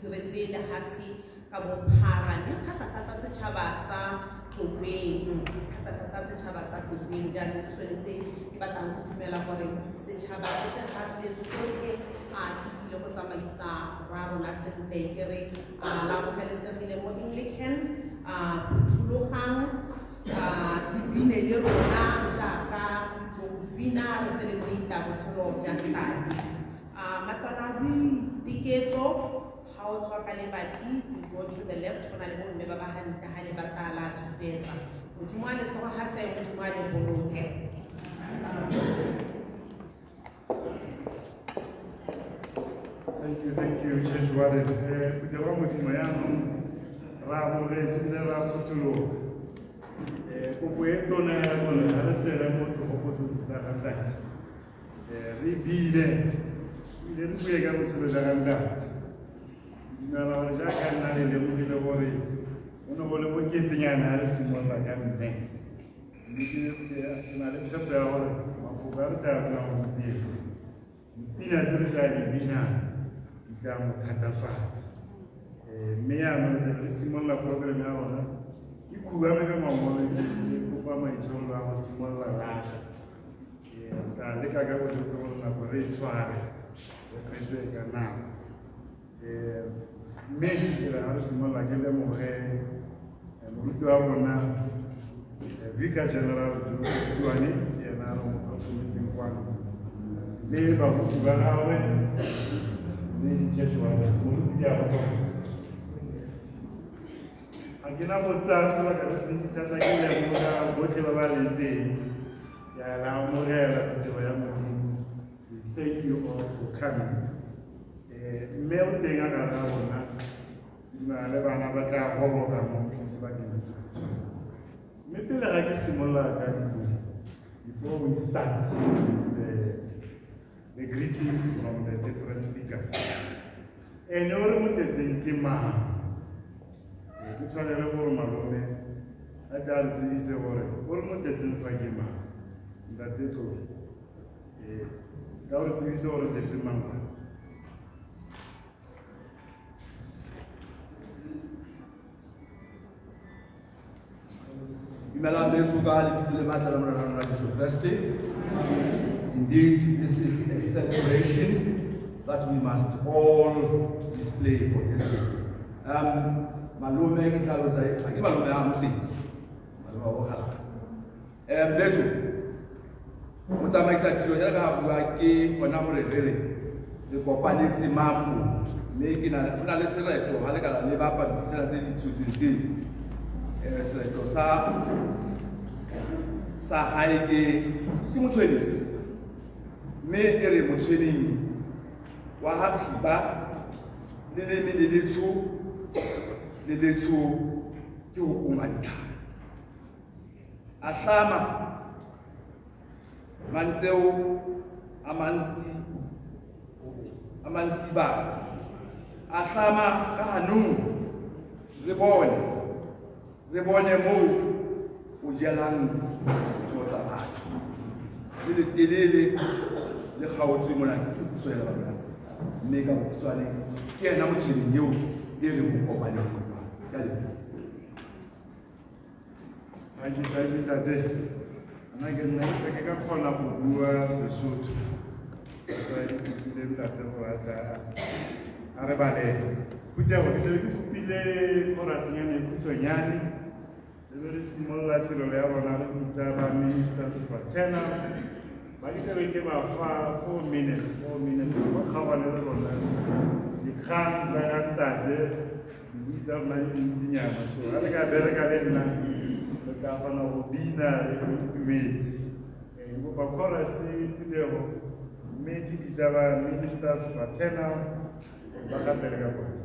diretse lehatshe ka bophara mme thata-thata setšhaba sa Tlokweng, thata-thata setšhaba sa Tlokweng. Jaanong ke sone se ke batlang go dumela gore setšhaba se se ga se soke a se tsile go tsamaisa rra rona sentle. Ke re la amogelesegile mo Anglican, a phuthulogang, a le bine le rona jaaka re tlo go bina re celebrate botshelo jwa ntate. Matlwana a boiteketso, ga o tswa ka lebati, you go to the left, go na le bomme ba ba hantle ga le batla la supetsa. Modimo a le segogatse, Modimo a le boloke. Thank you, thank you, Church Warden. Phuthego ya Modimo yaanong ra amogetse ebile ra phuthologa. Kopo e tona ya gore ga re tsene mo segopotsong sa ga ntate. Re bine, ebile re bue ka botshelo jwa ga ntate. Dumela gore jaaka nna le lemogile gore go ne go le boketenyana ha re simolola ka mme. Mme ke na le tshepo ya gore mafoko a re tla buang gompieno, dipina tse re tla di binang di tla mo thatafatsa. Mme jaanong re re simolola program ya rona, ke khubame ka mangolo, ke kopa maitshwarelo a go simolola lata. Re tla leka ka bojotlhe gore nako re e tshware, re fetse ka nako. Mme re ga re simolola ke lemoge moruti wa rona, Vicar General Joseph Tsuane, ke ena re mo tlhokometseng kwano, le baruti ba gagwe le di-church wardens. Moruti ke a go tlhoka. Ga ke na go tsaya sebaka se sentsi thata, ke lemoga botlhe ba ba leng teng. Ke a la amogela phuthego ya Modimo. We thank you all for coming. Mme o teng a gare ga rona, dumela le bana ba tla goroga mo sebakeng se se khutshwane. Mme pele ga ke simolola ka dipuo, before we start with the greetings from the different speakers, ene o re mo tletseng ke mang? Ke tshwanele gore malome a tla re tsebise gore o re mo tletseng fa ke mang. Ntate Tloki, tla o re tsebise gore o tletse mang fa. Dumelang beso ka lebitso le matla la Morena rona Jesu Kreste. Indeed, this is a celebration that we must all display for this day. Malome ke tlhalosa, ha ke malome a motseng, malome wa bokgalala. Beso, motsamaisa tiro jalo ka ga bua ke gona gore re re re kopanetse mang mo, mme ke na go na le sereto ga le ka la leba pampisana tse di tshotseng tse. Sereto sa hae ke Motshweneng, mme e re Motshweneng wa ga Khiba le leme le letsho le letsho ke go koma ditlhare. A hlama mantseo a mantsi a mantsi ba a hlama ka hanong, re bone re bone moo o jelang ditho tsa batho le letelele le kgaotswe mona ke tswela ba rona. Mme ka bokhutshwane ke ena Motshweneng eo e re mo kopanetseng kwa. Ke a leboha. Thank you, thank you, ntate. Nna ke nna ke seke ka kgona go bua Sesotho. Tsa ke kopile ntate gore a tla a re balele. Phuthego, ke tlabe ke kopile chorus-nyana e khutshwanyane. Le be re simolola tirelo ya rona re bitsa ba ministers fraternal. Ba ke tlabe ke ba fa 4 minutes, 4 minutes ba kgaogane le rona. Dikgang tsa ga ntate dibui tsa rona di dintsinyana, so ga re ka bereka le nna re tla kgona go bina re itumetse. Kopa chorus phuthego, mme ke bitsa ba ministers fraternal ba gatele ka bone.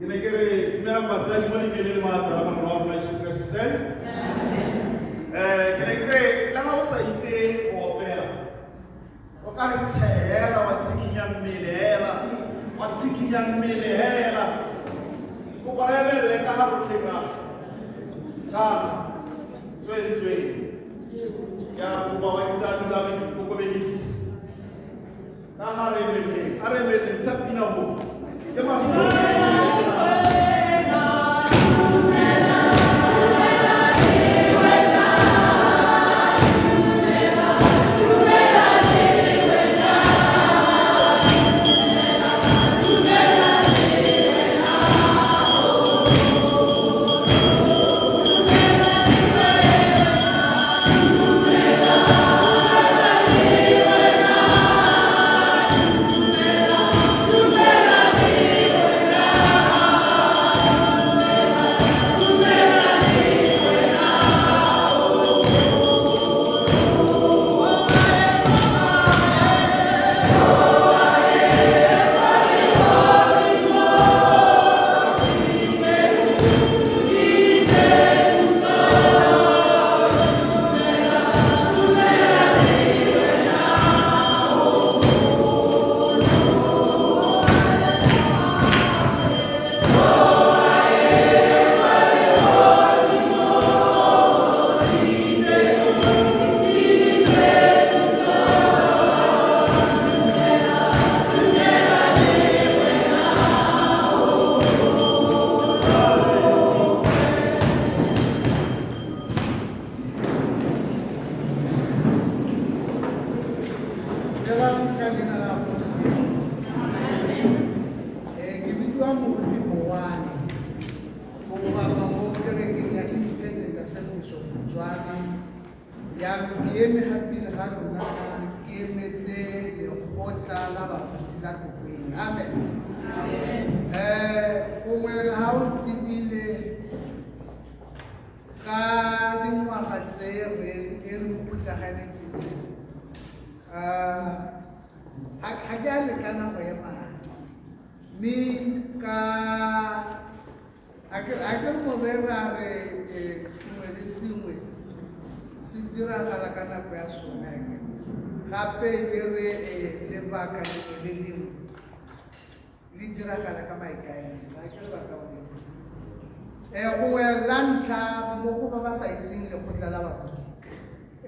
Ke ne ke re dumelang batsadi mo lebeleng le maatla a Morena wa rona Jesu Kreste. Ke ne ke re le ha o sa itse go opela, o ka re tshela wa tshikinya mmele hela, wa tshikinya mmele hela. Kopa re emelle ka ha rotlhe ka tswetswe. Ke a kopa wa itse a dula ba ikokobeditse. Ka ha re emelleng, a re emelleng, tsha pina mo. Ke mafoko.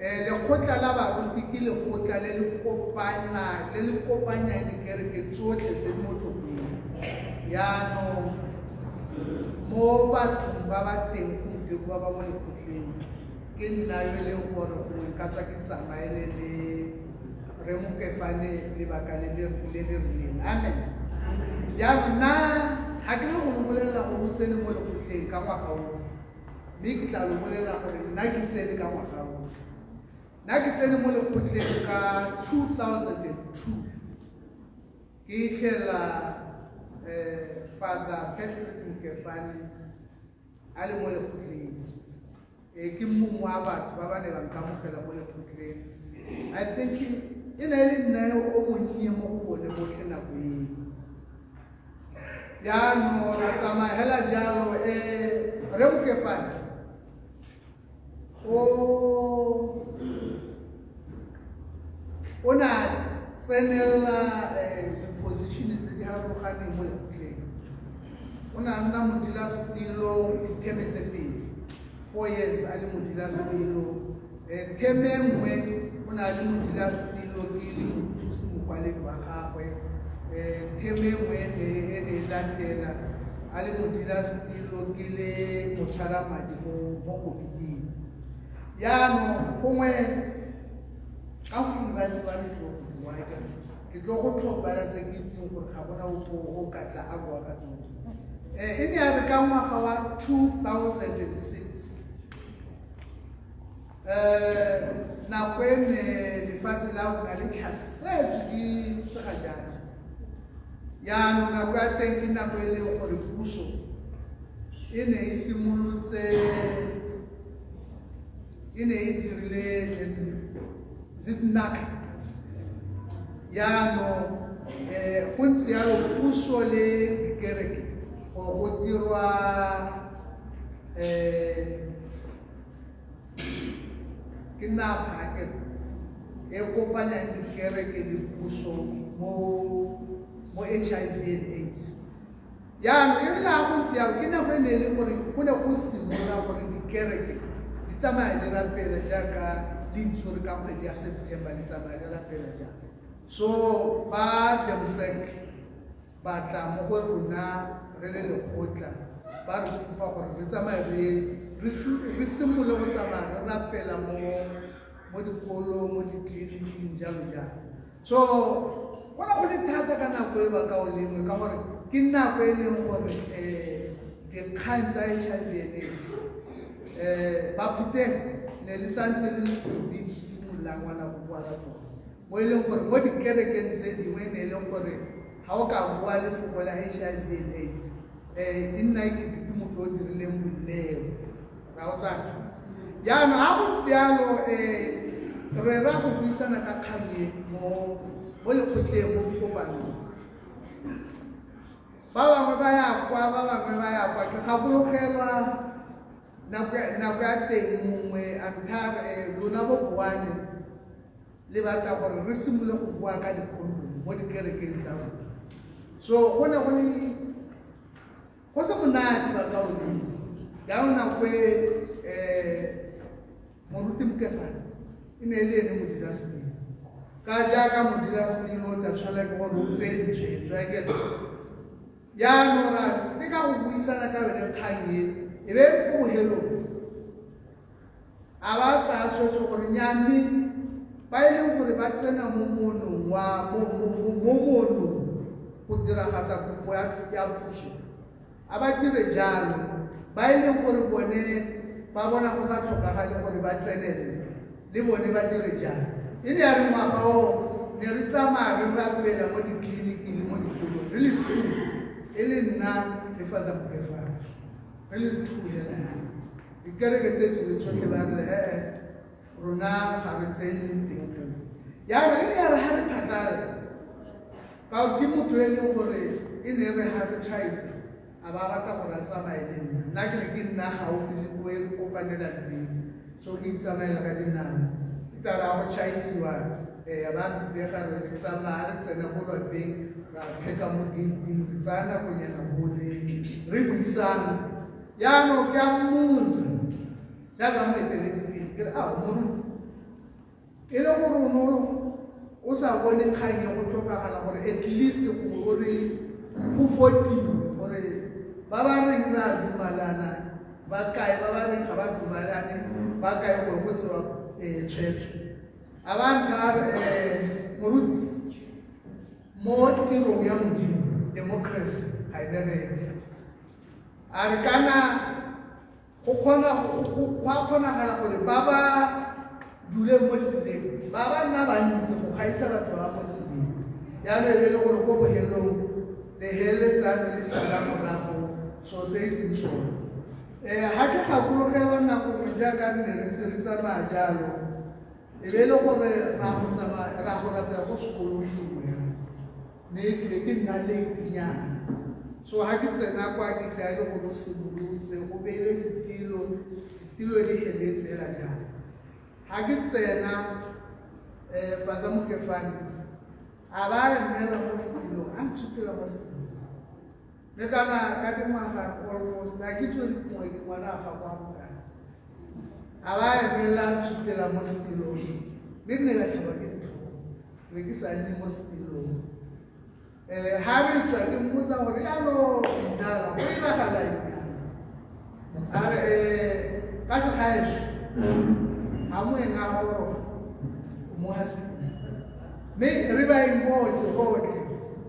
Lekgotla la baruti ke lekgotla le le kopanyang dikereke tsotlhe tse di mo Tlokweng. Jaanong mo bathong ba ba teng gompieno ba ba mo lekgotleng ke nna yo e leng gore gongwe nka tswa ke tsamaele le re Mokefane lebaka le le rileng. Amen. Jaanong nna ga ke na go lo bolelela gore o tsene mo lekgotleng ka ngwaga o, mme ke tla lo bolelela gore nna ke tsene ka ngwaga o. Nna ke tsene mo lekgotleng ka 2002. Ke itlhela Father Patrick Mokefane a le mo lekgotleng. Ke mongwe wa batho ba ba ne ba nkamogela mo lekgotleng. I think e ne e le nna yo o monnye mo go bone botlhe nako eo. Jaanong ra tsamaya hela jalo, Rre Mokefane o ne a tsenela di-position tse di harologaneng mo lekgotleng. O ne a nna modulasetilo ditheme tse pedi, 4 years a le modulasetilo. Theme e nngwe o ne a le modulasetilo ke le mothusi mokwaledi wa gagwe. Theme e nngwe e ne e latela a le modulasetilo ke le motshwaramadi mo komiting. Jaanong gongwe ka gore ba ntse ba le tlo go bua, ke tlo go tlhopha tse ke itseng gore ga gona ope o ka tla a bua ka tsone. E ne ya re ka ngwaga wa 2006, nako e ne lefatshe la rona le tlhasetswe ke segajaana. Jaanong nako ya teng ke nako e leng gore puso e ne e simolotse, e ne e dirile ZNAC. Jaanong go ntse jalo puso le dikereke Go dirwa ke NAPA ke e kopanyang dikereke le puso mo HIV and AIDS. Jaanong e rile ga go ntse jalo, ke nako e ne e le gore go ne go simolola gore dikereke di tsamaya di rapela jaaka le itse gore ka kgwedi ya September le tsamaya di rapela jang. So ba DEMSEC ba tla mo go rona re le lekgotla, ba re kopa gore re tsamaye re simolole go tsamaya re rapela mo dikolong, mo ditleliniking, jalo jalo. So go ne go le thata ka nako e bakaulengwe, ka gore ke nako e leng gore dikgang tsa HIV and AIDS ba phuteng ne le santse le le sebete simololang ngwana go bua ka tsone, mo e leng gore mo dikerekeng tse dingwe ne e leng gore ga o ka bua lefoko la HIV and AIDS e nna e kete ke motho o dirileng boleo. Ra utlwa? Jaanong ga go ntse jalo, re ra go buisana ka kgang e mo lekgotleng, mo bokopanong. Ba bangwe ba ya kwa, ba bangwe ba ya kwa. Ke gakologelwa nako ya teng mongwe a ntha lona bo Boane le batla gore re simolole go bua ka di-condom mo dikerekeng tsa rona. So go ne go le go se monate bakaulengwe. Jaanong nako e moruti Mokefane e ne e le ene modulasetilo. Ka jaaka modulasetilo o tla tshwanela ke gore o tseye ditshwetso, akere. Jaanong ra leka go buisana ka yone kgang e, e be ko bohelong a ba tsaya tshwetso gore nyame ba e leng gore ba tsena mo monong wa mo monong go diragatsa kopo ya puso, a ba dire jalo. Ba e leng gore bone ba bona go sa tlhokagale gore ba tsenele, le bone ba dire jalo. E ne ya re ngwaga o ne re tsamaya re rapela mo ditleliniking le mo dikolong re le two, e le nna le Father Mokefane, re le two hela yana. Dikereke tse dingwe tsotlhe ba rile ee, rona ga re tsene teng go. Jaanong e ne ya re ga re phatlala, ka gore ke motho e leng gore e ne re ga re tšhaisa a ba batla gore a tsamaye le nna. Nna ke ne ke nna gaufi le ko e re kopanelang teng, so ke itsamaela ka dinao. E tla re a go tšhaisiwa, ba mpega re tsamaya re tsena ko lwapeng, ra pheka mo gate-ing, re tsaya nakonyana gore re buisana. Jaanong ke a mmotsa jaaka moeteledipele, ke re ao moruti, e le gore o ne o sa bone kgang e go tlhokagala gore at least gongwe o re go fotiwe gore ba ba reng re a dumalana ba kae, ba ba reng ga ba dumalane ba kae, gore go tsewa tshwetso. A ba ntha a re moruti, mo tirong ya Modimo democracy ga e bereke. A re kana go kgona go a kgonagala gore ba ba duleng mo tseleng ba ba nna bantsi go gaisa batho ba mo tseleng. Jaanong e be e le gore ko bohelong le heleletsane le sala morago so se e seng sone. Ga ke gakologelwa nako nngwe jaaka re ne re ntse re tsamaya jalo, e be e le gore ra go tsamaya ra go rapela ko sekolong sengwe, mme ke be ke nna late-nyana. So ga ke tsena kwa ke tla e le gore o simolotse go beile ditilo, ditilo di heletse hela jalo. Ga ke tsena Father Mokefane a ba emela mo setilong, a ntshutela mo setilong. Mme kana ka dingwaga almost a ke tswe gongwe ke ngwana a gago a bokae, a ba emela a ntshutela mo setilong, mme ke ne ka tlhaba ke ditlhong, be ke sa nne mo setilong. Ga re tswa ke mmotsa gore jaanong mdala go iragala eng jaanong? A re ka segaetsho ga moeng a goroga o mo ga setilo, mme re baeng botlhe botlhe.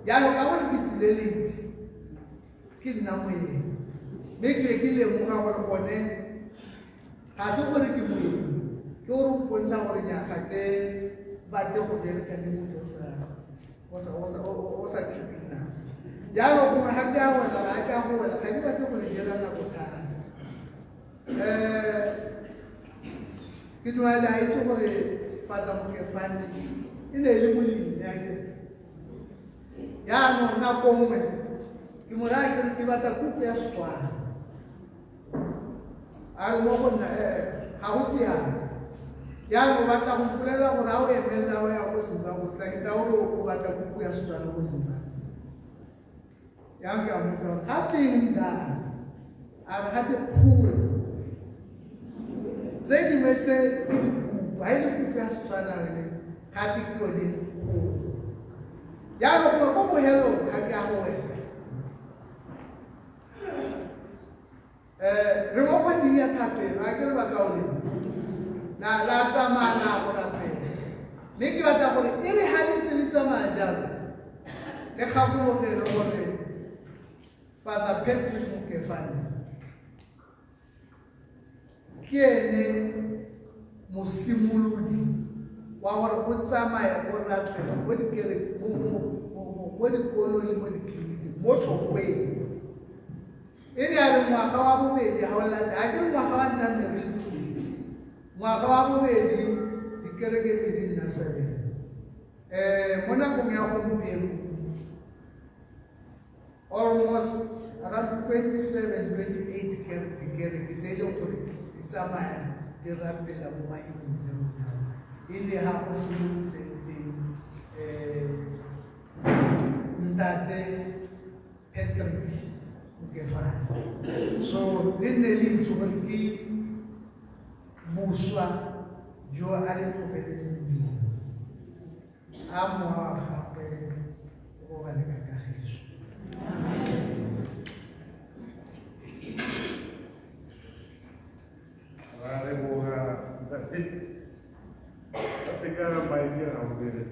Jaanong ka gore ke tsile late, ke nna moeng, mme ke ke lemoga gore gone ga se gore ke moeng, ke gore o mpontsha gore nya ga ke batle go bereka le motho o sa keeping nako. Jaanong gongwe ga ke a wela, ga ke a go wela, ga ke batle go le jela nako thata. Ke dumela le a itse gore Father Mokefane e ne e le molemi, akere. Jaanong nako nngwe Ke mo raya ke re ke batla kuku ya Setswana. A re mo go nna ga go teana. Jaanong o batla go mpolelela gore ga o emelela o ya ko Zimbabwe o tla heta o re o batla kuku ya Setswana ko Zimbabwe. Jaanong ke a mmotsa gore ga teng jang? A re ga te kgogo. Tse dingwe tse ke dikuku, ga e le kuku ya Setswana re ga te ke yone kgogo. Jaanong gongwe ko bohelong ga ke a go wena. Re mo kgweding ya thapelo, a ke re bakaulengwe, la tsamaya la go rapela. Mme ke batla gore e re ga le ntse le tsamaya jalo, le gakologele gore Father Patrick Mokefane ke ene mosimolodi wa gore go tsamaye go rapela mo go dikolong le mo ditleliniking mo Tlokweng. E ne ya re ngwaga wa bobedi ga o latela, a ke re ngwaga wa ntlha ne re le two, ngwaga wa bobedi dikereke di di nna seven. Mo nakong ya gompieno almost around 27, 28 dikereke tse e leng gore di tsamaya di rapela mo maemong jalo jalo. E le ga go simolotseng teng ntate Patrick Mokefane. So le nne le itse gore ke boswa jo a le tlogeletseng jo. A mowa wa gagwe o robale ka kagiso. Ra leboga ntate. Ntate ka maele a go bere.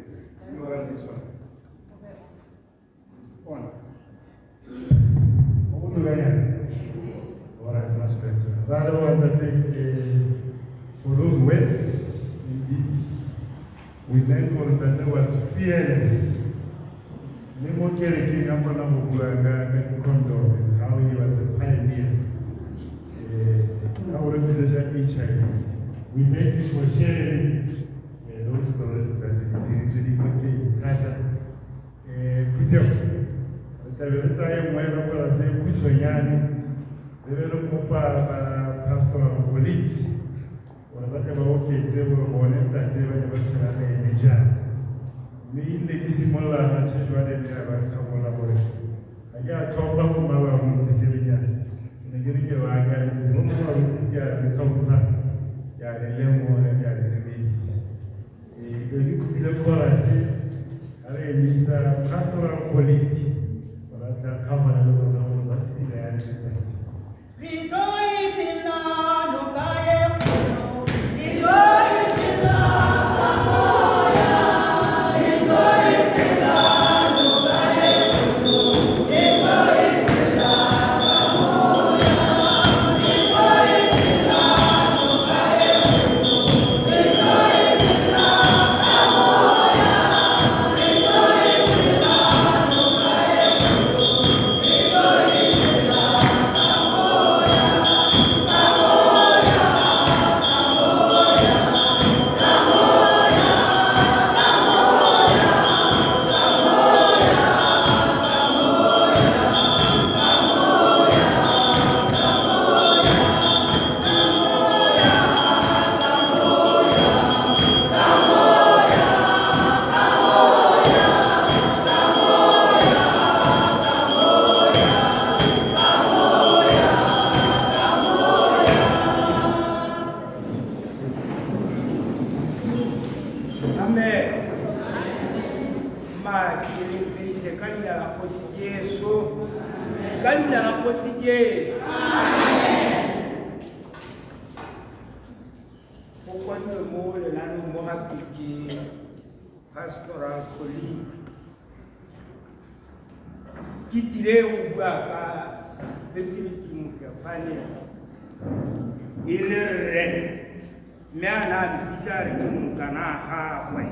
Mo ga di tshwana. On. O botokanyana. All right, much better. Ra leboga ntate for those words. Indeed, we learned gore ntate was fearless. Mme mo kerekeng a kgona go bua ka di-condom and how he was a pioneer. Ka gore dilo tsa HIV. We thank you for sharing those stories that di diriswe di boteng thata. Phuthego, re tlabe re tsaya nngwe ya chorus e khutshwanyane, re be re kopa ba pastoral colleagues gore ba tle ba oketse gore bone ntate ba ne ba tshela le ene jang. Mme ebile ke simolola ga church warden ya ba nkgakola gore ga ke a tlhopha bo mma baruti ke re nya ke ne ke re ke ba akaretse bo mma baruti ke a le tlhompha ke a le lemoga ke a le dumedisa. Ke ke kopile chorus ga re emisa pastoral colleague gore a tla kgaogana le rona gore ba tshedile yang le ntate. Re tlo itshela noka e kgolo, re tlo itshela ka moya, re tlo itshela noka e kgolo, re tlo itshela ka moya, re tlo itshela noka e kgolo, re tlo itshela ka moya, re tlo itshela noka e kgolo, re tlo itshela ka moya, ka moya, ka moya, ka moya, ka moya, ka moya, ka moya, ka moya, ka moya, ka moya, ka moya, ka moya, ka moya, ka moya, ka moya, ka moya. Amen. Ma ke le dumedise ka leina la Kgosi Jesu. Ka leina la Kgosi Jesu. Go kwadilwe mo lenaaneng mo gape ke pastoral colleague. Ke tlile go bua ka Patrick Mokefane e le rre mme a ne a mpitsa a re ke monkana a gagwe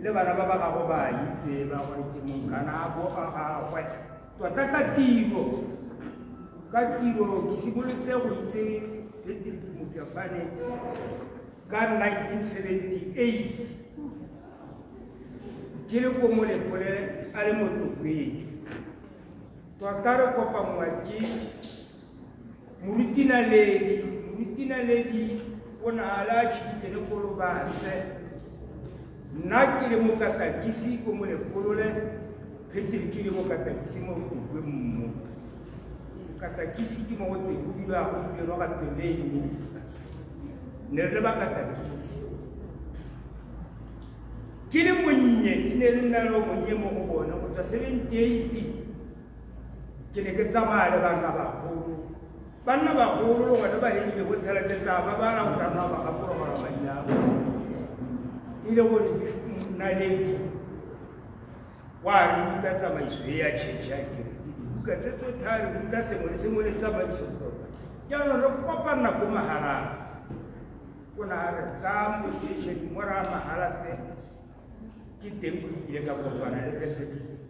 le bana ba ba gago ba itse ba gore ke monkana a bo a gagwe tota ka tiro ke simolotse go itse Patrick Mokefane ka 1978 ke le ko Molepolole a le mo Tlokweng. Tota re kopanngwa ke morutinaledi. Morutinaledi o ne a le a tšhidile le kolobatse. Nna ke le mokatakisi ko Molepolole, Patrick le mokatakisi mo Tokwe mmo. Katakisi ke mo go teng o bidiwa gompieno ga twe lay minister. Ne re le bakatakisi. Ke le monnye, ke ne le nna le o monnye mo go bone go tswa 78 ke ne ke tsamaya le banna bagolo. Banna bagolo le gone ba hedile bo thelete ba ba la go ka nna ba gakologela maina a bone. E le gore naledi wa re ruta tsamaiso e ya church ya kereke, dibuka tse tsotlhe a re ruta sengwe le sengwe le tsamaiso tota. Jaanong re kopana ko Mahalapye, ko na re tsaya mo station mo ra Mahalapye, ke teng ko ke ile ka kopana le Rre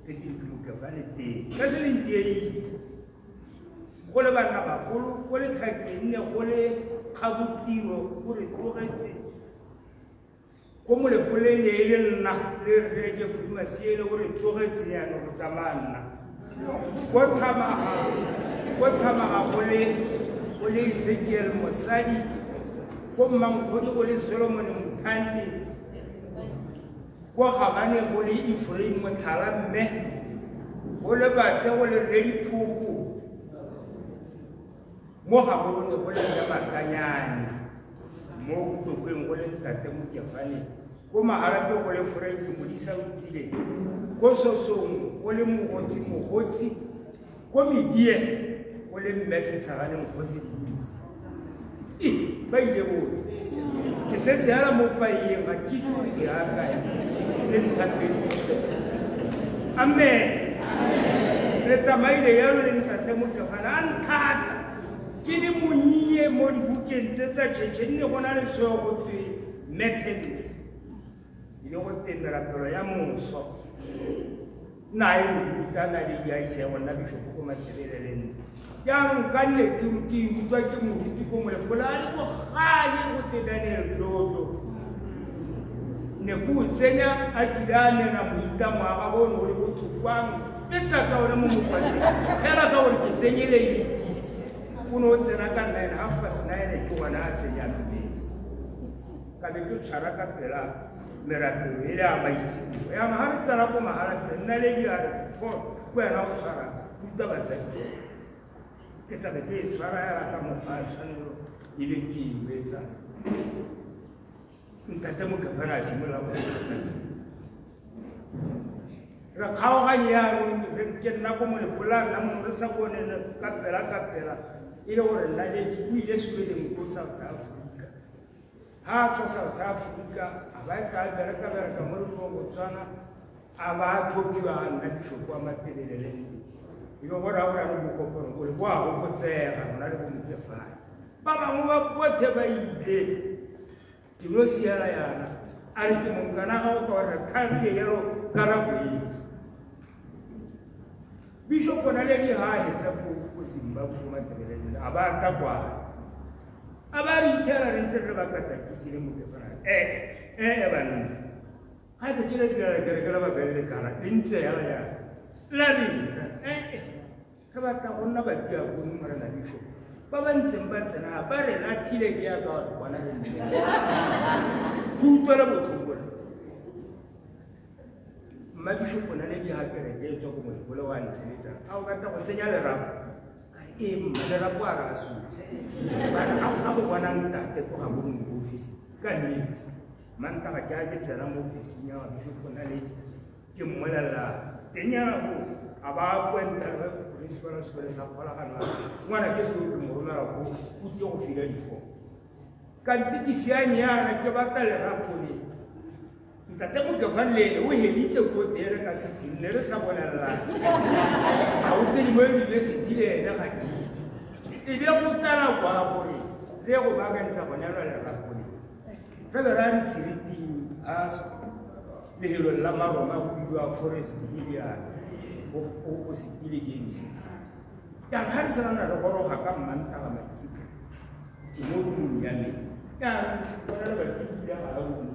Patrick Mokefane teng ka 78. Go le banna bagolo, go le Thakenne, go le Kgabotiro, go re tlogetse. Ko Molepoleng e le nna le Rre Jeffrey Masiele o re tlogetse jaanong go tsamaya nna. Ko Thamaga go le Ezekiel Mosadi, ko Mmankgodi go le Solomon Mthandi, ko Gabane go le Ephraim Motlhala mme, go le Batle go le Rre Diphoko, mo Gaborone go le Rre Makanyane, mo Tlokweng go le Ntate Mokefane, ko Mahalapye go le Frank Modisa Otsile, ko Sosong go le Mogotsi Mogotsi, ko Medie go le Mme Setshagane Nkgosi Dintsi. Ba ile botlhe. Ke setse hela mo paeng, ga ke itse gore ke ya kae, le nthapedise. Amen. Re tsamaile jalo le Ntate Mokefane a nthata. Ke le monnye mo dibukeng tse tsa church, nne go na le seo go twe matins, e le go twe merapelo ya moso. Nna e re ruta naledi a ise go nna bishopo ko Matebeleleng. Jaanong ka nne ke ke rutwa ke moruti ko Molepolole a le bogale go te Daniel Dlodlo. Ne ke o tsenya a kile a nena moitamo wa gagwe o ne o le botlhokwang, e tsa ka one mo mokwaleng. Fela ka gore ke tsenye leiti, o ne o tsena ka nine, half past nine ke gona a tsenyang bese. Ka be ke tshwara ka pela merapelo e le a maitseboa. Jaanong ga re tsena ko Mahalapye, naledi a re, Paul, ke wena o tshwarang, ruta batsadi. Ke tlabe ke e tshwara hela ka mokgwa a tshwanelo e be ke e etsa. Ntate Mokefane a simolola go nthata. Re kgaoganye jaanong, ke nna ko Molepolole, a nna mono re sa bone ka pela ka pela, e le gore naledi o ile sekoleng ko South Africa. Ha a tswa South Africa, a ba eta a bereka bereka mo re ko Botswana, a ba a thopiwa a nna bishopo wa Matebeleleng. E be gore a gore a re bokopano bole bo a gopotsega, go na le bo Mokefane. Ba bangwe ba bothe ba ile. Ke no siela yana. A re ke monkana gago ka gore re thagile jalo ka nako eo. Bishop Naledi ha a hetsa ko Zimbabwe ko Matebeleleng, a ba a tla kwano. A ba re ithela re ntse re le bakatakisi le Mokefane. Banna. Ga ke kile dira kereke la ba le kana, le ntse hela yana. La reng? Re batla go nna badiakone morena Bishop. Ba ba ntseng ba tsena ba re lathile ke ya ka gore bona re ntse. Go utlwela botlhoko re. Mma Bishop Naledi ha kereke e tswa ko Molepolole wa ntshebetsa. A o batla go tsenya lerapo? Ka re, ee, mma, lerapo a re a sotse. Ba re, a go bona ntate ko ga bo mo office. Ka nnete. Mantaga ke a ke tsena mo officing ya Bishop Naledi, ke mmolelela teng yana go a ba a pointa le principal wa sekole sa Kgolagano, ngwana ke tlo ke mo romela ko o tle go fila difomo. Kante ke siame yana ke batla lerapo le. Ntate Mokefane le ene o heditse ko teng re ka sephiri, ne re sa bolelelana. Ga o tsene mo university le ene ga ke itse. E be go tala kwa gore re ye go baakanyetsa go neelwa lerapo le. Re be ra re khiriting a lehelong la Maroma go bidiwa Forest Hill yana, go opposite le Game City. Jaanong ga re sena re goroga ka Mmantaga maitseboa, ke mo roomong ya me. Jaanong bona le ba ke dula ga room.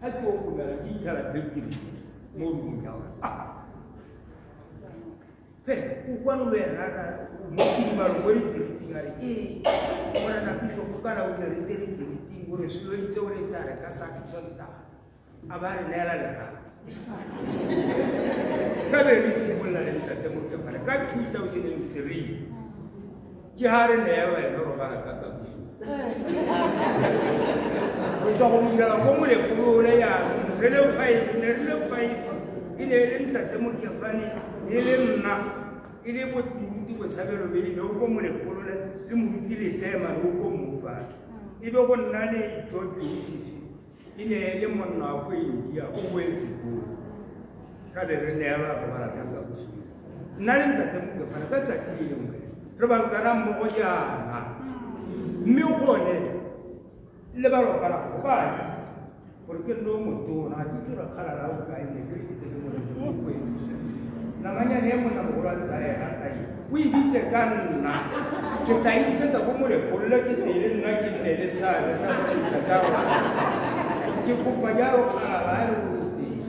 Ha ke okomela ke ithela Patrick mo roomong ya gagwe. He, o kwano le wena mo kidimalong mo ditiriting a re ee morena bishop kana o ne re tere tiriting o re soloeditse o re tla re ka Sontaga a ba re neela lerato. Ka be re simolola le ntate Mokefane ka 2003 ke ha re neelwa ene robala ka kagiso. Go tswa go mo direla ko molepolole jaanong re le 5 ne re le 5 e ne e le ntate Mokefane e le nna e le moruti Botshabelo Bele o ko molepolole le moruti Letema o ko Mopane e be go nna le George Joseph e ne e le monna wa ko India o boetse koo ka be re neelwa robala ka kagiso. Nna le ntate Mokefane ka tsatsi le lengwe re bankana mmogo jaana mme gone le ba lwapa la go ba itse gore ke nne o motona ke tsore kgalala o kae ne ke re ke tele molemokoe namanyane e monna mogolo a ntse a e rata e o e bitse ka nna ke tla e disetsa ko molepolole ke tle le nna ke nne le seabe sa go fitlha ka rona ke kopa jalo kgalala a re o teng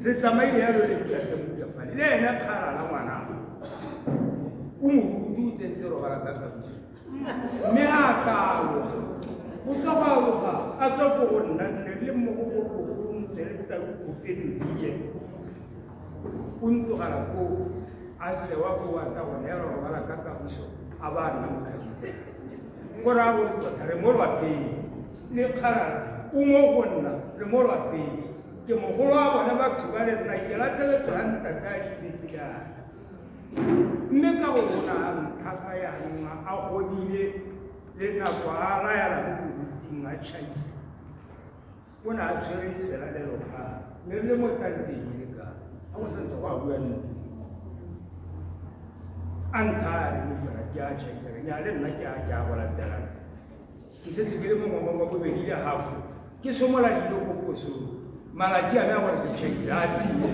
re tsamaile yalo le ntate Mokefane le ene kgalala ngwana o moruti o tsentse robala ka kagiso mme a ka aloga o tswa go aloga a tswa ko go nna nne le mmogo go tlokong tse le tau khope o ntogela ko a tsewa ko a ta go neelwa robala ka kagiso a ba nna mokasite go raya gore tota re mo lwapeng le kgalala o mo go nna re mo lwapeng ke mogolo wa bone batho ba le nna ke lateletswe ga ntate a diletse jaana mme ka go bona nthata jaanong a godile le nako a laela mo boruting a tšhaisa o ne a tshwere selalelo ka mme re le mo tanteng e le ka a go santse go a bua nnete a ntha a re mokwana ke a tšhaisa nya le nna ke a go latelang ke setse ke le mo ngwageng wa bobedi le half ke somola dilo ko posong malatsi a me a gore ke tšhaisa a tsile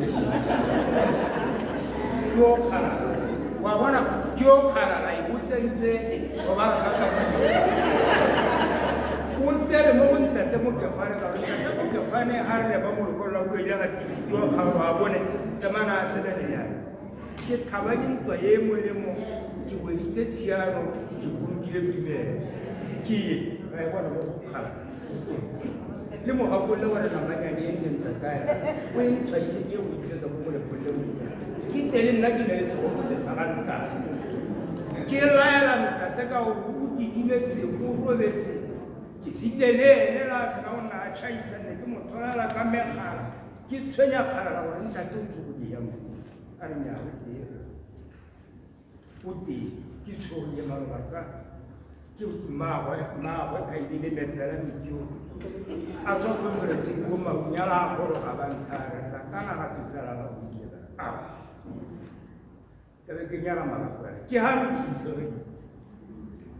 ke o kgalala wa bona ke o kgalala e o tsentse robala ka kagiso o tsere mo go ntate Mokefane ka gore ntate Mokefane ga re leba molokong la bobedi ga tibiti wa kgaolo a bone temana a sebele yane ke thaba ke ntwa e molemo ke weditse tshiano ke bolokile tumelo ke ra e bona mo go kgalala le mogakolole gore namanyane e nne ntatae o e ntshwaise ke go isetsa ko molepolole mo ke tele nna ke ne le segopotso sa ga ntate ke laela ntate ka gore o didimetse o robetse ke sile le ene la sena o nna a tšhaisa ne ke mo tholela ka megala ke tshwenya kgalala gore ntate o tsogodi yang a re nnyaa o teng o teng ke tshogile maloba ka ke mmaagwe thaile le mepela medio a tswa conferenceng ko Maunyala a goroga ba ntha re ratana gape tsala la boiela ao ka be ke nyala marakwela ke ga re ke itshegeditse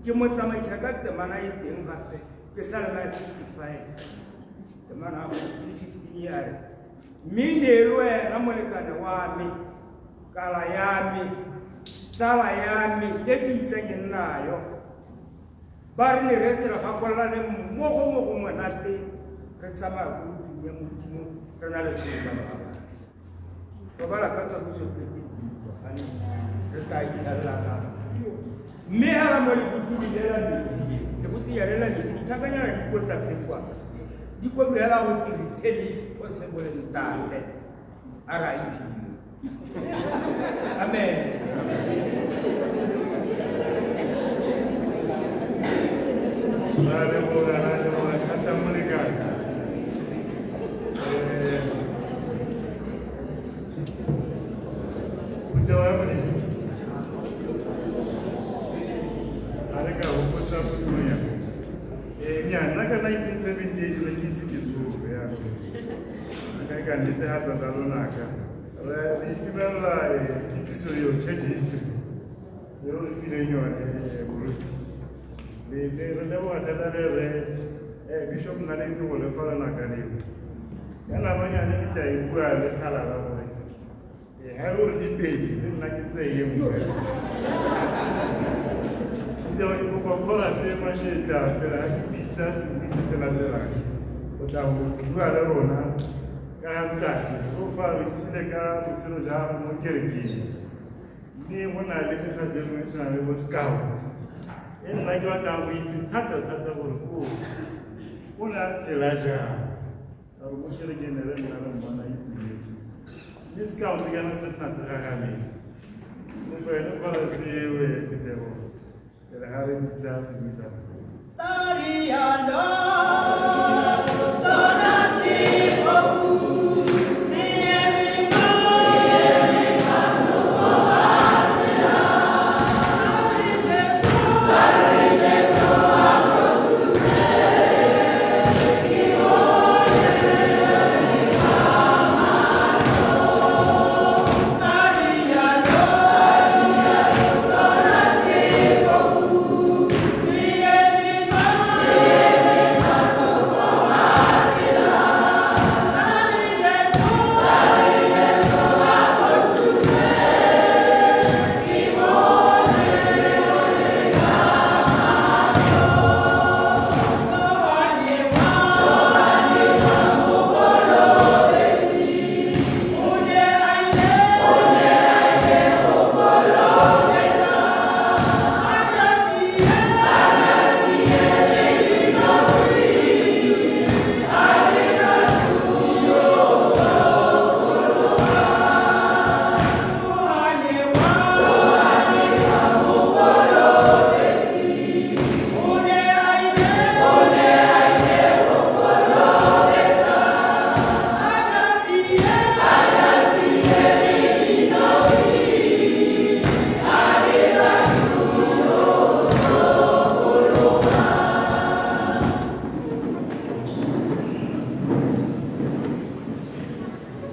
ke mo tsamaisa ka temana e teng gape ke sa le ma 55 temana ya 15 ya re mme ne le wena molekane wa me kala ya me tsala ya me e ke itseng nayo ba re ne re etela gakololane mmogo mo go monate re tsamaya ko ntlong ya Modimo re na le tsholo ka baba robala ka kagiso pete re tla itlhelela mme hela mo lebotile le la metsi lebotile le la metsi dithakanyana di ko tlase kwa di ko hela go tiri if possible ntate a re a iphile amen. Ra leboga thata molekane. Phuthego ya Modimo a re ka gopotsa Modimo nnyaa nna ka 1978 ne ke ise ke tsholwe jaanong a ka ka netefatsa tsa lonaka re itumelela kitsiso eo church history eo re fileng yone moruti re leboga thata le re Bishop Naledi go lefa lenaka leo ka namanyane ke tla e bua le kgalala gore ga e le gore di pedi le nna ke tseye e nngwe ke kopa chorus e mašetla fela ga ke bitsa sebui se se latelang o tla go bua le rona ka ga ntate so far re itsile ka botshelo ja mo kerekeng Mme go na le mekgatlho e mengwe e tshwana le bo scout. E nna ke batlang go itse thata-thata gore ko o ne a tshela jang. Ka gore mo kerekeng ne re nna re mmona a itumetse. Mme scout kana se nna se gagametse. Kopo ene chorus eo phuthego pele ga re bitsa sebui sa rona. Sariano, sona sefofu, se eme fa,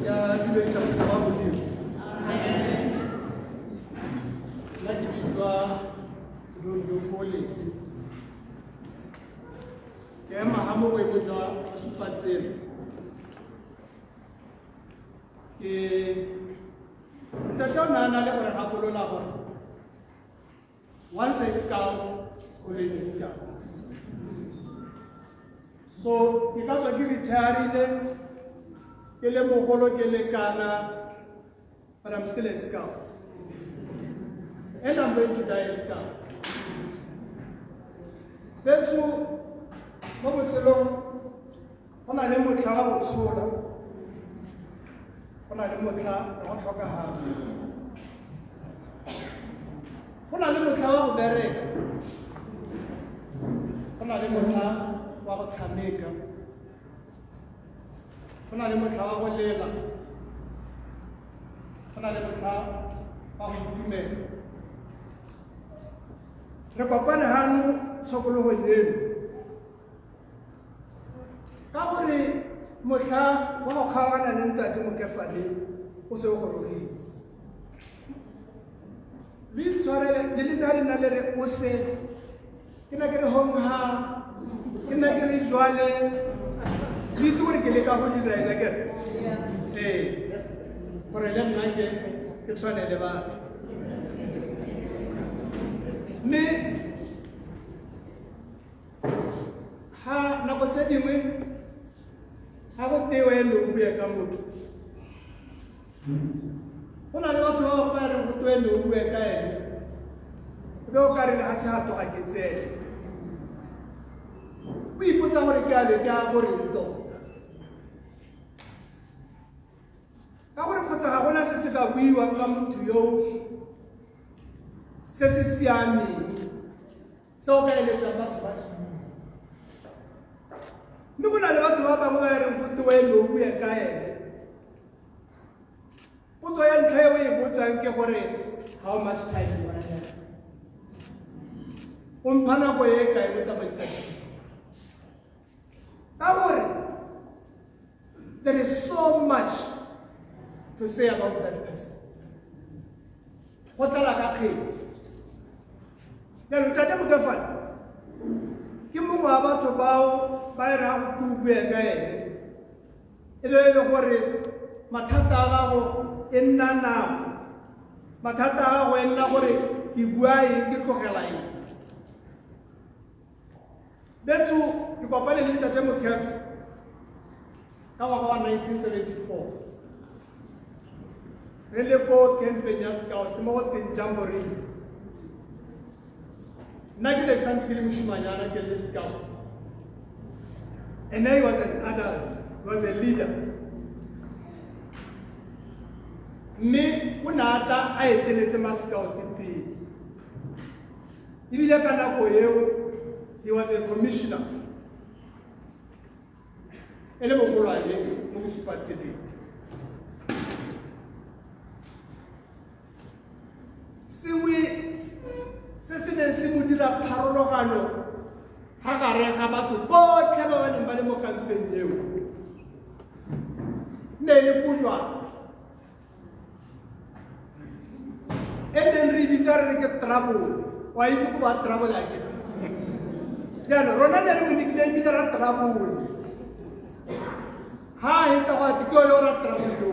Ke a dumedisa motho wa Modimo. Nna ke bitswa Dondo Polese. Ke ema ha mo boemong jwa Masupatsela. Ke ntate o ne a na le gore gakolola gore once a scout, always a scout. So ke ka tswa ke retirile ke le mogolo ke le kana, but I'm still a scout. And I'm going to die a scout. Betso mo botshelong go na le motlha wa go tshola, go na le motlha wa go tlhokagala, go na le motlha wa go bereka, go na le motlha wa go tshameka, go na le motlha wa go lela, go na le motlha wa go itumela. Re kopane hano tshokologong eno ka gore motlha wa go kgaogana le ntate Mokefane o se o gorogile. Le itshwarele le le le nna le re o se, ke na ke re hongha, ke na ke re jwale, le itse gore ke leka go dira ena ke re ee, gore le nna ke tshwane le batho. Mme ha nako tse dingwe ha go tewe eme o bue ka motho, go na le batho ba bangwe ba reng go tewe eme o bue ka ene, o be o ka re lehatshe ga toga ke tsele, o ipotsa gore ke a be ke a goreng tota, ka gore kgotsa ga gona se se ka buiwang ka motho yo se se siameng se o ka eletsang batho ba se bua. Mme go na le batho ba bangwe ba reng go tewe eme o bue ka ene, potso ya ntlha e o e botsang ke gore how much time do I have? O mpha nako e kae go tsamaisa dithuto? Ka gore there is so much to say about that person. Go tlala ka kgetsi. Jaanong Ntate Mokefane ke mongwe wa batho bao ba e raya go te o bue ka ene, e be e le gore mathata a gago e nna nako, mathata a gago e nna gore ke bua eng, ke tlogela eng. Betso ke kopane le Ntate Mokefs ka ngwaga wa 1974. Re le ko campeng ya scout mo go teng jamboree. Nna ke ne ke santse ke le moshimanyana ke le scout. And he was an adult, he was a leader. Mme o ne a tla a eteletse ma-scout pele. Ebile ka nako eo, he was a commissioner. E le mogolwane mo bosupatseleng. Sengwe se se neng se mo dira pharologano ga gare ga batho botlhe ba ba neng ba le mo kampeng eo ne e le kojwana e neng re e bitsa re re ke trouble. Wa itse ko ba trouble a ke jaanong rona ne re mo nickname ra trouble. Ha a heta go ate ke yo ra trouble yo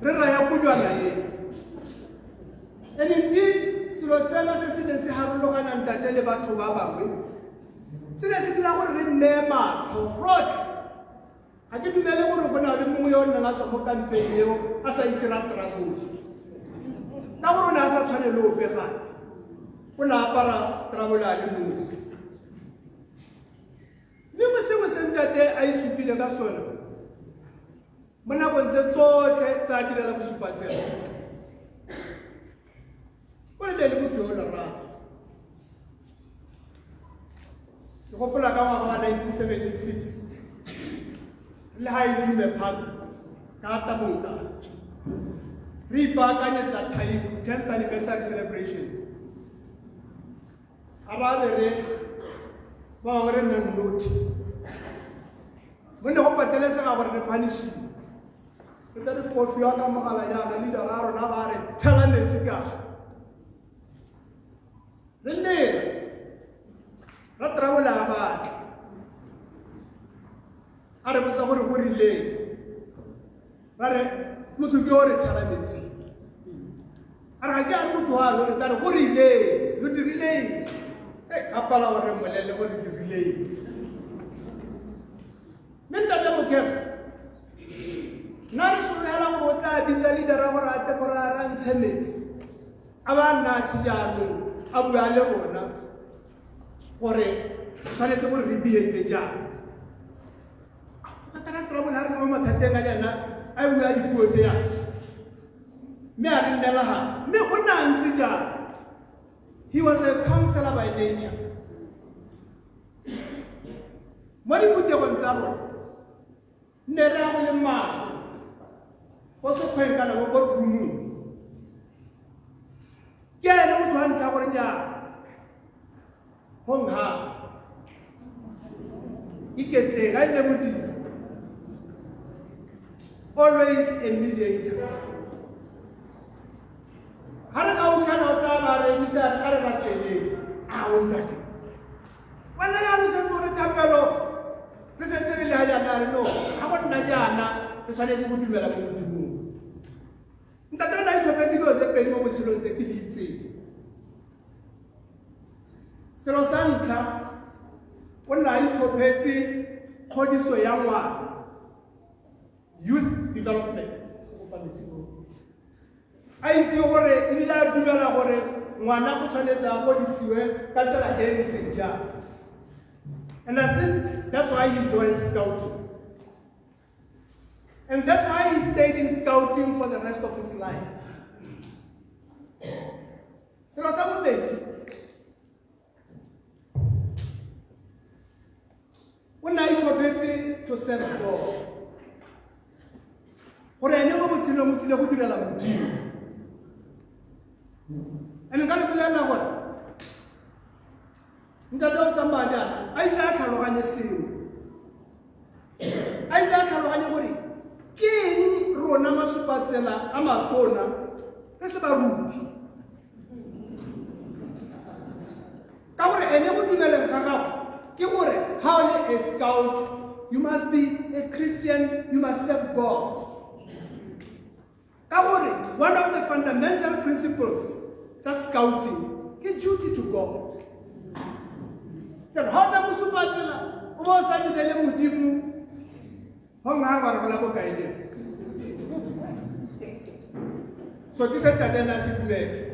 re raya kojwana e. And indeed, selo sena se se neng se harologana ntate le batho ba bangwe se ne se dira gore re nneye matlho rotlhe. Ga ke dumele gore go na le mongwe yo o nneng a tswa mo kampeng eo a sa itse ra trouble, ka gore o ne a sa tshwane le ope gape. O ne a apara trouble a le nosi. Mme sengwe se ntate a e supile ka sone mo nakong tse tsotlhe tse a direla bosupatsela, o ne le motho yo lerato. Ke gopola ka ngwaga wa 1976 le ha e Dume Park ka Tabonka, re ipaakanyetsa Taiku 10th anniversary celebration. A ba be re ba bangwe re nna nnoti, mo ne go patelesega gore re punishiwe. Re tla re kofiwa ka mogala jaana, leader a rona ba re tshela metsi ka re lela ra trouble a batla a re botsa gore go rileng, ra re motho ke o re tshela metsi. A re ga ke a re motho wa lore, ka re go rileng, lo dirileng. A pala gore mmolelele gore re dirileng. Mme ntate Mocaps, nna re sologela gore o tla bitsa leader gore a tle gore a ntshe metsi. A ba nna a se jaanong a bua le rona gore tshwanetse gore re behave jang. Tota ra trouble ha re le mo mathateng a jaana a bua dipuo tse yana. Mme a re nnela fatshe. Mme o ne a ntse jalo. He was a counselor by nature. Mo diphuthegong tsa rona ne re ya go le maswe go sekgweng kana mo boardroomong. Ke ene motho wa ntlha gore nnyaa, gong ha iketleng a nne modiri. Always a mediator. Ha re ka utlwana o tla ba re emisa a re rapeleng. A o ntate. Wena ya re setse o re thapelo, re setse re le ha jaana re no, ha go nna jaana re tshwanetse go dumela mo Modimong. Ntate o ne a itlhophetse dilo tse pedi mo botshelong tse ke di itseng. Selo sa ntlha, o ne a itlhophetse kgodiso ya ngwana, youth development. A itse gore ebile a dumela gore ngwana o tshwanetse a godisiwe ka tsela e ntseng jang. And I think that's why he joined scouting. And that's why he stayed in scouting for the rest of his life. Selo sa bobedi, o ne a itlhophetse to serve God. Gore ene mo botshelong o tsile go direla Modimo. And nka le bolelela gore ntate o tsamaya jaana a ise a tlhaloganye sengwe, a ise a tlhaloganye gore ke eng rona masupatsela a matona re se baruti. Ka gore ene go dumeleng ga gago ke gore ha o le a scout, you must be a Christian, you must serve God. Ka gore one of the fundamental principles tsa scouting ke duty to God. Then ha o nna mosupatsela o bo o sa direle Modimo, go nna ba re go la bokae le. So ke se ntate a se dumela.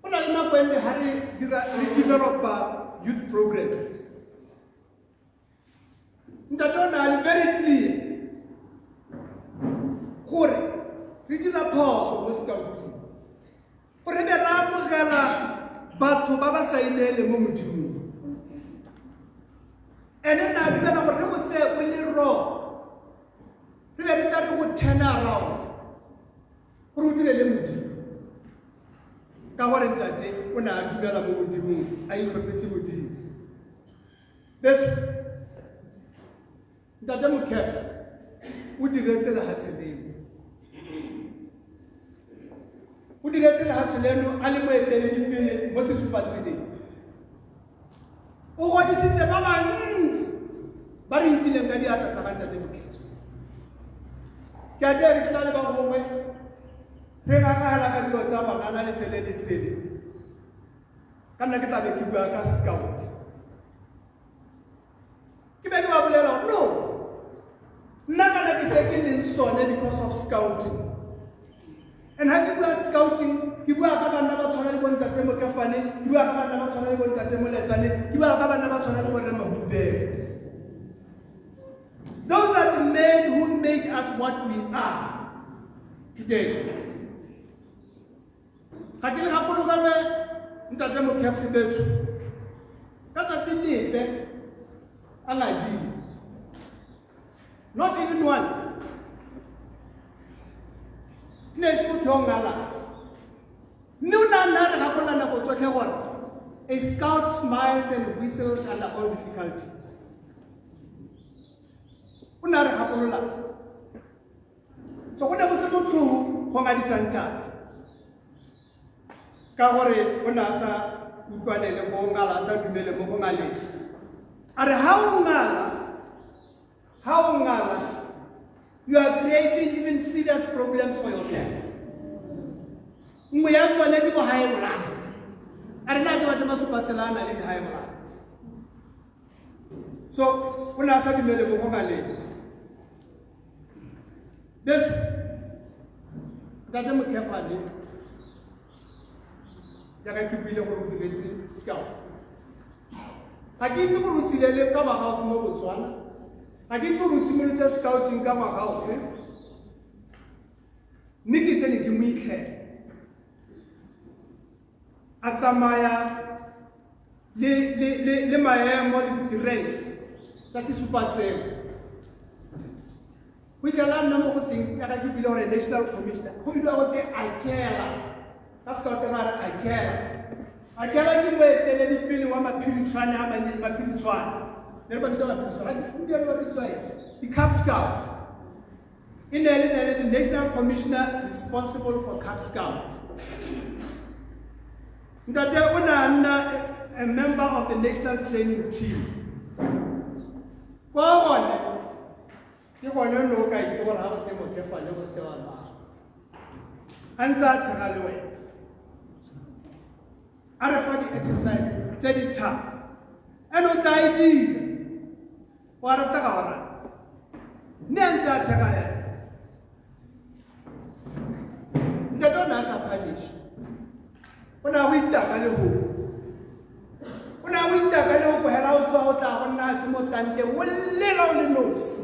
Go na le nako e nngwe ga re dira re developa youth programs. Ntate o ne a le very clear gore re dira phoso mo scouting, gore be re amogela batho ba ba sa ineele mo Modimong. Ene nna a dumela gore re go tseye o le raw, re be re tla re go turn around gore o direle Modimo, ka gore ntate o ne a dumela mo Modimong, a itlhophetse Modimo. Betso ntate Mokefs o diretse lehatshe leno, o diretse lehatshe leno a le moeteledipele mo sesupatseleng. O godisitse ba bantsi ba re itileng ka diatla tsa ga ntate Mokefs. Ke a tle re ke na le ba bongwe re ngangahela ka dilo tsa banana le tsele le tsele, ka nna ke tla be ke bua ka scout. Ke be ke ba bolela gore no, nna kana ke se ke leng sone because of scouting. And ha ke bua scouting, ke bua ka banna ba tshwana le bo ntate Mokefane, ke bua ka banna ba tshwana le bo ntate Moletsane, ke bua ka banna ba tshwana le bo rre Mahupelo. Those are the men who made us what we are today. Ga ke le gakologelwe ntate Mokefs betsho ka tsatsi lepe a ngadile, not even once. Ne se motho yo ngalang, mme o ne a nna a re gakolola nako tsotlhe gore a scout smiles and whistles under all difficulties. O ne a re gakolola. So go ne go se motlhogo go ngadisa ntate, ka gore o ne a sa utlwane le go ngala, a sa dumele mo go ngaleng. A re ha o ngala, ha o ngala, you are creating even serious problems for yourself. Nngwe ya tsone ke bo high blood. A re na ke batla masupatsela a na le di-high blood. So o ne a sa dumele mo go ngaleng. Betsho, ntate Mokefane, jaaka ke buile gore o diretse scout, ga ke itse gore o tsile le ka ngwaga ofe mo Botswana, ga ke itse gore o simolotse scouting ka ngwaga ofe, mme ke tsene ke mo itlhela a tsamaya le maemo le di-ranks tsa sesupatsela. Go itlhela nna mo go teng jaaka ke buile gore national commissioner, go bidiwa go te Akela. Ka scout ra re Akela. Akela ke moeteledipele wa maphiritshwane a mannye, maphiritshwane. Ne re ba bitsa maphiritshwane, gompieno ba bitswa eng? Di-Cub Scouts. E ne le ne le the national commissioner responsible for Cub Scouts. Ntate o ne a nna a member of the national training team. Kwa gone, ke gone no ka itse gore ha go te Mokefane go tewa mang. A ntse a tshega le wena. A re fa di-exercise tse di tough. And o tla e dira. O a rata ka o rata. Mme a ntse a tshega yena. Ntate o ne a sa punish. O ne a go itaka le go. O ne a go itaka le go hela o tswa o tla go nna tse mo tanteng, o lela o le nosi.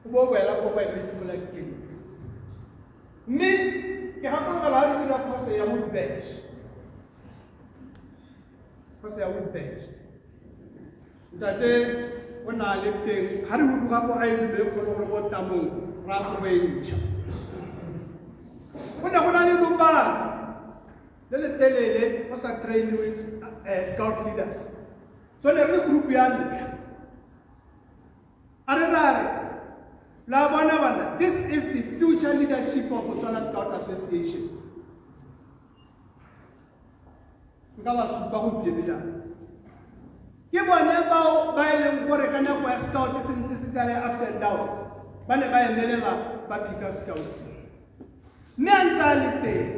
O bo boela ko go ene le dikeledi. Mme ke gakologelwa ha re dira course ya Woodbadge. Course ya Woodbadge. Ntate o na le teng, ha re huduga ko a e dule kgolo gore ko tamong ra go e ntšha. Go ne go na le lobaka le le telele go sa trainiwe scout leaders. So ne re le group ya ntlha. A re ra re, la bona bana, this is the future leadership of Botswana Scout Association. Nka ba supa gompieno jaana. Ke bone bao ba e leng gore ka nako ya scout se ntse se tla le ups and downs, ba ne ba emelela ba phika scout. Mme a ntse a le teng,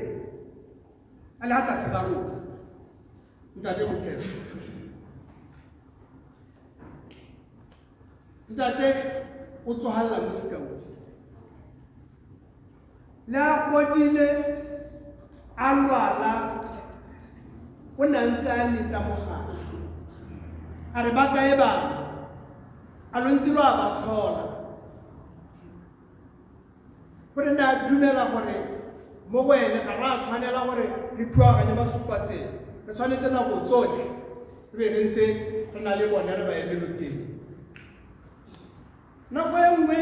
a le ha tlase ga rona, ntate Mokhefe. Ntate o tsogalla mo scout. Le a godile a lwala o ne a ntse a letsa mogala a re ba kae bana a lo ntse lo a ba tlhola gore ne a dumela gore mo go ene ga re a tshwanela gore re phuaganye masupatsela re tshwanetse nako tsotlhe re be re ntse re na le bone re ba eme nokeng. Nako e nngwe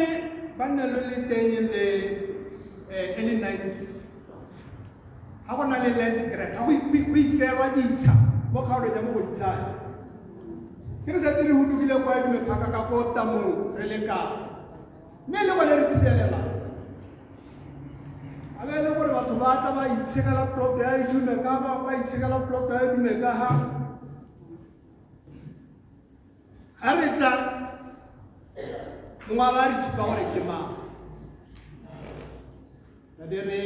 ba nne lo le teng in the early 90s ga go na le land grab ga go itseelwa ditsha mo kgaolong ya Mogoditshane ke re setse re hudugile kwa Dumephaka ka ko tamong re le kapa mme le bone re thibelelang a be e le gore batho ba tla ba itshegela plot ya Edume ka ba ba itshegela plot ya Edume ka ha ga re tla mongwe a ba re thipa gore ke mang ra be re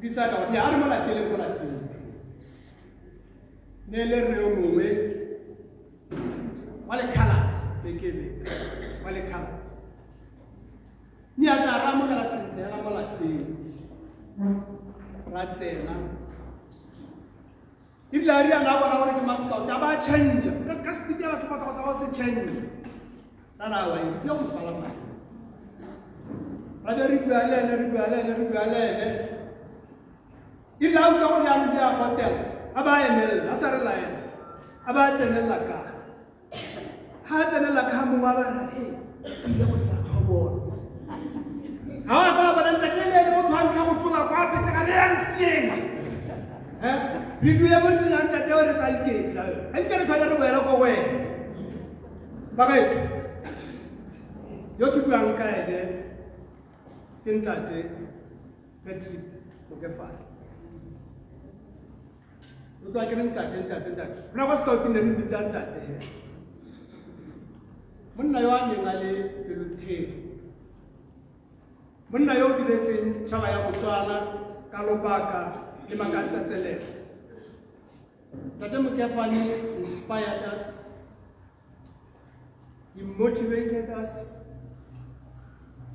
decide gore a re mo lateleng mo lapeng ne le rre yo mongwe wa lekhalate bekebe wa lekhalate mme a tla re amogela sentle hela mo lapeng ra tsena ebile a riana a bona gore ke mascout a ba change ka speed ya sefatlhego sa go se change ra wa e tlile go palama ra be re bua le ene re bua le ene re bua le ene ebile a utlwa gore jaanong di a gotela a ba emelela a sa re laela a ba tsenelela ka ga a tsenelela ka mongwe a ba ra e ile go tsa tlhobolo ga wa ka bona ntate le ene motho a ntlha go tlola kwa petse ga re ya re siema re dule mo ntlong ya ntate o re sa iketla ga ise re tlhole re boela ko wena bagaetsho yo ke buang ka ene ke ntate Patrick Mokefane utlwa ke re ntate ntate ntate rona kwa sekao ke ne re bitsa ntate he monna yo a neng a le pelotheo monna yo o diretseng tšhaba ya Botswana ka lobaka le makatsatselelo Ntate Mokefane inspired us. He motivated us.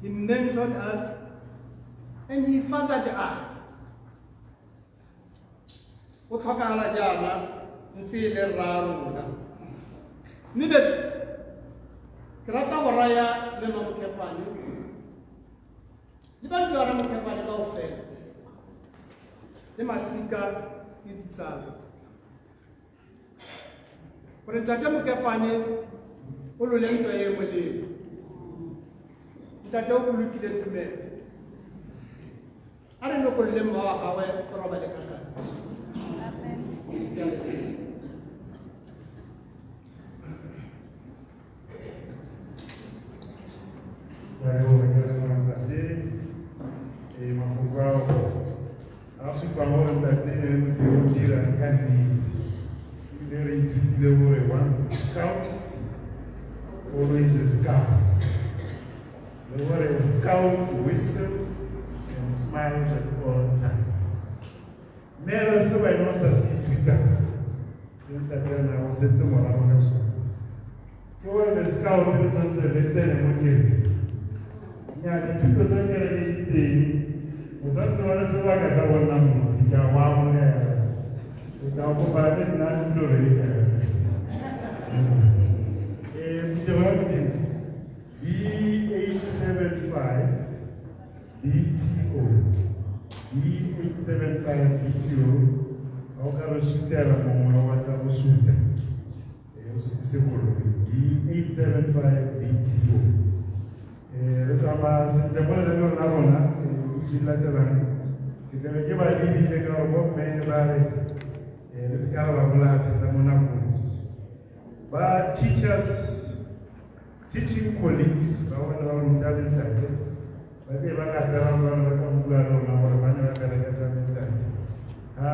He mentored us. And he fathered us. O tlhokagala jaana ntse e le rra rona. Mme betso ke rata go raya le Mamokefane le ba ntlo ya Ramokefane kaofela le masika le ditsala gore ntate Mokefane o lole ntwa e molemo. Ntate o bolokile tumelo. A re lokolole mma wa gagwe go robale ka kagiso. Amen. Ke a leboga, ke a leboga ntate. Ee, mafoko ao a supang gore ntate e le motho yo o dirang ka nnete. Ebile re ithutile gore once a scout, always a scout. Le gore scout whistles and smiles at all times. Mme re se wena o sa se ithutang, se ntate a nang o setse morago ka sone. Ke gore le scout le tshwanetse le tsene mo kerekeng. Nnyaa, dithuto tsa kereke di teng, o sa ntse o na le sebaka sa go nna moruti, ke a go amogela. O tla kopana le nna dilo re le fela. Phuthego ya Modimo, B875 BTO, B875 BTO, ga o ka re sutela mongwe o batla go suta, o sutise koloi, B875 BTO. Re tsamaya sentle mo lenaneong la rona, di latelang, ke tlabe ke ba lebile ka gore bomme ba re le se ka ra ba bolaya thata mo nakong. Ba teachers, teaching colleagues, ba bone ba ruta le ntate, ba tle ba ngata ba bone ba tla go bua le rona gore ba ne ba bereka jang le ntate. Ha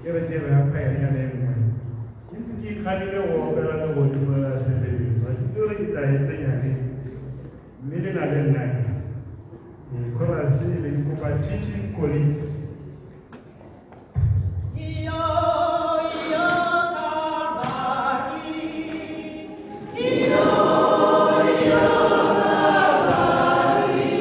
kereke re ya phaenyana e nngwe, ke ntse ke ikganile go opela le godimo la sebeletso, ga ke itse gore ke tla e tsenya leng, mme le na le nna. Chorus e be ke kopa teaching colleagues. Iyo, iyo, Calvary. Iyo, iyo, Calvary.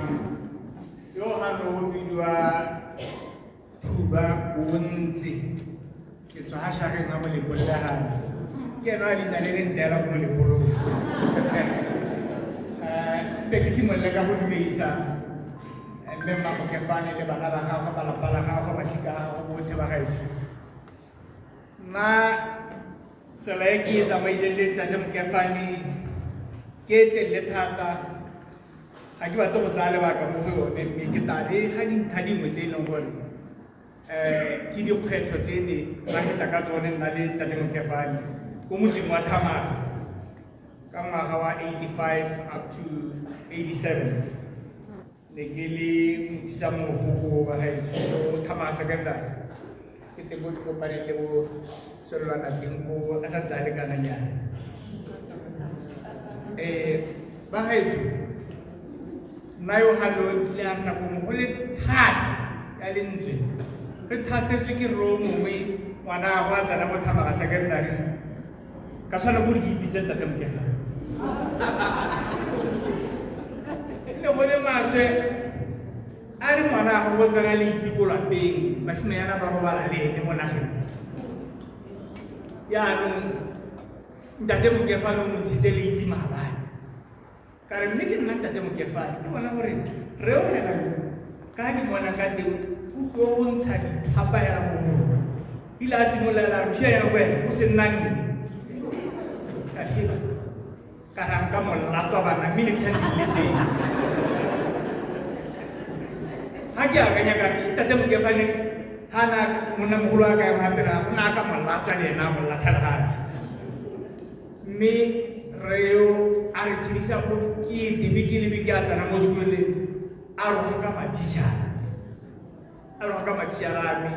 dumelang. Yo gano o bidiwa Thuba Bontsi. Ke tswa ha Shageng a Molepollegane. Ke ena a leina le le nteela ko Molepolong. Mpe ke simolole ka go dumedisa mme Mmamokefane le bana ba gagwe, ba lapa la gagwe, masika a gagwe botlhe ba gaetsho. Nna tsela e ke e tsamaileng le ntate Mokefane ke e telele thata, ga ke batle go tsaya lebaka mo go yone, mme ke tla le ga dintlha dingwe tse e leng gore ke dikgwetlho tse ne ra feta ka tsone nna le ntate Mokefane ko motseng wa Thamaga ka ngwaga wa 85 up to 87. Ne ke le mothusa mogoko wa gaetsho ko Thamaga Secondary. Ke teng ko ke kopaneng le bo Selolwana teng ko a santse a lekananyana. Ba gaetsho, nna yo ganong kile a re nako nngwe go le thata ya lentswe re thasetswe ke rro mongwe ngwana a go a tsena mo Thamaga Secondary, ka tshwana gore ke ipitse ntate Mokefane. Le go le maswe a re ngwana a go tsena le itiko lapeng, basimanyana ba robala le ene mo nageng. Jaanong ntate Mokefane o mo ntshitse le iti maabane. Ka re mme ke nna ntate Mokefane, ke bona gore re o hela ka ke mmona ka teng o tlo go ntsha dithapa hela mo go rona. Ile a simolola a re mošia yana ko wena o se nna nne. Ka re ka ra nka mo latswa bana mme ne ke santse ke le teng. Ha ke akanya ka re ntate Mokefane ha na monna mogolo a ka ema pele o ne a ka mo latswa le ena a mo latlhela fatshe. Mme rre yo a re tshedisa bokete beke le beke a tsena mo sekoleng a roga ka mathichara. A roga ka mathichara a me.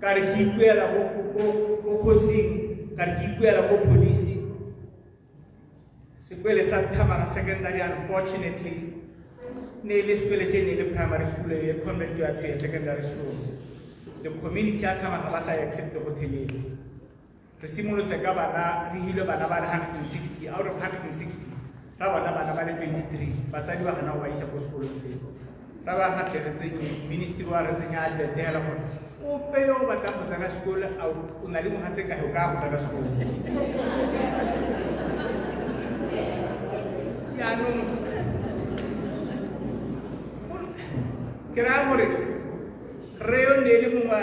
Ka re ke ikuela ko kgosing, ka re ke ikuela ko police. Sekwele sa Thamaga Secondary unfortunately ne le sekwele se ne le primary school e convert to a secondary school. The community ya Thamaga ba sa accept go thelele. Re simolotse ka bana, re hile bana ba le 160 out of 160 ra bona bana ba le 23 batsadi ba gana go ba isa ko sekolong seo. Ra ba gape re tsenye ministry wa re tsenya advert hela gore ope yo o batlang go tsena sekolo a o na le ngwaga tse kae o ka go tsena sekolo. Jaanong ke raya gore rre yo ne le mongwe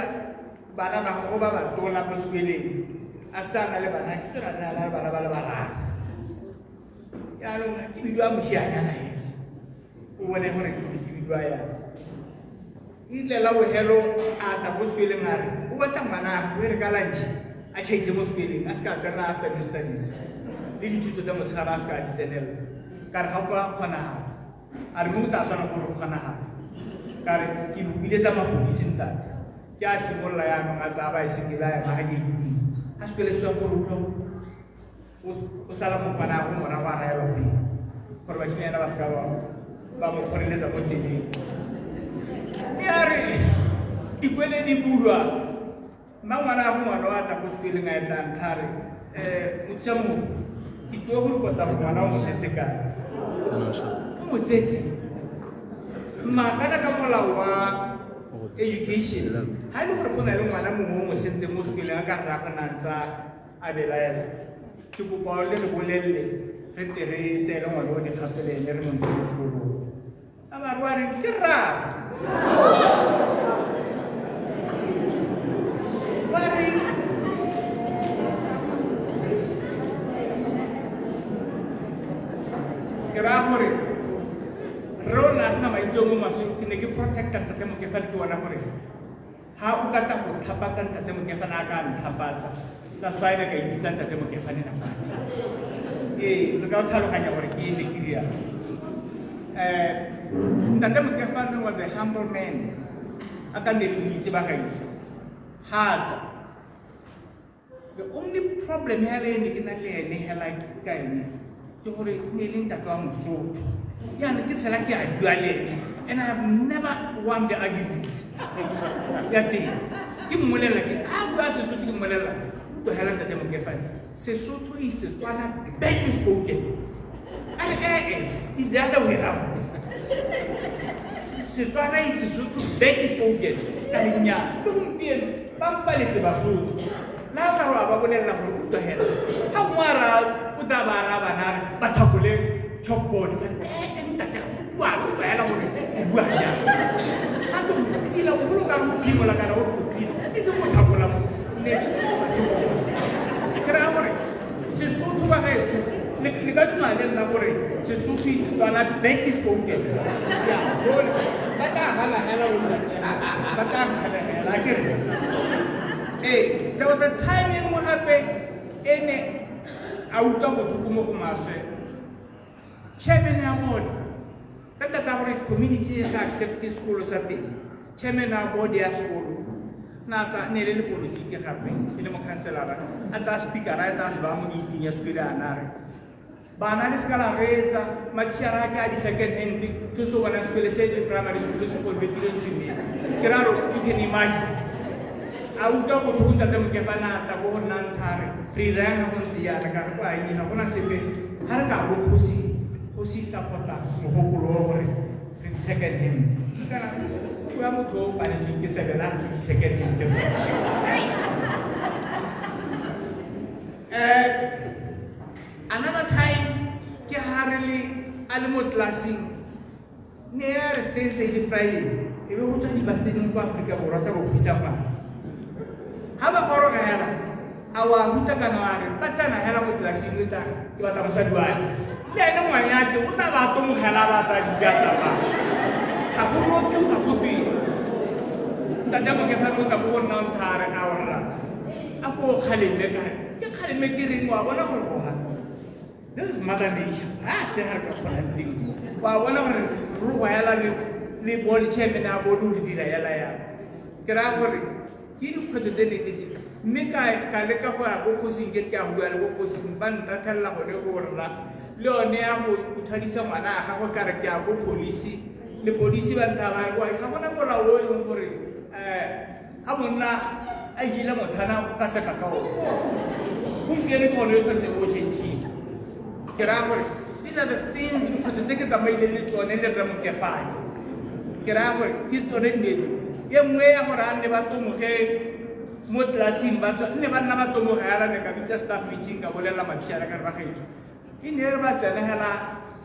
bana ba gago ba ba tona ko sekweleng a sa na le bana, ke se ra nna le bana ba le bararo. Jaanong ke bidiwa mošianyana ena, o bone gore ke bidiwa yang. Erile la bogelo a tla ko sekweleng a re o batla ngwana a gagwe re ka lunch a tšhaise mo sekweleng a se ka tsena afternoon studies le dithuto tsa motshegare a se ka di tsenelela. Ka re ga go a kgonagala. A re mo go tla tshwana gore go kgonagala. Ka re ke lo biletsa mapodisi ntate. Ke a simolola jaanong a tsaya baesekele a ema ga ke ikutlwe. A sekwele se tswa gore utlwa o sala mokwana go morago a raelwa pele gore basimanyana ba se ka ba mo kgoreletsa mo tseleng. Mme a re dikwele di bulwa, mma ngwana a go ngwana o a tla ko sekweleng a etla ntlha a re mothusa mongwe ke tsoe go repota gore ngwana o mo tsetse kae. O mo tsetse. Mma kana ka molao wa education ha e le gore go na le ngwana mongwe o mo sentseng mo sekweleng a ka rrago na ntsa a belaela, ke kopa le re bolelele re tle re tseele ngwana o dikgato le ene re mo ntshe mo sekolong. A ba re wa reng ke rrago. Wa reng? Ke raya gore rre o ne a sena maitseo mo maswe, ke ne ke protecta ntate Mokefane ke bona gore ha o ka tla go tlhapatsa ntate Mokefane a ka ntlhapatsa, that's why ne ka ipitsa ntate Mokefane nakwana. Ee, re ka tlhaloganya gore ke ne ke rialo. Ntate Mokefane was a humble man, a ka nne le itse ba gaetsho thata. The only problem hela e ne ke na le ene hela ka ene ke gore ne le ntate wa Mosotho. Jaanong ke tshela ke a bua le ene and I have never won the argument ya teng. Ke mmolelela ke a bua Sesotho, ke mmolelela utlwa hela ntate Mokefane, Sesotho is Setswana badly spoken. A re is the other way round. Setswana is Sesotho badly spoken. Ka re nnyaa, le gompieno ba mpaletse Basotho. Le ha o ka re wa ba bolelela gore utlwa hela, ga gongwe a raya o tla ba araba na re ba thakole chalkboard. Ka re, eh, ntate, ga go bua, utlwa hela gore o bua jang. Gape go tlila, bogolo ka re go phimola kana o re go tlila, e seng go thakola mo mme mo ga se gone. Ke raya gore Sesotho ba gaetsho, le ka dumela le nna gore Sesotho is Setswana badly spoken. Ya, bone, ba tla gana hela bo ntate, ba tla gana hela, a ke re. Ee, there was a time e nngwe gape e ne a utlwa botlhoko mo go maswe. Chairman ya board, ka ntata ya gore community e sa accept sekolo sa teng, chairman ya board ya sekolo na tsa ne le lepolotiki gape e le mokhanselara, a tsaya speaker a eta a se baya mo gate-ing ya sekolo a na re bana le seka la reetsa mathiara a ke a di-second hand ke so bona sekolo se le primary school se convertileng to me. Ke ra re you can imagine. A utlwa botlhoko ntate Mokefane a tla ko go nna nthare re irang ga go ntse yana ka re go a ga gona sepe ga re ka bo kgosi kgosi support-a mogopolo wa gore re di-second hand. Kana go bua motho o paletsweng ke sebela re di-second hand. Another time ke ha re le a le mo classeng ne ya re Thursday le Friday e be go tswa dibaseneng kwa Aforika Borwa tsa go thusa bana. Ha ba goroga hela a wa ruta kana wa re ba tsena hela mo classeng le tla ke batla mosadi wa me. Le ene ngwanyate o tla ba tomogela ba tsa dibuka tsa ba. Ga go ropiwe ga go twe. Ntate Mokefane o tla ko go nna o nthare a o rra. A ko kgaleme ka re ke kgaleme ke reng wa bona gore go ha. This is mother nature. Ha se ha re ka kgonang teng. Wa bona gore re go hela le board chairman a bone gore dira hela yang. Ke raya gore ke dikgwetlho tse di le teng. Mme ka leka go ya ko kgosing ke re ke a go bua le ko kgosing ba ntathelela gone go rra. Le yone ya go thadisa ngwana a gagwe ka re ke ya ko police. Le police ba ntha ba re ga gona molao o e leng gore ha monna a ijele mothana o ka sega ka one. Gompieno ke gone o tshwanetse o change-ile. Ke raya gore these are the things dikgwetlho tse ke tsamaileng le tsone le rre Mokefane. Ke raya gore ke tsone nnete. E nngwe ya gore a nne ba tomoge mo classeng ba tswa nne ba nna ba tomoge hela ne ka bitsa staff meeting ka bolelela mathiara ka re ba gaetsho. E ne re ba tsena hela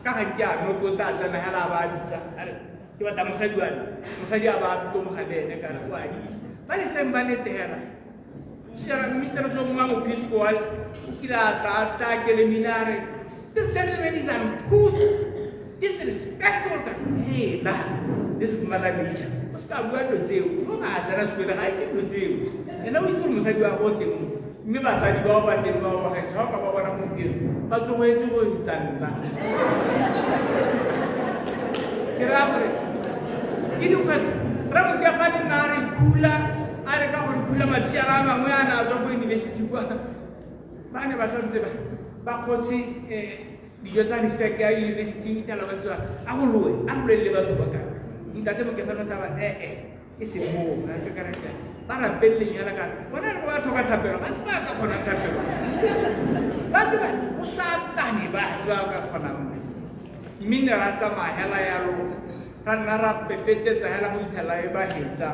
ka ga ke a noko tla tsena hela ba bitsa a re ke batla mosadi wa me. Mosadi a ba tomoga le ene ka re o a ile. Ba le seng ba nete hela. Sejara Mr. Songwa Mopisco o kile a tla tla kelemile a re this gentleman is uncouth, disrespectful. Hey, la, this is mother nature. O se ka bua dilo tseo. O ga a tsena sekolo ga a itse dilo tseo. Ena o itse gore mosadi wa go teng mo. Mme basadi bao ba teng bao ba gaetsho, ha o ka ba bona gompieno, ba tsogetse go feta nna. Ke raya gore ke dikgwetlho. Rre Mokefane nna a re khula, a re ka gore khula mathiara a mangwe a ne a tswa ko university kwa. Ba ne ba santse ba kgotse dijo tsa refek ya university e tla ba tswa a go loe, a go le batho ba ka. Ntate Mokefane o tla ba e se moo, ga ke ka re ka. Ba rapeleleng hela ka bona re ba tlhoka thapelo, ga se ba ka kgonang thapelo. Ba ke ba o satane ba se ba ka kgonang. Mme ne ra tsamaya hela yalo, ra nna ra pepetetsa hela go itlhela e ba hetsa.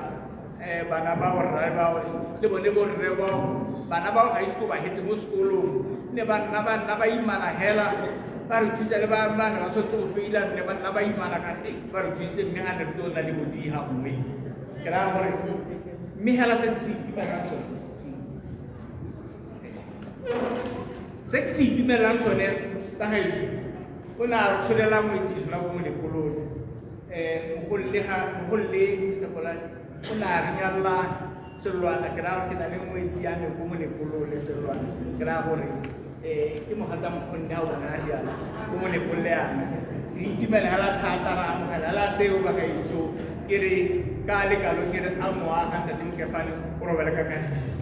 Bana ba borre bao le bone borre bao bana bao ga ise ko ba hetse mo sekolong ne ba nna ba nna ba imana hela ba re thusa le ba ba ne ba tshwanetse go feila ne ba nna ba imana ka re ba re thusitse mme ga ne re tlo nna le bodiga gongwe. Ke raya gore mme hela se ke se itumelang sone, se ke se itumelang sone ka gaetsho o ne a re tsholela ngwetsi rena ko Molepolole. Mogolle Mr. Kolane o ne a re nyalla Selolwana. Ke raya gore ke na le ngwetsi ya me ko Molepolole Selolwana. Ke raya gore ke mogatsa mokgonne a bona a riana ko Molepolole yana. Re itumela hela thata, ra amogela hela seo ba gaetsho. Ke re ka lekalo ke re a moaga ntate Mokefane o robale ka kagiso.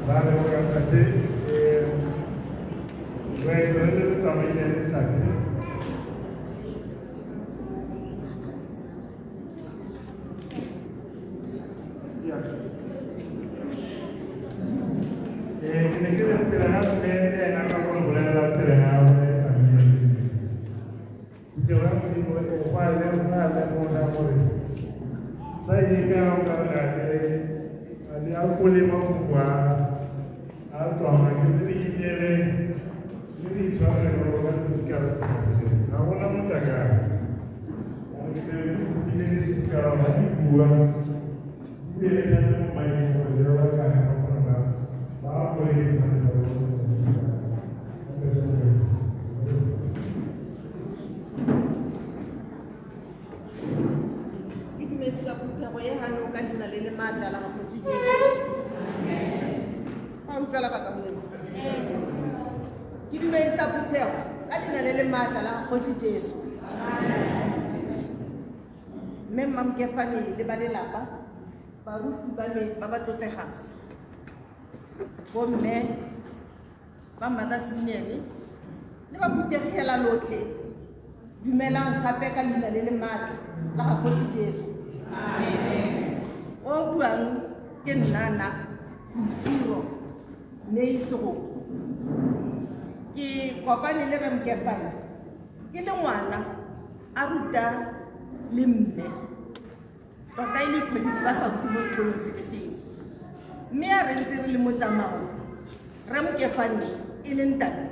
Ra leboga ntate, loeto le le tsamaile le ntate. Ke ne ke re pele ga mme le ena ka go bolelela tsela ya gagwe gopole mafoko a a tswang a ke re inele le re itshwarele ka sepikara se se ga gona motlakase. Re le sepikara ga di bua ebile le na le mo maemong gore le ba ba kae ba kgona ba bone. Ke dumedisa phuthego e ganong ka leina le le maatla la Kgosi Jesu. Fa utlwela baka molemo. Ke dumedisa phuthego ka leina le le maatla la Kgosi Jesu. Mme Mmamokefane le ba lelapa, baruti ba me ba ba tlotlegang, bomme ba Mothers Union le ba phuthegela lotlhe, dumelang gape ka leina le le maatla la ga Kgosi Jesu. O buang ke nnana Tsitsiro Neisego. Ke kopane le Ramokefane ke le ngwana a ruta le mme, tota e le colleagues ba sa rute mo sekolong se le sengwe. Mme a re ntse re le mo tsamaong, Ramokefane e le ntate,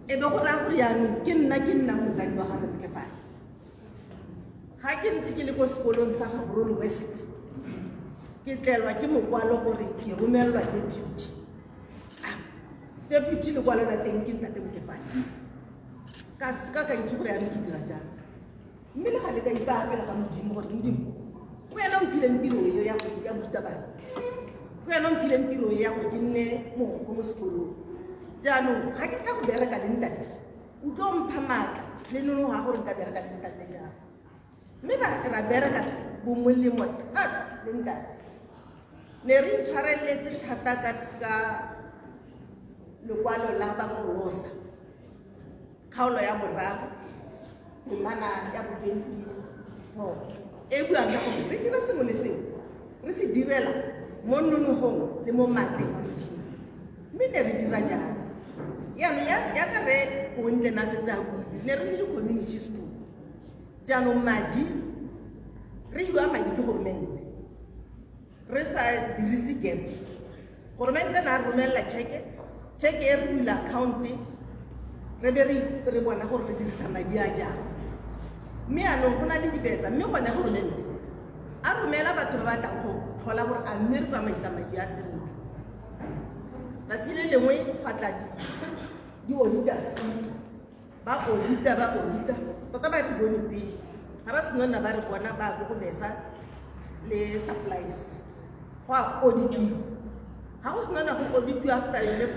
e be go raya gore yaanong ke nna ke nnang motsadi wa ga Ramokefane. Ga ke ntse ke le ko sekolong sa Gaborone West, ke tlelwa ke mokwalo gore ke romelelwa deputy. Deputy lekwalo la teng ke ntate Mokefane. Ka seka ka itse gore yaanong ke dira jang. Mme le gale ka ipaya pele ga Modimo gore Modimo, ke wena o mphileng tiro eo ya borutabana, ke wena o mphileng tiro e ya gore ke nne mogokgo mo sekolong. Jaanong ga ke tla go bereka le ntate, o tlo mpha maatla le nonofo ya gore nka bereka le ntate jang. Mme ba ra bereka bomolemo thata le ntate. Ne re itshwareletse thata ka lekwalo la Bakolosa, kgaolo ya boraro, temana ya bo 24, e buang ka gore re dira sengwe le sengwe re se direla mo nonofong le mo maatleng a Modimo. Mme ne re dira jalo. Jaanong yaka re Bontle na setse a buile, ne re le di-community school. Jaanong madi, re hiwa madi ke goromente, re sa dirise gaps. Goromente na a romelela cheque, cheque e re bula account, re be re bona gore re dirisa madi a jang. Mme yaanong go na le dibesa, mme gone goromente a romela batho ba ba tlang go tlhola gore a mme re tsamaisa madi a sentle. Tsatsi le lengwe gwa tla di-auditor, ba audita, tota ba re bone pele. Ga ba seno nna ba re bona ba ko go besa le supplies, go a auditiwa. Ga go seno nna go auditiwa after yone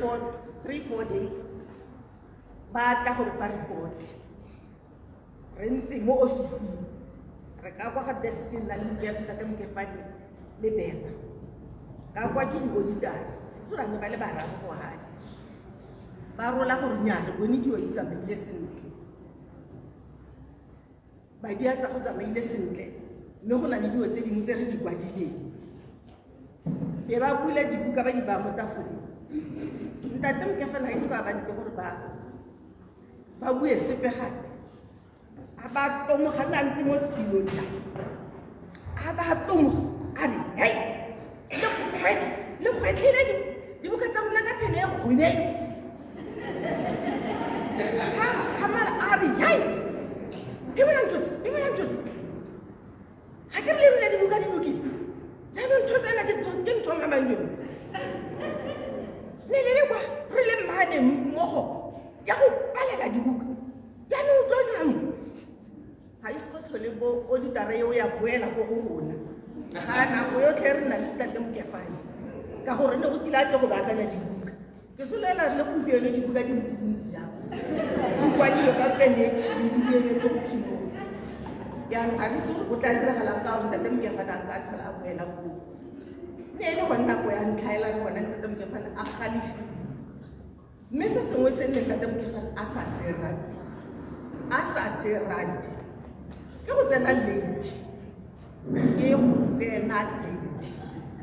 3-4 days, ba tla gore fa report. Re ntse mo ofising, re ka kwa ga deskeng la ntate Mokefane le besa, ka kwa ke di-auditor, tsora ne ba le bararo go gane. Ba rola gore nnyaa, re bone dilo di tsamaile sentle, madi a tsa go tsamaile sentle, mme go na le dilo tse dingwe tse re di kwadileng. Be ba bula dibuka ba di baya mo tafoleng. Ntate Mokefane ga ise ba nte gore ba bue sepe gape. A ba tomoga mme a ntse mo setilong jang. A ba tomoga a re, hei, le kgwetlhile dibuka tsa rona ka pele e kgwebeng. Ga mala a re, hei, phimola ntho tse, phimola ntho tse. Ga ke re le rile dibuka di lokile. Jaanong ntho tsena ke ntho mamang Jones. Ne le le kwa re le mmane mmogo ya go palela dibuka. Jaanong o tlo dira mo. Ga ise go tlhole bo auditor eo ya boela ko go rona. Ga nako yotlhe re nna le ntate Mokefane, ka gore ne go tile a tle go baakanya dibuka. Ke solela le gompieno dibuka di ntse dintsi jang. Di kwadilwe ka pene e tšhibidu, di emetse go phimola. Jaanong ga re itse gore go tla diragalang ka gore ntate Mokefane a ka tlhola a boela koo. Mme e le gone nako ya ntlha ela re bona ntate Mokefane a galefile. Mme se sengwe se nne ntate Mokefane a sa se rate, ke go tsena late. Ke go tsena late.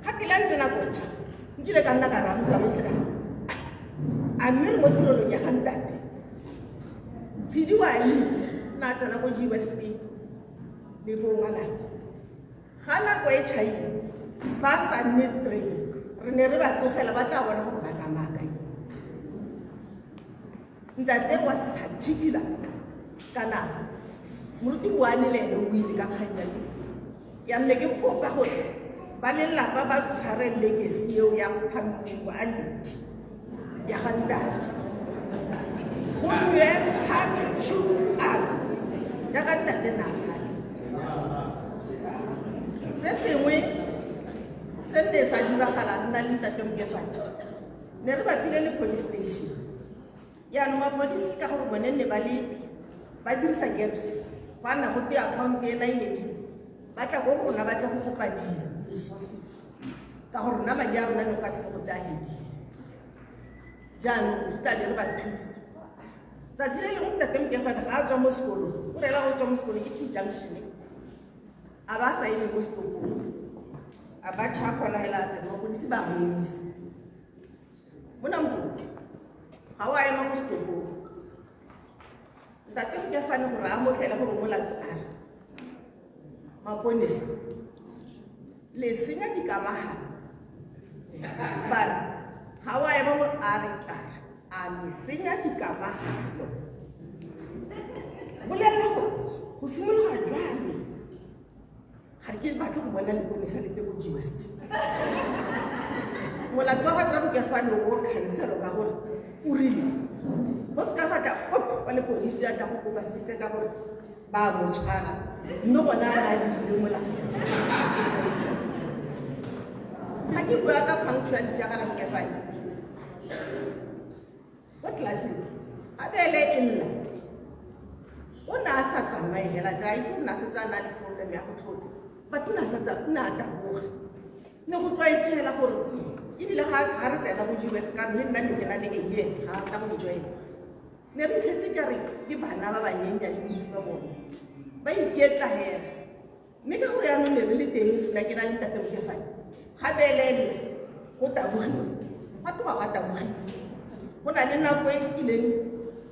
Ga ke la ntse nako tjha, nkile ka nna ka raya motsamaisi ka re, a mme re mo tirelong ya ga ntate. Tshidi wa itse, na tsena ko G West le bo ngwanake. Ga nako e tšhaile, ba sa nne train, Re ne re ba tlogela ba tla bona gore ba tsamaya kae. Ntate was particular ka nako. Moruti Boane le ene o buile ka kgang ya teng. Ya nne ke kopa gore ba lelapa ba tshware legacy eo ya punctuality ya ga ntate. Go nne punctual jaaka ntate na a. Se sengwe se nne sa diragala nna le ntate Mokefane. Ne re bapile le police station. Jaanong mapodisi ka gore bone nne ba dirisa gaps go a nna go te account ena e hedile. Ba tla ko go rona ba tla go kopa di-resources ka gore rona madi a rona ne go ka seke go te a hedile. Jaanong re tla be re ba thusa. Tsatsi le lengwe ntate Mokefane ga a tswa mo sekolong, o rela go tswa mo sekolong ke T junction, a ba a sa eme mo setopong, a ba tšha kona hela a tsena, mapodisi ba mo emisa. Monna mogolo, ga o a ema ko setopong. Ntate Mokefane gore a amogele gore molato a re, maponesa, le senya dikamagano. Ba re, ga o a ema mo, a re ka re, a le senya dikamagano. Bolelela gore go simologa jwale ga ke batle go bona leponesa lepe ko G West. Molato wa ga Rre Mokefane o cancel ka gore o rile go seka fa tla ope wa lepodisi a tla go kopa sepe ka gore ba mo tshwara, mme gone a re a dirile molato. Ga ke bua ka punctuality ya ga Rre Mokefane ko tlelaseng, ga bele e lla, o ne a sa tsamaye hela, re a itse o ne a setse a na le problem ya go tlhotsa, but o ne a sa o ne a taboga. Ne go tlwaetswe hela gore ebile ga re tsena go G West ka le nna ne ke na le a year ga a tla go join. Ne re itlhetse ka re ke bana ba banyenyane bontsi ba bone ba iketla hela, mme ka gore jaanong ne re le teng, nna ke na le ntate Mokefane, ga belele go tabogiwa, gwa tloga gwa tabogiwa. Go na le nako e kileng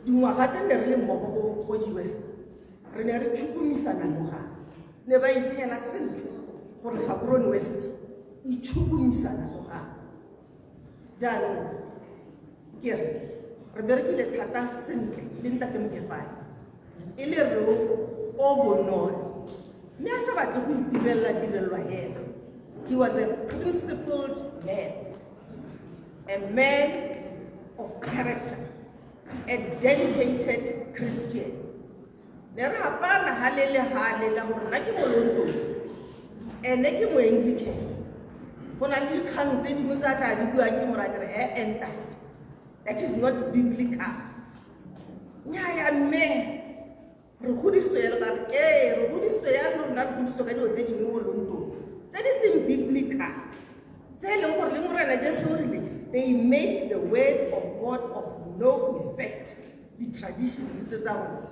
dingwaga tse ne re le mmogo ko G West, re ne re tshukumisana noga. Ne ba itshela sentle gore Gaborone West e tshukumisana noga. Jaanong ke re re berekile thata sentle le ntate Mokefane, e le re o bonolo, mme a sa batle go itirela tirelwa hela. He was a principled man, a man of character, a dedicated Christian. Ne re hapana hale le hale ka gore nna ke Molontong, ene ke Moanglican. Go na le dikgang tse dingwe tse a tla di buang ke mo raya ke re, ntate, that is not biblical. Nnyaya mme, re godisitswe jalo ka re, ee, re godisitswe jalo, rona re godisitswe ka dilo tse dingwe mo Lontong tse di seng biblical, tse e leng gore le Morena Jesu o rile they make the word of God of no effect, di-traditions tse tsa rona.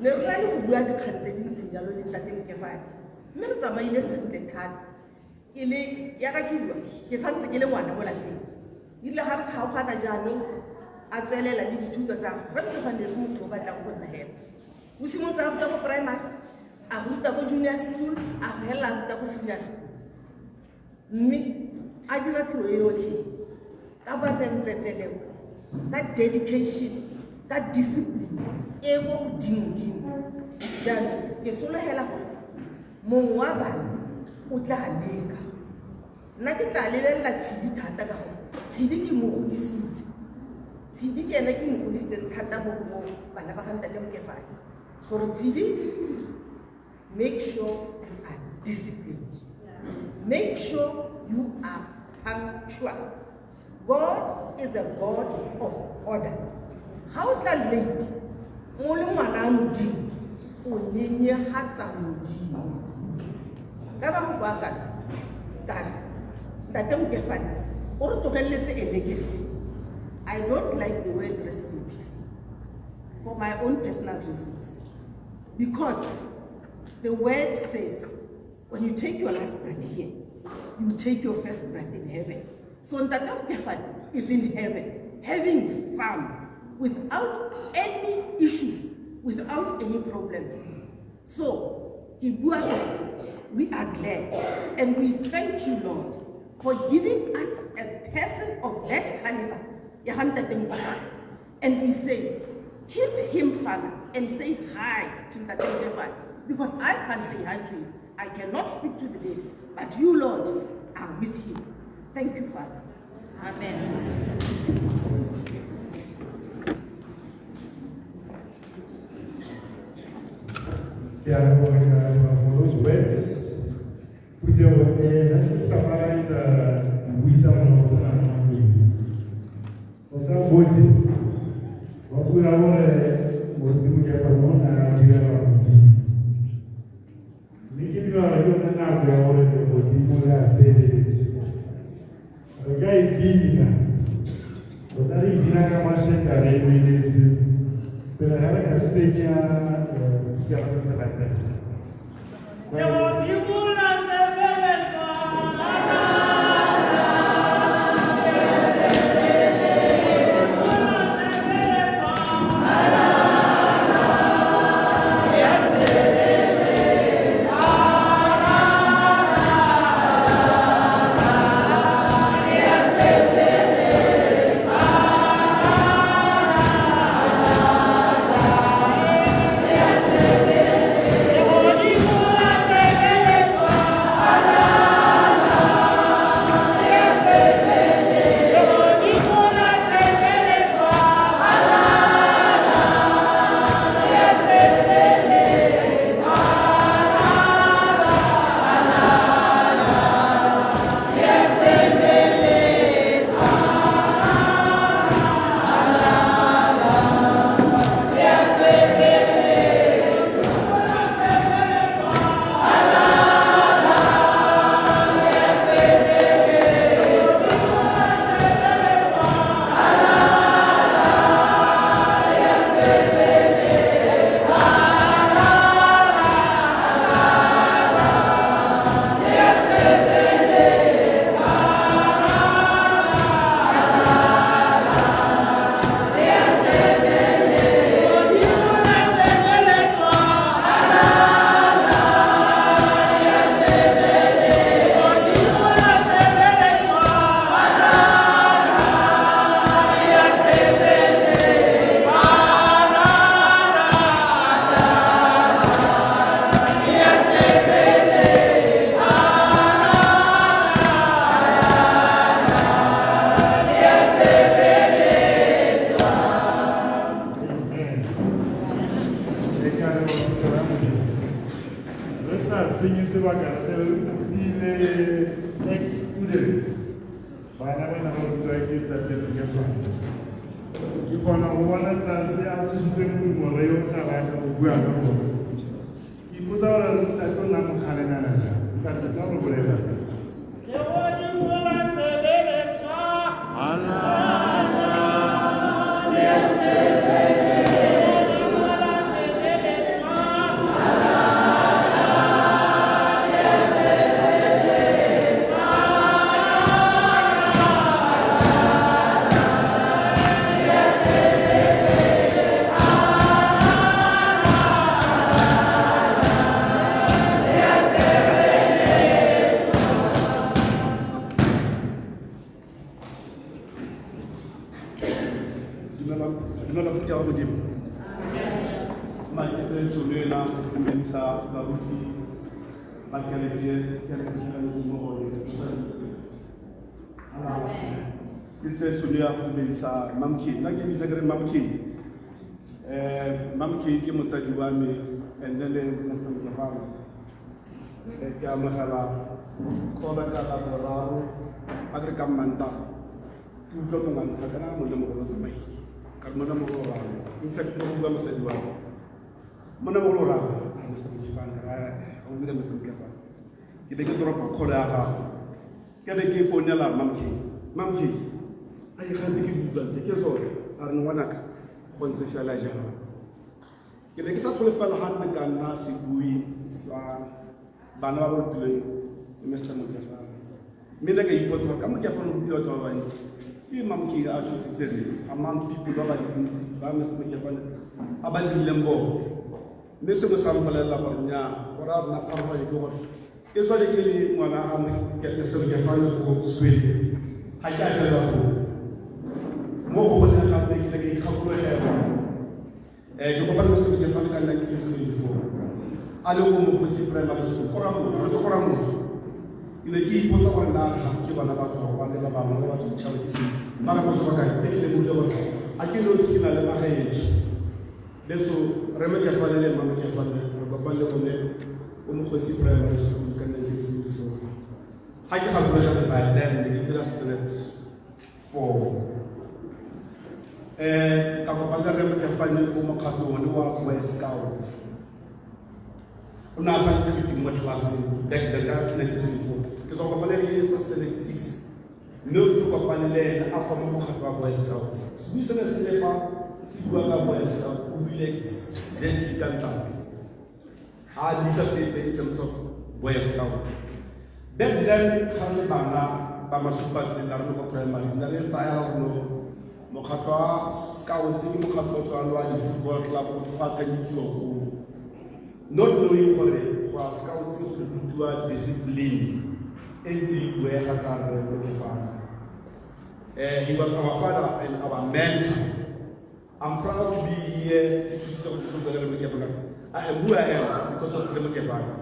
Ne re na le go bua dikgang tse di ntseng jalo le ntate Mokefane, mme re tsamaile sentle thata. Ke le yaka ke bua, ke santse ke le ngwana mo lapeng. Erile ga re kgaogana jaanong, a tswelela le dithuto tsa gagwe. Rre Mokefane e se motho o batlang go nna hela. O simolotse a ruta ko primary, a ruta ko junior school, a go helela a ruta ko senior school. Mme a dira tiro e yotlhe ka bonantsetseleko, ka dedication, ka discipline e ko godimo-dimo. Jaanong ke sologela gore mongwe wa bana o tla leka. Nna ke tla lebelela Tshidi thata ka gore Tshidi ke mo godisitse. Tshidi ke ene ke mo godisitseng thata mo bana ba ga ntate Mokefane. Gore Tshidi, make sure you are disciplined. Make sure you are punctual. God is a God of order. Ga o tla late, mo le ngwana a Modimo, o nyenyehatsa Modimo. Ka ba go bua ka re, ntate Mokefane, o re tlogeletse a legacy. I don't like the word rest in peace for my own personal reasons. Because the word says, when you take your last breath here, you take your first breath in heaven. So Ntate Mokefane is in heaven, having fun, without any issues, without any problems. So, we are glad and we thank you, Lord, for giving us a person of that caliber, ya ga Ntate Mokeefane. And we say, keep him, Father, and say hi to Ntate Mokeefane, because I can't say hi to him. I cannot speak to the dead, but you, Lord, are with him. Thank you, Father. Amen. Ke a leboga, ke a leboga for those words. Phuthego, ga ke summarize dibui tsa rona go tla nna pele. Tota botlhe ba bua gore moruti Mokeefane o ne a direla Modimo. Mme ke dumela ke yone nako ya gore legodimo le a sebeletswe. Re ka e bina, tota re e bina ka mašeka re emeletse pele ga re ka tsenya sepišana se se latelang. Legodimo la sebeletswa. Legodimo la sebeletswa. Legodimo la sebeletswa. Legodimo la sebeletswa. Legodimo la sebeletswa. Amen. E ka re wa phuthego ya Modimo. Re sa senye sebaka re tle re kopile ex-students bana ba ne ba rutwa ke Ntate Mokeefane. Ke kgona go bona tlase a tsositse modumo re yo tla batla go bua ka bone. Ke ipotsa gore ntate o ne a mo kgalemela jang. Ntate tla re bolelela. Legodimo la sebeletswa. Legodimo la sebeletswa. Dumela dumela phuthego ya Modimo. Mma ke tseye tšhono ena go dumedisa baruti ba kereke ya re dumelaneng mo go yone. Ke tseye tšhono ya go dumedisa Mamke. Nna ke mmitsa ke re Mamke. Mamke ke mosadi wa me and then le Mr. Mokeefane. Ke amogela call ka Laboraro ba ke re ka Mmantaga. Ke utlwa mongwe a ntlha kana monnamogolo o tsamaile. Ka re monnamogolo o rang. In fact, mo go bua mosadi wa me. Monnamogolo o rang. A re Mr. Mokeefane, ka re ga o bue ka Mr. Mokeefane. Ke be ke drop-a call ya gago. Ke be ke founela Mamke. Mamke, a dikgang tse ke di utlwang tse ke tsone. A re ngwanaka go ntse fela jalo. Ke ne ke sa solofela ga nne ka nna sebui sa bana ba ba rutilweng ke Mr. Mokeefane. Mme ne ka ipotsa gore ka Mokeefane o rutile batho ba bantsi. Ke Mamke a tshositse re among people ba bantsintsi ba Mr. Mokeefane a ba dirileng bone. Mme sengwe sa mpolelela gore nnyaa, gore a rona pharologanyo ke gore E tswa le ke le ngwana ga Mr. Mokefane ko Swele, ga ke a felela foo. Mo go goleng gape ke ile ka ikgakologelwa. Ke kopane Mr. Mokefane ka 1974 a le ko Mokgosi Primary School, ko Ramotswa, re tswa ko Ramotswa. Ke ne ke ipotsa gore na ga ke bana ba Tlokwane ba bangwe ba batho ditšhaba ke se ba Ramotswa ba kae, mme ke lemogile gore a ke nosi ke na le magaetsho. Letso Rre Mokefane le Mma Mokefane re kopane le bone ko Mokgosi Primary School ka 1974. Ga ke gakologelwe by then ne ke dira standard 4. Ka kopana le Rre Mokefane ko mokgatlhong one wa Boy Scouts. O ne a sa ntse ke mo classeng back then ka 1974. Ke tswa kopana le ene standard 6. Mme o ke kopane le ene a forma mokgatlho wa Boy Scouts. Sebui se ne se le fa se bua ka Boy Scout, o buile exactly ka ntate. Ha a lisa sepe in terms of Boy Scouts. Back then, ga re le bana ba masupatsela re le ko primary, ne re tsaya gore no mokgatlho wa Scouts ke mokgatlho o tswang wa di-football club o tshwa tshamekiwa koo. Not knowing gore go ya Scouts go rutiwa discipline e ntse e buega ka Rre Mokefane. He was our father and our mentor. I'm proud to be here ke thusitse go tlo bua le Rre Mokefane. I am who I am because of Rre Mokefane.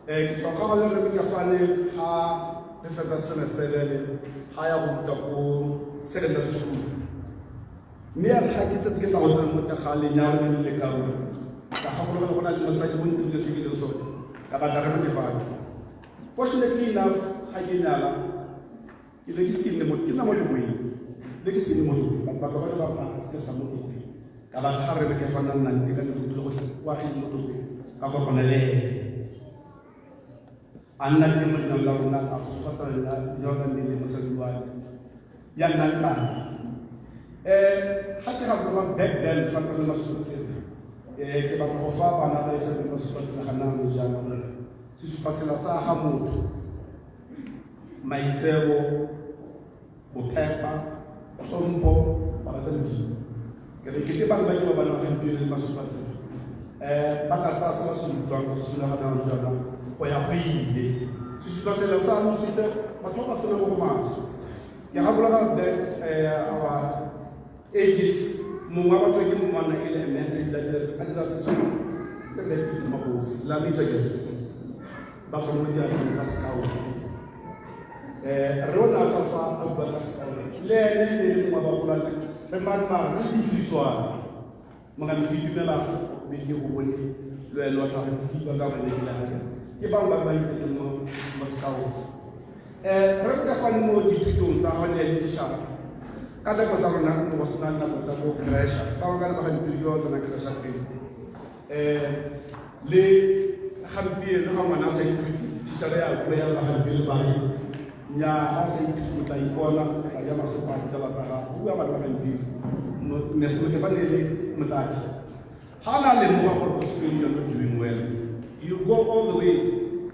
Ke tswa ka le Rre Mokefane ha re fetsa standard 7 ha ya go ruta ko secondary school. Mme ya re ga ke setse ke tla go tsena mo teng ga lenyalo le le lekau, ka gakologelwa go na le motsadi o ntirile se ke leng sone, ka batla Rre Mokefane. Fortunately enough, ga ke nyala, ke ne ke se nne mo, ke nna mo Tlokweng. Ne ke se nne mo Tlokweng, batho ba ne ba ba sesa mo Tlokweng. Ka batla ga Rre Mokefane a nna nteka ne ke utlwile gore kwa ge mo Tlokweng, ka kopana le ene. A nna teng mo lenyalong la rona, a tsofatsa lenyalo la mme le mosadi wa me. Ya nna ntate. Ga ke gakologa back then, fa ke le masupatsela, ke batla go fa bana ba e sa leng masupatsela ga nang jaana gore sesupatsela sa ga motho, maitseo, bophepa, tlhompho, ba rata Modimo. Ke re ke ke bangwe ba ke ba bana ba gompieno le masupatsela. Ba ka tsaya se ba se utlwang go sula ga nang jaana go ya go ile. Sesupatsela sa lositse batho ba ba tona mo go maswe. Ke gakologa back our ages, mongwe wa batho ke mongwana e le a mentor, ebile a dira setšhaba. Ke re ke magosi, la mitsa ke ba tswa mo diatleng tsa Scout. Re o ne a tswa fa a bua ka Scout. Le ene e le mongwe wa bagolwane, re mare re le ditlitswana. Mongame ke itumela be ke go bone le wena o tla re tsiba ka gore ne ke le ga jaana. Ke bangwe ba ba itseng mo Scouts. Re ka fane mo dithutong tsa gone ya ditšhaba. Ka nako tsa rona re ne go sena nako tsa bo crasha. Ba bangwe ka nako ga dipiri ba tsena crasha pele. Le gampieno ga ngwana a sa ithuti, teacher ya bua ya ba gampieno ba re nya ga o sa ithuti o tla ipona, o tla ja masego a ditsala tsa gago. Go bua bana ba gampieno. Mr. Mokefane le motsadi. Ha na lemoga gore ko sekolong you are not doing well, you go all the way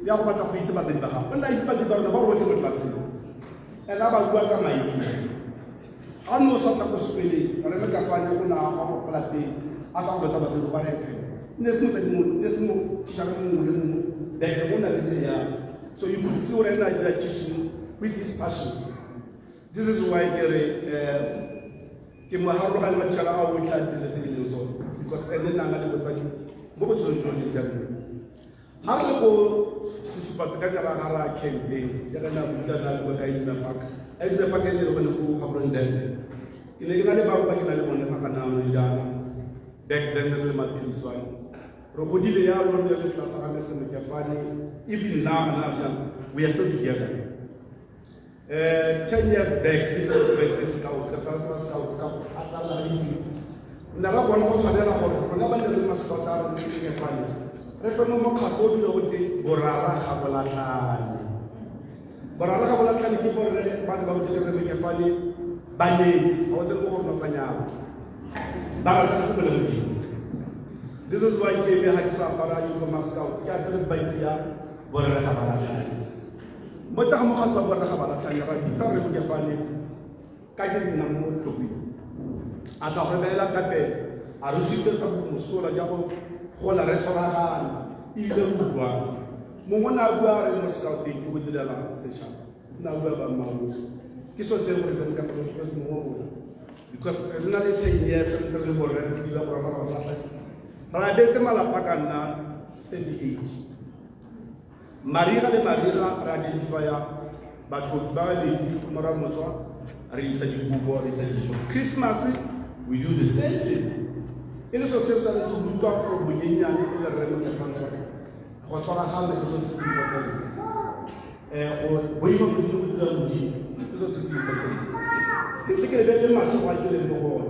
ya go batla go itse batsadi ba gago. O nna itse batsadi ba rona ba rotlhe mo tlelaseng. Ene a ba bua ka maina. Ha no sa tla ko sekoleng, Rre Mokefane o ne a gwa go lapeng, a tla go botsa batsadi ba re ne se motsadi mongwe, ne se mo teacher mongwe le mongwe, back o na le le yang. So you could see gore ene a dira teaching with his passion. This is why ke re ke mo harologane matšhaba a otlhe a dirile se ke leng sone, because ene na na le botsadi mo botshelong jo le jaanong. Ha re le ko sesupatse ka jara ga ra campaign, jaaka ne a bua na bua ka Edna Park. Edna Park e ne le gone ko Gaborone Dam. Ke ne ke na le bangwe ba ke na le bone fa kana jaanong jaana, back then re le maphiriswane. Re godile yalo re le tlase ga Mr. Mokefane, even now, now, now, we are still together. 10 years back, re tlwaetse Scout, re sa tswa Scout ka go phatlalla re itse. Nna ra bona go tshwanela gore rona ba ne re le ma-Scout a rona re Mokefane, re fe mo mokgatlho o bile go te Borara ga bo latlhane. Borara ga bo latlhane ke borre ba ne ba rutile Rre Mokefane ba nyetse, ga o tsene ko go rona sa nyalo. Ba rata go le Modimo. This is why ke eme ga ke sa apara uniform ya Scout, ke apere bike ya Borre ga ba latlhane. Mo teng ga mokgatlho wa Borre ga ba latlhane, ra bitsa Rre Mokefane ka ke nna mo Tlokweng. A tla go re beela thapelo, a re supetsa bomosola jwa go gola re tshwaragane, ebile re utlwana. Mongwe o ne a bua a re mo scouting ke go direla setšhaba, o ne a bua ba mmaosi. Ke selo se e leng gore re ka fela mo go rona. Because re na le 10 years re ntse re le borre re dira borra ba ba latlha. Re abetse malapa ka nna 38. Mariga le mariga re identifya batlhoki ba babedi mo Ramotswa, re isa dikobo, re isa dijo. Christmas we do the same thing. E le so se sa le se rutwa from bonyenyane e le rre Mokefane gore go tshwaragana ke so se se important. Go boifa Modimo, go dira Modimo ke so se se important. Ke tle ke lebelele masego a ke leng mo go one.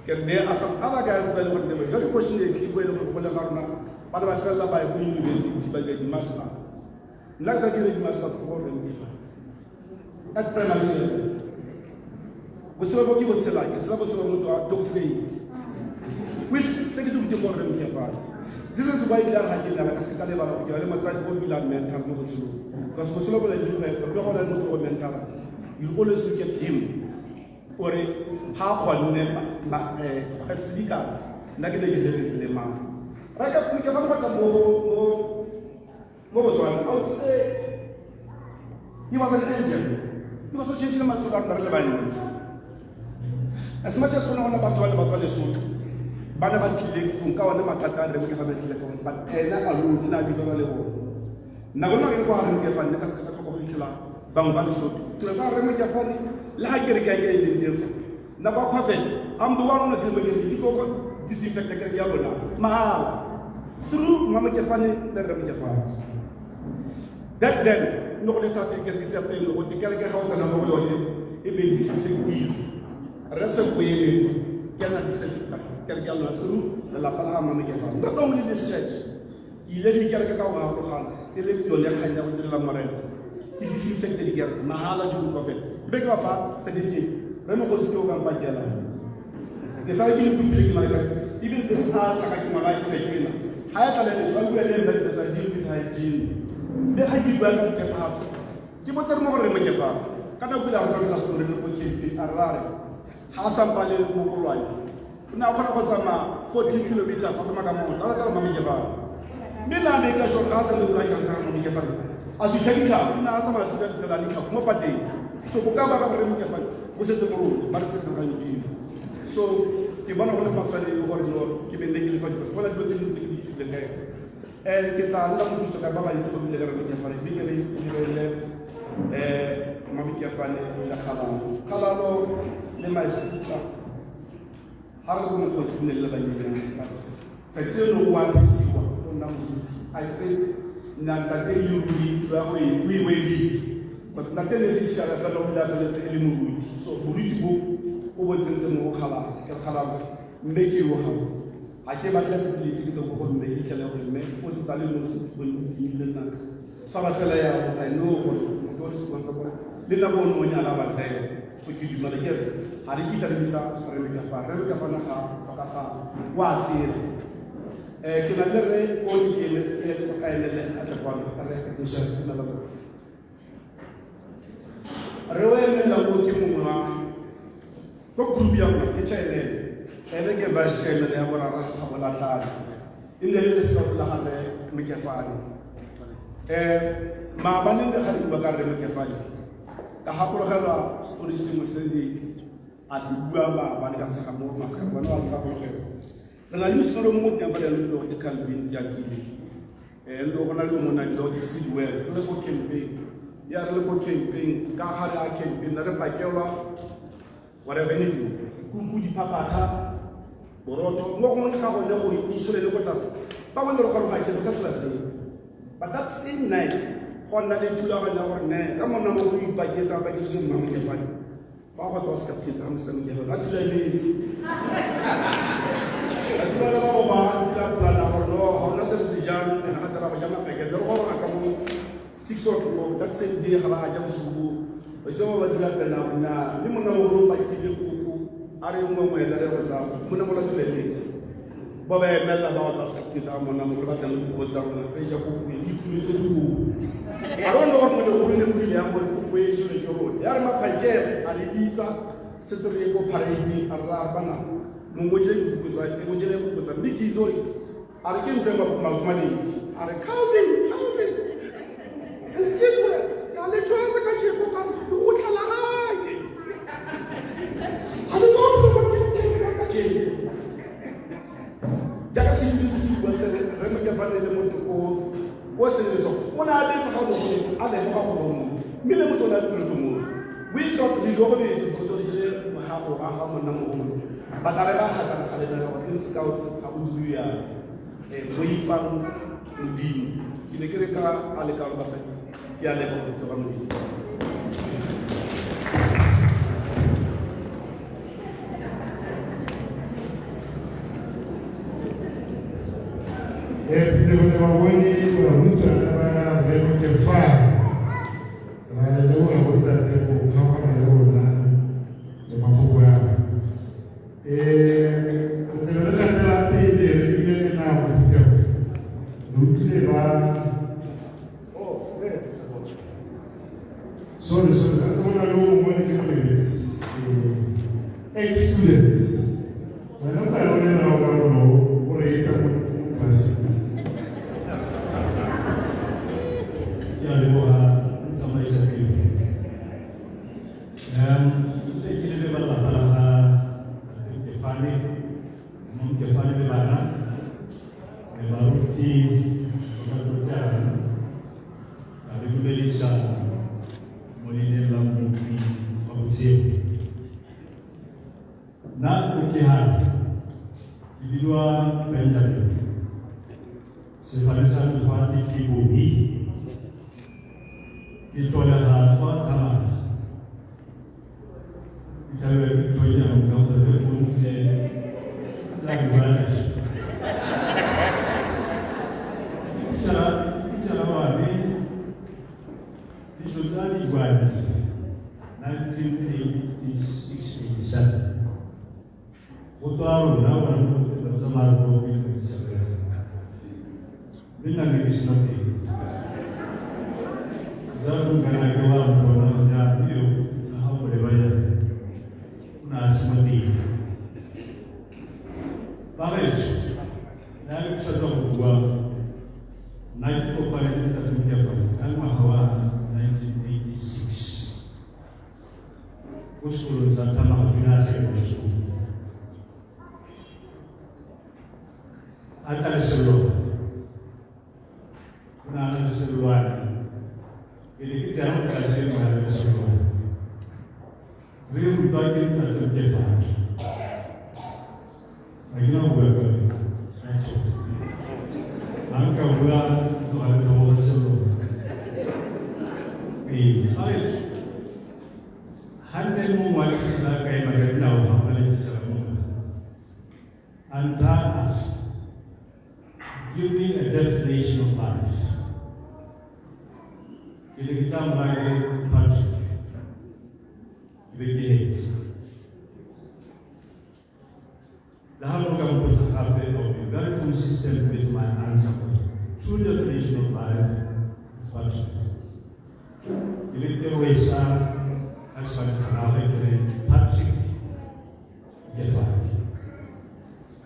Ke re there are some other guys ba e leng gore they were very fortunately bo e leng gore go le ga rona ba ne ba felela ba ye ko university ba dira di-masters. Nna ke sa dire di-masters ko gore Mokefane at primary level. Botshelo bo ke bo tshelang, ke tshela botshelo ba motho wa doctorate, which se ke se rute ko rre Mokefane. This is why ebile ga ke nyala ka se ka lebala gore ke na le motsadi o bile a mentor mo botshelong, because botshelo bo na le dikgwetlho, mme go na le motho go mentora, you always look at him ore ga a kgonne kgwetlho se dikana nna ke ne ke le le mang. Reka Mokefane go tla mo Botswana, I would say he was an angel because o changile matshelo a rona re le bantsi. As much as go ne go na batho ba le ba tswa Lesotho ba ne ba tlile go nka one mathata a rre Mokefane a tlile ka one, but ena alone ne a bitsana le bone. Nako nngwe ke kwa ga rre Mokefane ka se ka tlhoka go fitlhela bangwe ba Lesotho tiro tsa rre Mokefane le ga kereke ya ke e leng teng fa nako ya COVID, I'm the one o ne tlile mo kereke di ko disinfecta kereke ya lona mahala through Mma Mokefane le rre Mokefane. Back then ne go le thata dikereke se tseno go dikereke ga o tsena mo go yone e be disinfectile. Re se boeletsa ke na disinfecta kereke ya lona through lelapa la ga Mma Mokefane. Not only this church, ke ile dikereke ka go harologana e le yone kgang ya go direla Morena. Ke disinfecte dikereke mahala during COVID, be ke ba fa certificate. Re mokgotsi ke o kampakela ke sa ke le kopile ke mara even this altar ka ke ngwana ke ena ga ya tlale leso ba bua le nna because I deal with hygiene. Mme ga ke bua ka phepafatso ke botse re mo gore Mokefane ka nako ile a go story le ko camping a re ra re ga a sampa le mokolwane o ne a kgona go tsamaya 14 kilometers a tsamaya ka maoto a latela Mamokefane, mme na a make sure ga a tsamaye ka yang ka Mamokefane a fitlha ditlhako o ne a tsamaya thusa ditsela ditlhako mo pateng. So bo ka ba ka gore Mokefane bo setse mo rona ba re setse ga yodimo. So ke bona go le matshwanedi gore no ke be nne ke lefa because go na dilo tse dintsi tse ke di ithutileng ka ene. Ke tla nna mopuso ka ba bantsi ba bile ka re Mokefane, mme ke re lebelele Mamokefane le Kgalalo. Kgalalo le my sister ga re ko mokgosi ne le banyenyane, but tsatsi eno o apesiwa o nna moruti. I said nna ntate le ruri tiro ya go e o e weditse because ntate ne se išara fela o bile a feletse e le moruti. So moruti bo o bo tsentse mo go Kgalalo. Ke re Kgalalo mme ke yo gago ga ke batla se ke tse go mme ke fitlhele gore mme o se sale nosi o ile nna tshwara fela ya. I know gore motho o responsible le nako o ne o nyala ba tsena. So ke dumela ke re ga re kitla re bisa re Mokefane, re Mokefane ga tlhokafala o a tsela. Ke na le re o ke ka emele a tle kwano re dumela re o emela mo ke mongwe wa ko group ya rona ke chairman, ene ke vice chairman ya borara ga bolatlhane e ne le lesego la gare Mokefane. Maabane le ga re bua ka rre Mokefane ka gakologelwa story sengwe se le a se bua maabane ka sega mo maskara bana ba gakologelwa. Re na le mosimane mo teng fa le le ke Calvin Jakile le go na le o mona le ke Sidwell. Re le ko campaign ya re le ko campaign ka gare a campaign re pakelwa whatever, anything, kuku, diphaphatha, borotho mo gongwe ka gone go itsholele ko tlase ba bone re gore ga ke sa tlelaseng. But that same night go nna le thulaganyo ya gore ne ka monna mo go ipaketsa paketswe mma Mokefane ba go tswa sekaptese ga moseta Mokefane a dula metsi. Basimane ba go ba dira polana gore no ga ona se re se jang ene ga tera go ja mapekele re goroga ka mo 6 o'clock that same day ga ba ja bosigo. Basimane ba dira pena gore na mme monna mogolo o pakile koko a re nngwe ngwe le re go tsa monna mogolo a dula metsi ba ba emelela ba go tsa sekaptese ga monna mogolo ba tlang le dikobo tsa rona re ja koko e ikhumetse dikobo. A re one gore mone go le mo ile yang gore koko e jelwe ke rona ya re maphakela a re bitsa setse re ye ko parade a re ra bana mongwe o jele dikobo tsa o jele dikobo tsa mme ke itse gore A re ke ntho e makumaledi. A re Calvin, Calvin, and Silwe, ke a le jwetsa kajeko ka re ke kgutlela gae. Ha le tlo tlhoka ke teng ka kajeko. Jaaka se bile se bua se re re Mokefane le motho o o sebeletswa o ne a betsa ga mogolo a lemoga gore o mongwe mme le motho o ne a pelo ke mongwe. We thought re ile go betsa because re jele mogago wa ga monna mogolo, but a re ba gatlana ga lebela gore in scouts ga go diriwe yalo. Boifang Modimo. Ke ne ke re ka a le kalo basadi, ke a leboga motho wa Modimo. Phuthego le ba bone barutwana ba Rre Mokefane. Ra le leboga bontate go kgaogana le rona le mafoko ao. Re tle re gatela pele re bile le nako phuthego. Re utlwile ba. Sorry, sorry, go na le o mongwe ke mo lebetse. Ex-students. Wena o ka o le nao ka rona o reetsa mo tlelaseng. Ke a leboga ntsamaisa pele. Ke ke lebe ba lelapa la ga Mokefane, Mokefane le bana, baruti ba ba tlotlegang, ka re dumedisa mo leineng la Mmopi wa botshelo. Nna Mokehane, ke bidiwa Benjamin. Sefane sa me fa ke Bobi. Ke tlholega kwa Thamaga. Ke tlabe ke tlhoile jaanong ka gore re bontse tsa di-brothers. Ke teacher wa me ditso tsa di-brothers 1986-87. Go tswa rona bona ba tsamaya ko pele mme nna ne ke sena teng. Jaanong kana ke wa mpona ja mme yo ga o leba jang o ne a se mo teng. Ba gaetsho, nna ke sa tswa go bua, nna ke kopane le Ntate Mokefane ka ngwaga wa 1986 ko sekolong sa Thamaga Junior Secondary School. A tla le sello, o ne a na le sellwane. Ke ne ke tsena mo tlelaseng o na le sellwane. Re rutwa ke Ntate Mokefane. Ga ke na go bua ka ga nka bua tloga le tlhogo sello. Ee, gaetsho, ga nne le mongwe wa letsatsi la ka ema ka dinao ga gona letsatsi la mongwe. A nthaya a re, give me a definition of life. Ke ne ke tla mo raya ke Patrick. Ke be ke hetse. Le ha lo ka mpotsa gape, I will be very consistent with my answer. True definition of life is Patrick. Ke ne ke rwesa ka sefane sa gagwe ke re Patrick Mokefane.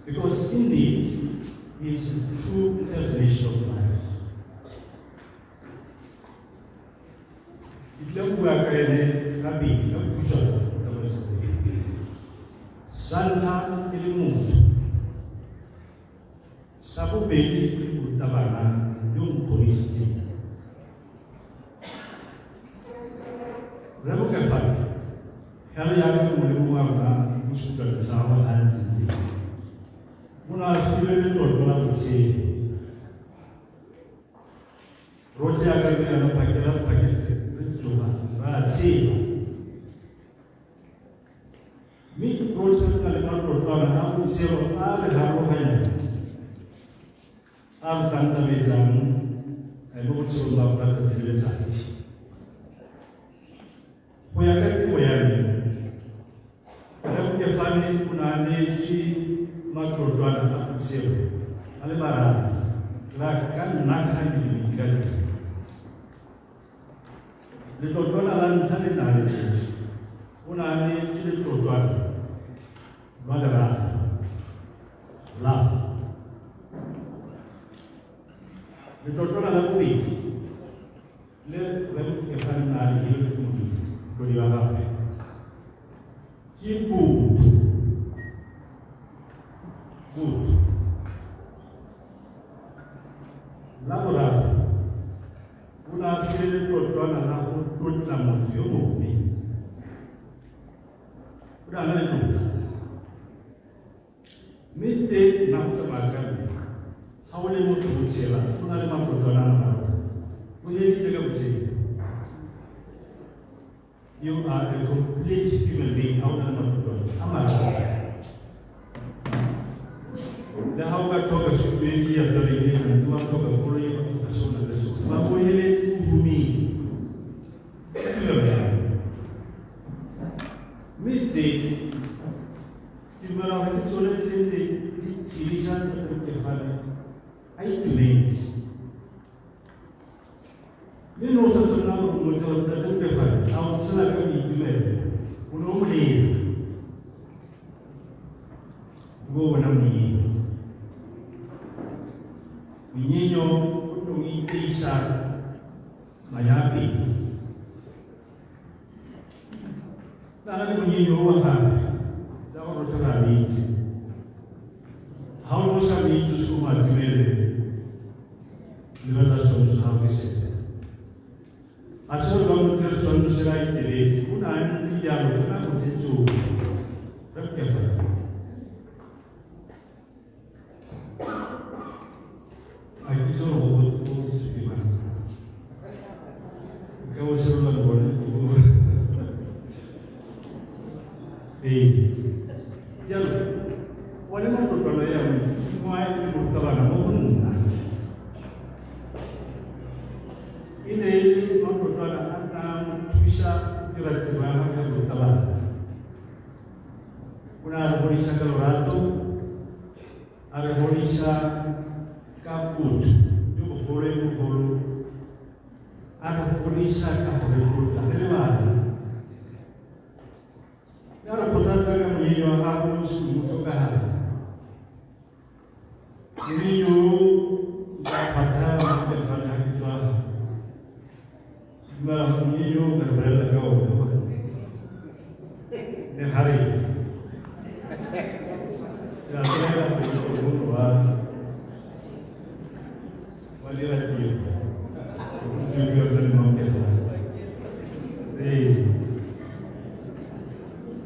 Because indeed, he is the true definition of life. Ke tlile go bua ka ene gabedi ka bokhutshwane tsamaiso. Sa ntlha e le motho, sa bobedi e le morutabana yo o mphorisitseng. Rre Mokefane, ga re yalo ke Modimo wa rona mo setlwaleng sa gagwe a ntseng teng. O ne a filwe letlotlo la botshelo. Rotlhe jaaka re dira phakela re phaketse re tsoga re a tshela. Mme rotlhe re na le matlotlwana a botshelo a re harologanyang, a re tantabetsang mo botshelong ba rona letsatsi le letsatsi. Go ya ka tebo ya me, Rre Mokefane o ne a neetswe matlotlwana a botshelo a le mararo la ka nna kgang di le ka lone. Letlotlwana la ntlha le na le Jesu. O ne a neetswe letlotlwana lwa lerato, love. Letlotlwana la bobedi le Rre Mokeefane o ne a le hilwe ke Modimo, motlodi wa gagwe, ke botho. Botho. La boraro, o ne a filwe letlotlwana la go tlotla motho yo mongwe. O ne a na le tlotla. Mme tse nna go tsamaya ka nna, ga o le motho o tshela, o na le makotlwana a mararo, o heleditse ka botshelo. You are a complete human being, ga o na le makotlwana a mararo. Le ga o ka tlhoka sutu e ke apereng e kana wa tlhoka koloi e ba se o na le sone, ba o heletse o humile. Ke tumelo ya me. Mme tse ke dumela gore ke tsone tse ne di tshedisa Ntate Mokeefane a itumetse. Mme ne o sa tshwanela gore o mmotse gore Ntate Mokeefane a o tshela ka boitumelo, o ne o mo leba. O bo o bona monyenyo. Monyenyo o ne o iteisa manyapele. Tsala le monyenyo o wa gagwe, tsa go rotlhe re a le itse. Ga o ne o sa mo itse o se o mo atumele, lebelela setshwantsho sa gago ke sepe. Ga se gore ba mo tsere setshwantsho se ba iteletse, o ne a ntse jalo ka nako tse tsotlhe. Rre Mokeefane. A ke itse gore go botsitswe ke mang. Ka bo senola le bone. Ee. Jalo, one matlotlwana ya me, mo a e le morutabana mo go nna. E ne e le matlotlwana a na mo thusa go dira tiro ya gagwe ya borutabana. O ne a re godisa ka lorato, a re godisa ka botho jo bogolo e bogolo, a re godisa ka go re tlotla re le bana. Ya re kgothatsa ka monyenyo wa gago o se o tlhokagala. Monyenyo o ka kgwatha Mokeefane ga ke tswa. Ke dumela gore monyenyo o ka re bolelela ka one gore le ga re ke a tlwaela go utlwa wa dira tiro. Ke bua ka le Mokeefane. Ee.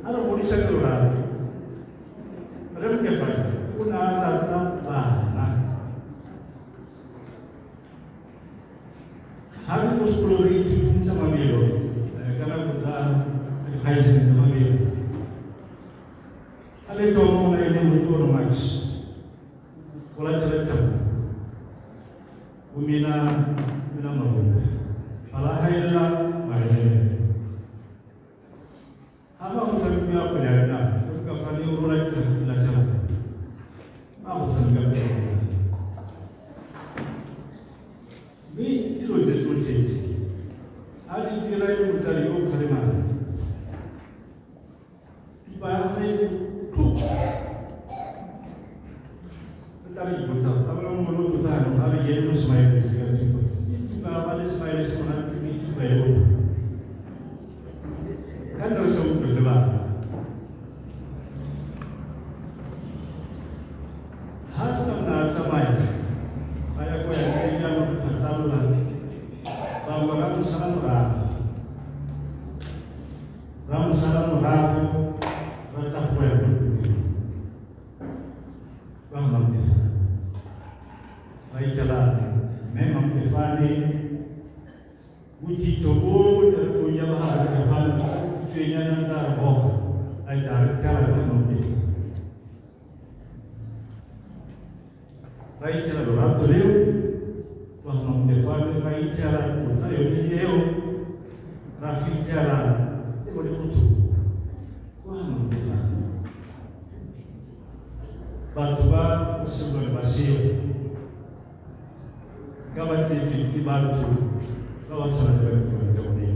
A re godisa ka lorato. Rre Mokeefane o ne a rata bana. Ga re ko sekolong re ithutuntsha mabelo, ka nako tsa dikgaisano tsa mabelo. Ga le thoma o na e le moruti Max, o latela tlhabo, o mina mina maroko, a la haella maele. Ga ba go tshameka kgwele ya dinao, o ka fa le o rola ditlhako la tlhabo. Ba go tshameka kgwele ya dinao. Mme dilo tse tsotlhe tse, a di dira e le motsadi yo o kgalemang. Thipa ya gagwe e botlhoko. Re tla re ipotsa, ka bona mongwe le o tota jaanong a re ye mo smile se ka thipa. Ke thipa ya ba le smile se monate ke thipa e botlhoko. Ka nne o sa utlwe le bana. Ha sa nna a tsamaya, a ya kwa ya Kenya go phatlalla, bangwe ra mo sala morago. Ra mo sala morago, ra tla go ya ko ntlong. Ba Mmampefane. Ba ikela mme Mmampefane, bothito bo ne re bo ja ba ga Mmampefane, tswenyana tla re goga, a tla re tla re ba Mmampefane. Ba ikela lorato leo, ba Mmampefane ba ikela tlotla yone eo, ra fitlhela e bone botlhoko kwa Mmampefane. Batho ba Sello le Masego ka ba tsetswe ke batho ba ba tshwanang le ba ke ka bone.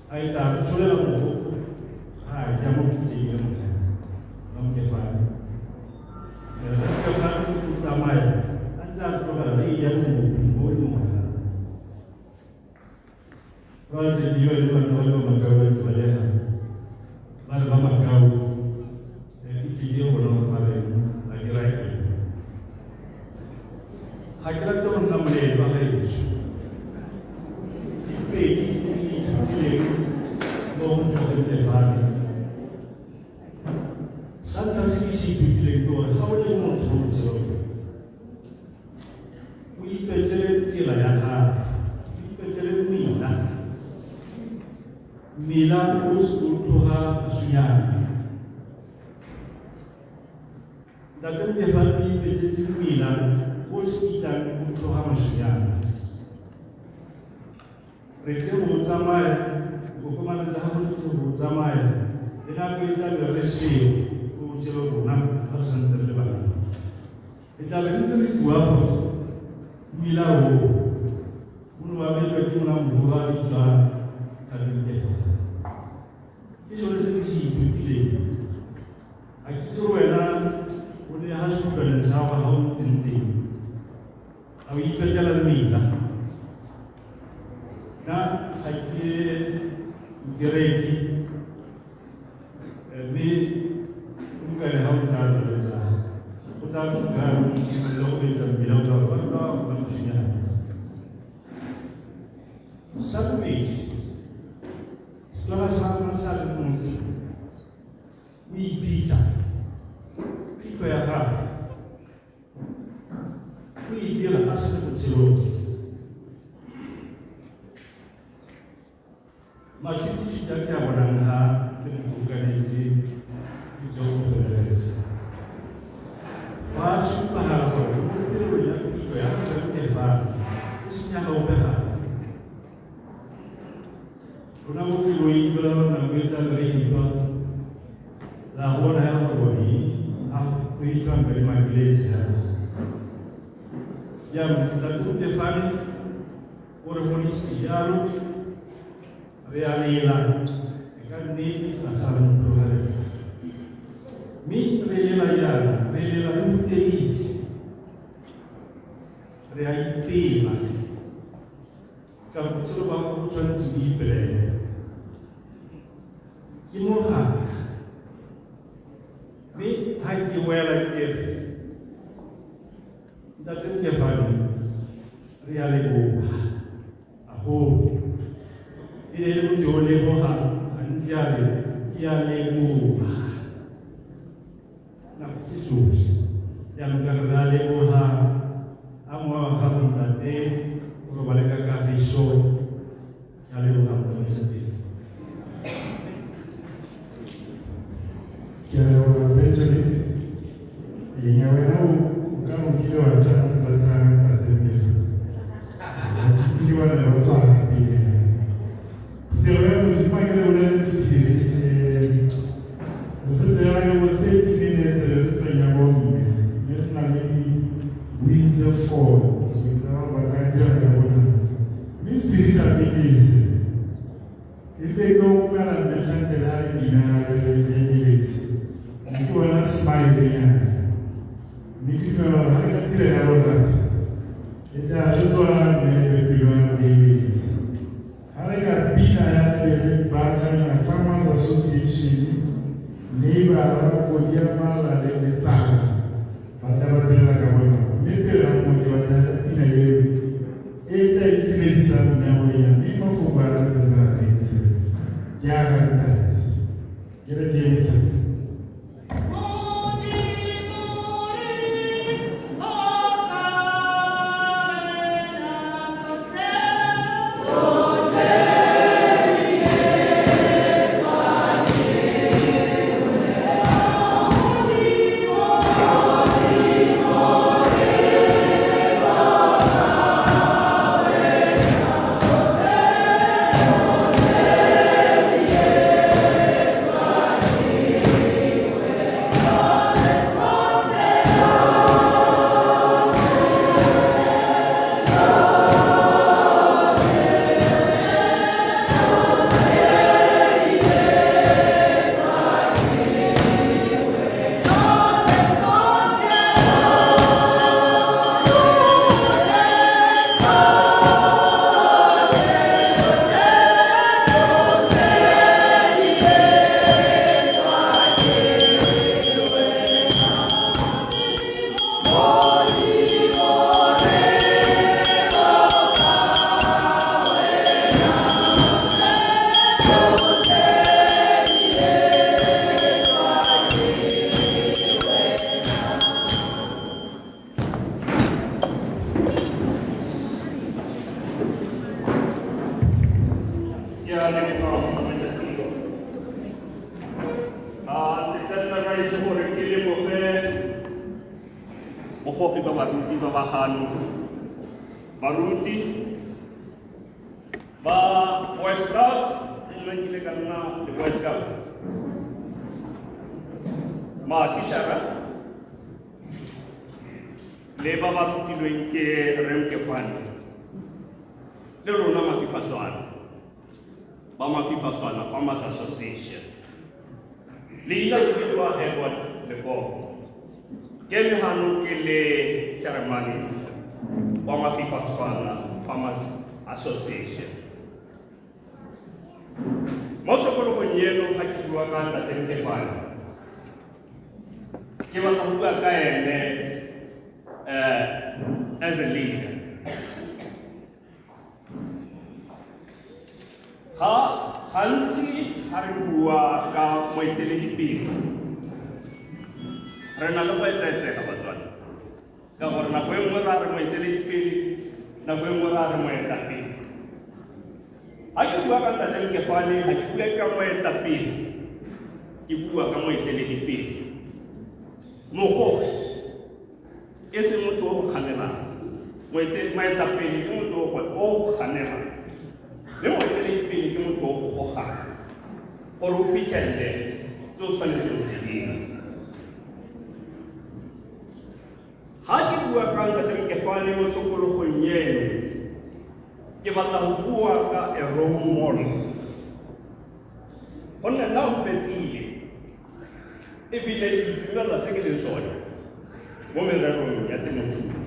A e tla re tsholela mogopo ga a ja mo pitseng ya mogala Mmampefane. Mmampefane o tsamaya a ntse a tlogela re Ba tle di yone bana ba le ba Makau ba ntse ba le ha. Ba le ba Makau, ke tlile go bona gore ba reng, ba dira eng. Ga ke rate go nna moleele wa gaetsho. Di pedi tse ke ithutileng mo go Ntate Mpefane. Sa ntlha se ke se ithutileng ke gore ga o le motho mo botshelong, o ipetlele tsela ya gago, o ipetlele mmila. Mmila o se o tloga Sunyane. Ntate Mpefane o ipetletse mmila o se kitlang o tloga Masunyane. Re tle go tsamaya, dikokomane tsa gago di tle go tsamaya, le nako e tla be re seo mo botshelong rona ga re santse re le bana. Re tla be ntse re bua gore mmila o o ne wa betlwa ke mona mogolo a bitswa Ntate Mpefane. Ke sone se ke se ithutileng. Ga ke itse gore wena o ne ga seutlwaneng sa gago ga o ntseng teng. A o ipetlela mmila. Nna ga ke mokereki, mme o mokane ga o ntse a loletsa, o tla ka simolola go betla mmila o tla gore ba ba ba mothunyana. Sa bobedi, Setswana sa rona sa re motho o ipitsa phitlho ya gagwe o e dira a se le botshelong. Matšhutitšhuti a ke a bonang ga le mokgobokanetse ke tswa go feleletsa. Go a supagala gore mo tirelong ya phitlho ya gagwe Mpefane e senya ga ope gape. Rona mo ke lo itlwa nako e tla be re itlwa la bona ya gore a go itlwa mme mabiletse ya. Jaanong Ntate Mpefane o re godisitse jalo, re a lela e ka nnete a sa re motlogele. Mme re lela jaana, re lela re hutelitse, re a ipela. Ka botshelo ba gago tshwanetse o ipelele. Ke mogaka. Mme ha ke wela ke re, Ntate Mpefane, re a leboga haholo. E ne e le motho yo o lebogang gantsi a re ke a leboga nako tse tsotlhe. Jaanong ka re re a leboga a mowa wa gago ntate o robale ka kagiso. Ke a leboga motsamaisa pele. Ke a leboga Benjamin. Enya wena o ka o kile wa tsena tlase ga ntate Mmefa. Ga ke itse ba ne ba tswa pele. Phuthego ya Modimo a ke re boleleng sephiri. Re setse re le bo 30 minutes re re tsenya bomme mme re na le dibui tse 4 so ke tsaya gore ba tla dira ka bonako. Mme sephiri sa pele se. E rile ke okomela mme kgantele a re bina re re emeletse. Mme ke bona smile nyana. Mme ke dumela gore ga re ka dira jalo gape, e tla re tswa mme re pelo ya re emetse. Ga re ka bina ya re be re baakanya Farmers Association, neighbor, Kodiamala le Letsala ba tla ba direla ka bonako. Mme pele ga moo ke batla pina eo e tla itumedisang mme ya go ena mme mafoko a re ntseng re a reeditse ke a ga ntate. Ke re ke emetse. Bogogi ba baruti ba ba gano, baruti ba Boy Scouts, nna nkile ka nna le Boy Scout, matitšhara le ba ba rutilweng ke Rre Mokefane le rona Mafifaswana ba Mafifaswana Farmers Association. Leina le bidiwa Herbert Lekoko, ke eme gano ke le chairman wa Mafifaswana Farmers Association. Mo tshokologong eno ga ke bua ka Ntate Mokefane, ke batla go bua ka ene as a leader. Ga gantsi ga re bua ka moeteledipele, re na le go etsaetsega Batswana, ka gore nako e nngwe ra re moeteledipele, nako e nngwe ra re moetapele. Ga ke bua ka Ntate Mokefane, ga ke bue ka moetapele, ke bua ka moeteledipele. Mogogi e se motho o go kganelang, moetapele ke motho o go kganelang, mme moeteledipele ke motho o go gogang gore o fitlhelele tse o tshwanetseng go di dira. Ga ke bua ka Ntate Mokefane mo tshokologong eno, ke batla go bua ka a role model, gonne nna o mpetlile ebile ke itumelela se ke leng sone mo mererong ya temothuo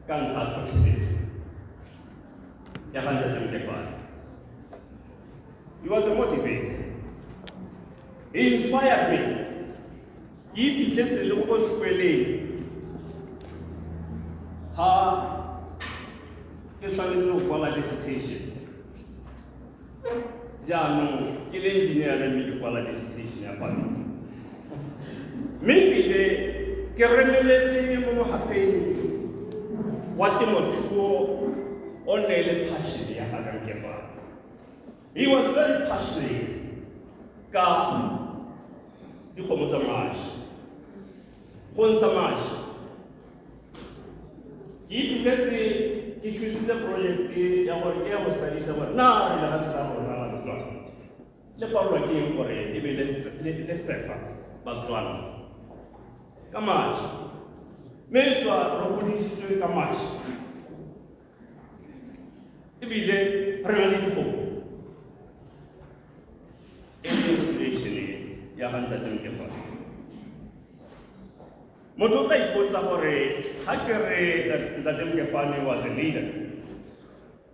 ka ntlha ya tlhotlheletso ya ga Ntate Mokefane. He was a motivator. He inspired me. Ke iphitlhetse le go sekweleng ga ke tshwanetse go kwala dissertation. Jaanong ke le engineer mme ke kwala dissertation ya farming, mme ebile ke remeletse mo mogapeng wa temothuo o ne le passion ya ga Mokefane. He was very passionate ka dikgomo tsa mašwi, go ntsha mašwi. Ke iphitlhetse ke choositse project ya gore ke ya go studyisa gore na re lefatshe la rona la Botswana le palelwa ke eng gore e be le fepa Batswana ka mašwi, mme tswa re godisitswe ka mašwi ebile re na le dikgomo. E le inspiration ya ga Ntate Mokefane. Motho o tla ipotsa gore ga ke re Ntate Mokefane was a leader,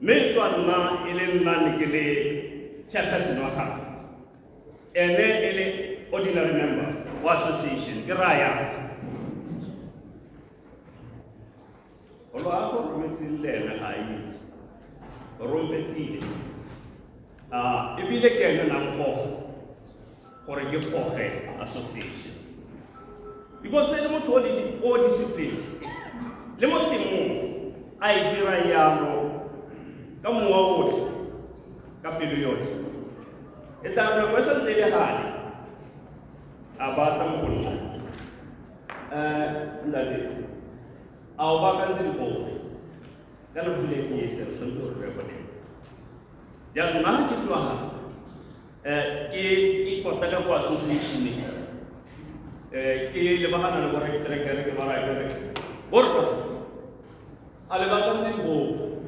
mme tswa nna e le nna ne ke le chairperson wa gagwe, ene e le ordinary member wa association, ke raya golo a go rometseng le ene ga a itse rompetlile, ebile ke ene nang goga gore ke goge association, because le motho o discipline le mo temong a e dira yalo ka mowa otlhe, ka pelo yotlhe. E tla re nako e santse e le gale a batla mo go nna, ntate, a o baakantse dikgogo ka nako ile ke etle re tshwanetse gore re bone. Jaanong nna ke tswa ke kota ka ko association, ke lebagana le bore terekere, ke ba raya ke re borra a le baakantse dikgogo.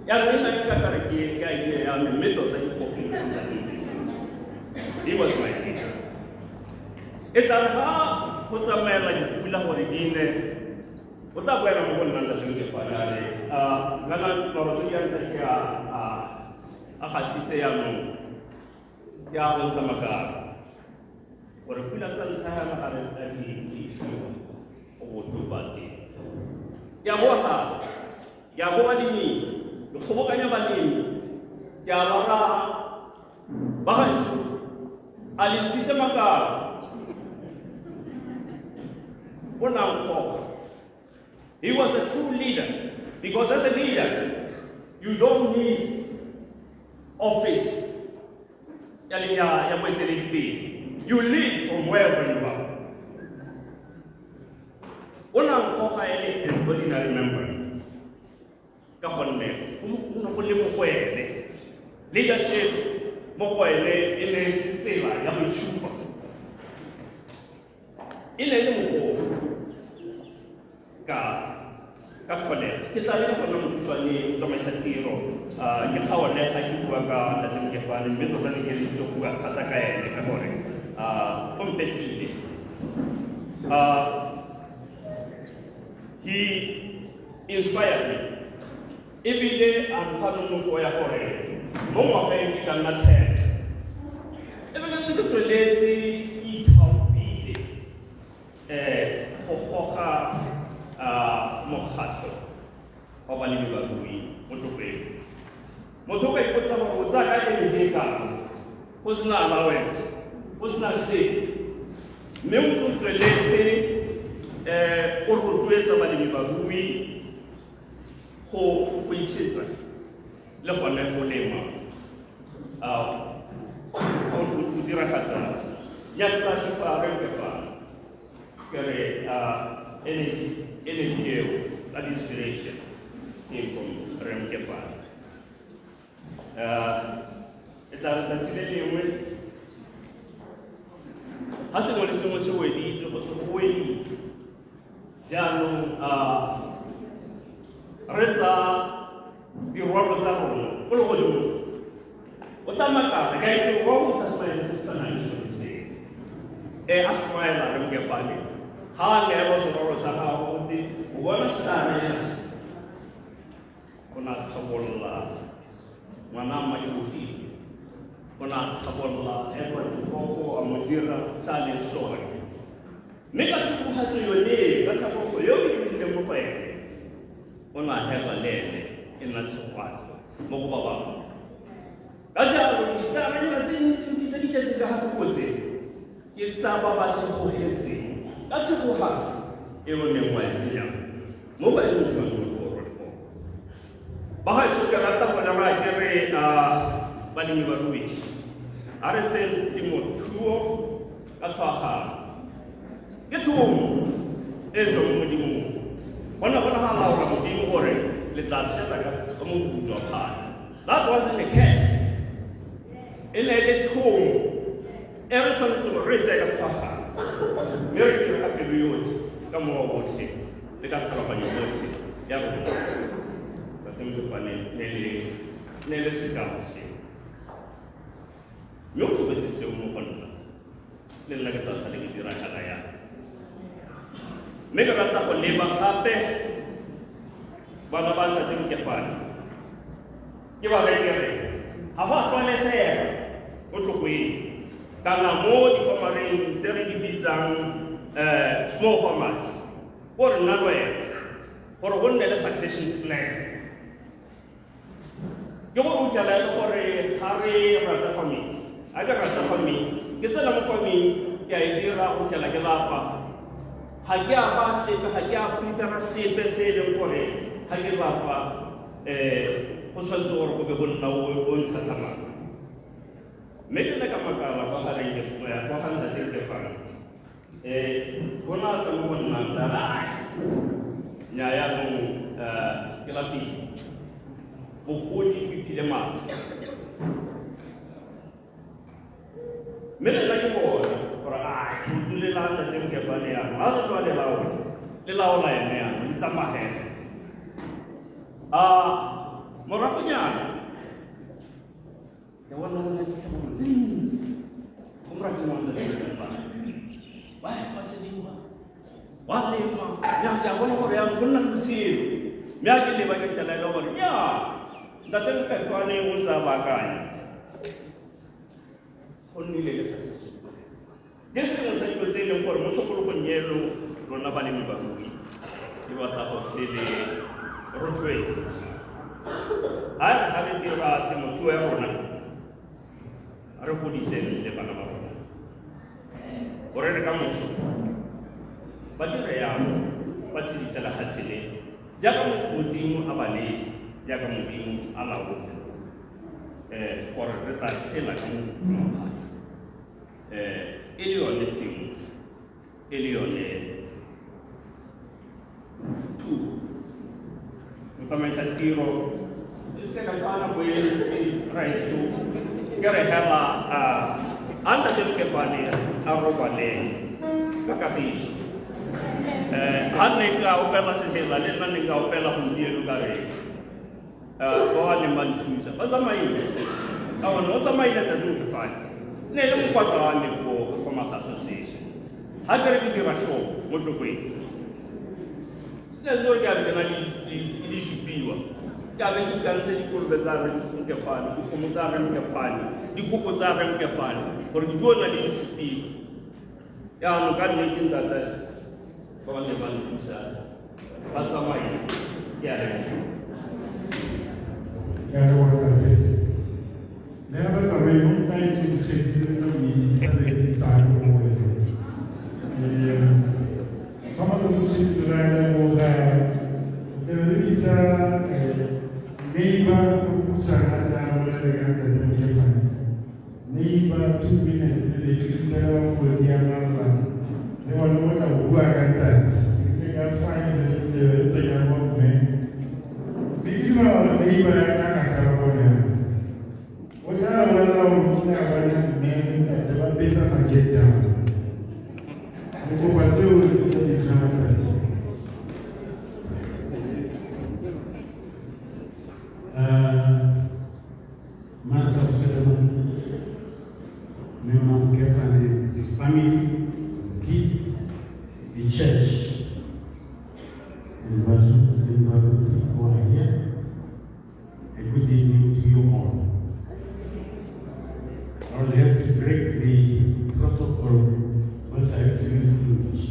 Jaanong e nna ke ka kare ke idea ya me, mme tota ke gogile. He was my leader. E tla re ga go tsamaela dipula gore di ne, o tla boela mo go nna Ntate Mokefane a re, kana maroto di a ntse ke a gasitse jaanong ke a go ntsha makalo gore pula tsa ntlha yana ga re tla di go botoka teng. Ke a boa gape, ke a boa balemi, ke kgobokanya balemi, ke a ba raya, ba gaetsho, a le ntshitse makalo? O na nkgoga. He was a true leader, because as a leader, you don't need office ya moeteledipele. You lead from wherever you are. O ne a nkgoga e le an ordinary member ka gonne go ne go le mo go ene. Leadership mo go ene e ne e se tsela ya go itshupa, e ne e le mogolo ka ka tlholego. Ke tla leka go nna mothušwane go tsamaisa tiro, ke kgaole ga ke bua ka Ntate Mokefane, mme tota ne ke eleditse go bua thata ka ene ka gore o mpetile. He inspired me ebile a mpha nonofo ya gore mo ngwageng ke ka nna 10 ebile ntse ke tsweletse ke ithaopile go goga mokgatlho wa balemi barui mo Tlokweng. Motho o ka ipotsa gore o tsaya ka energy e kalo, go sena allowance, go sena sepe, mme o ntse o tsweletse o rotloetsa balemi barui go itshetsa le gone go lema, go diragatsa ya tla supa re Mokefane ke re energy eo, that inspiration came from Re Mokefane. E tla letsatsi le lengwe ga sengwe le sengwe se weditswe, go tle go weditswe jaanong, re tsa dirwalo tsa rona ko legodimong, o tla makala ka itse wa o sa smile se tshwanang le sone seo. A smile Re Mokefane ga a neelwa serwalo sa gagwe, gote o bona stare se o ne a tlhabolola ngwana Mmadibofile, o ne a tlhabolola Edward Koko, a mo dira se a leng sone, mme ka tshegogatso yone, ka tlhabologo eo e dirileng mo go ene, o ne a hela le ene e nna tshegogatso mo go ba bangwe. Ka jalo distaranyana tse dintsintsi tse di tletseng ka ga tse ke tsa ba ba segogetseng ka tshegogatso e o neng wa e tsenya mo ba e leng. Ba gaetsho, ke rata go lera ke re balemi barui a re tseng temothuo ka tlhoagalo. Ke thomo e tswang mo Modimong, go ne go ne ga laola Modimo gore le tla tshela ka moputso wa phata. That wasn't a curse, e ne e le thomo e re tshwanetse gore re tseye ka tlhoagalo, mme re dire ka pelo yotlhe, ka mowa otlhe le ka tlhaloganyo yotlhe ya rona. Ntate Mokefane ne le sekao seo, mme o tlogetse seo mo go nna, le nna ke tla sale ke diragala yang. Mme ke rata go leba gape bana ba Ntate Mokefane, ke ba re ke re ga go a tlwaelesega mo Tlokweng kana mo difamareng tse re di bitsang small farmers ko re nna le wena gore go nne le succession plan. Ke gore o fitlhela e le gore ga re rata farming, ga ke rata farming, ke tsena mo farming ke a e dira go fitlhela ke lapa, ga ke a ba sepe, ga ke a prepare sepe se e leng gore ga ke lapa go tshwanetse gore go be go nna o ntlhatlhamang. Mme ke ne ka makala kwa ga reng kwa ga Ntate Mokefane, o ne a tla mo go nna ntara nya yaanong ke lapile, bogodi bo iphile maatla, mme le nna ke bona gore a go le la Ntate Mokefane yaanong a se tloa le laola, le laola ene yaanong le tsamagela. Moragonyana ke bona go na le ditlhabololo tse dintsi go morakeng wa Ntate Mokefane, ba epa sediba, ba lema, mme a ke a bona gore yaanong go nna le botshelo. Mme a ke leba ke tsela e le gore nya Ntate Mokefane o ntse a baakanya, go nnile le success. Ke sengwe sa dilo tse e leng gore mo sokologong eno lona balemi barui ke batla go se le rotloetsa. Ga re ga re dira temothuo ya rona, re godiseng le bana ba rona gore re ka moso ba dire yalo, ba tshedise lefatshe le jaaka Modimo a ba neetse, jaaka Modimo a laotse gore re tla tshela ka mo e le yone temo, e le yone Motsamaisa tiro e se ka tsaya nako e ntsi raeso ke re hela a ntate Mokefane a robaleng ka kagiso. Ha nne ka opela sefela le nna ne ka opela gompieno ka re ba ba neng ba nthusa ba tsamaile ka gone o tsamaile ntate Mokefane ne le mokwatla wa me ko Farmers Association ha ke re ke dira show mo Tlokweng ne se ke a be ke na le di supiwa ke a be ke ikantse dikolobe tsa re Mokefane dikgomo tsa re Mokefane dikoko tsa re Mokefane gore di na le di supiwa jaanong ka nnete ntate ba ba ne ba nthusa ba tsamaile ke a leboga. Ke a leboga ntate. Le ha ba tsamaile o ntaetse dikgetsi tse tsa mmidi di sa le di tsaya mo go wena. Farmers Association re a leboga re re bitsa neighbor ka bokhutshwane a tla bolele ka ntate Mokefane. Neighbor 2 minutes le ke bitsa ka kgwedi ya malla le bone go tla go bua ka ntate. Ke ka 5 re re tsenya mo mme. Mme ke dumela gore neighbor ya ka ga ka ba bone. O tla bolela gore o kile a bona mme le ntate ba betsa makete ao. Re kopa tseo re tse di kgang ntate. Master of Ceremony, Mema Mokefane, the family, the kids, the church, and Baruti who are here. A good evening to you all. I will have to break the protocol once I have to use English.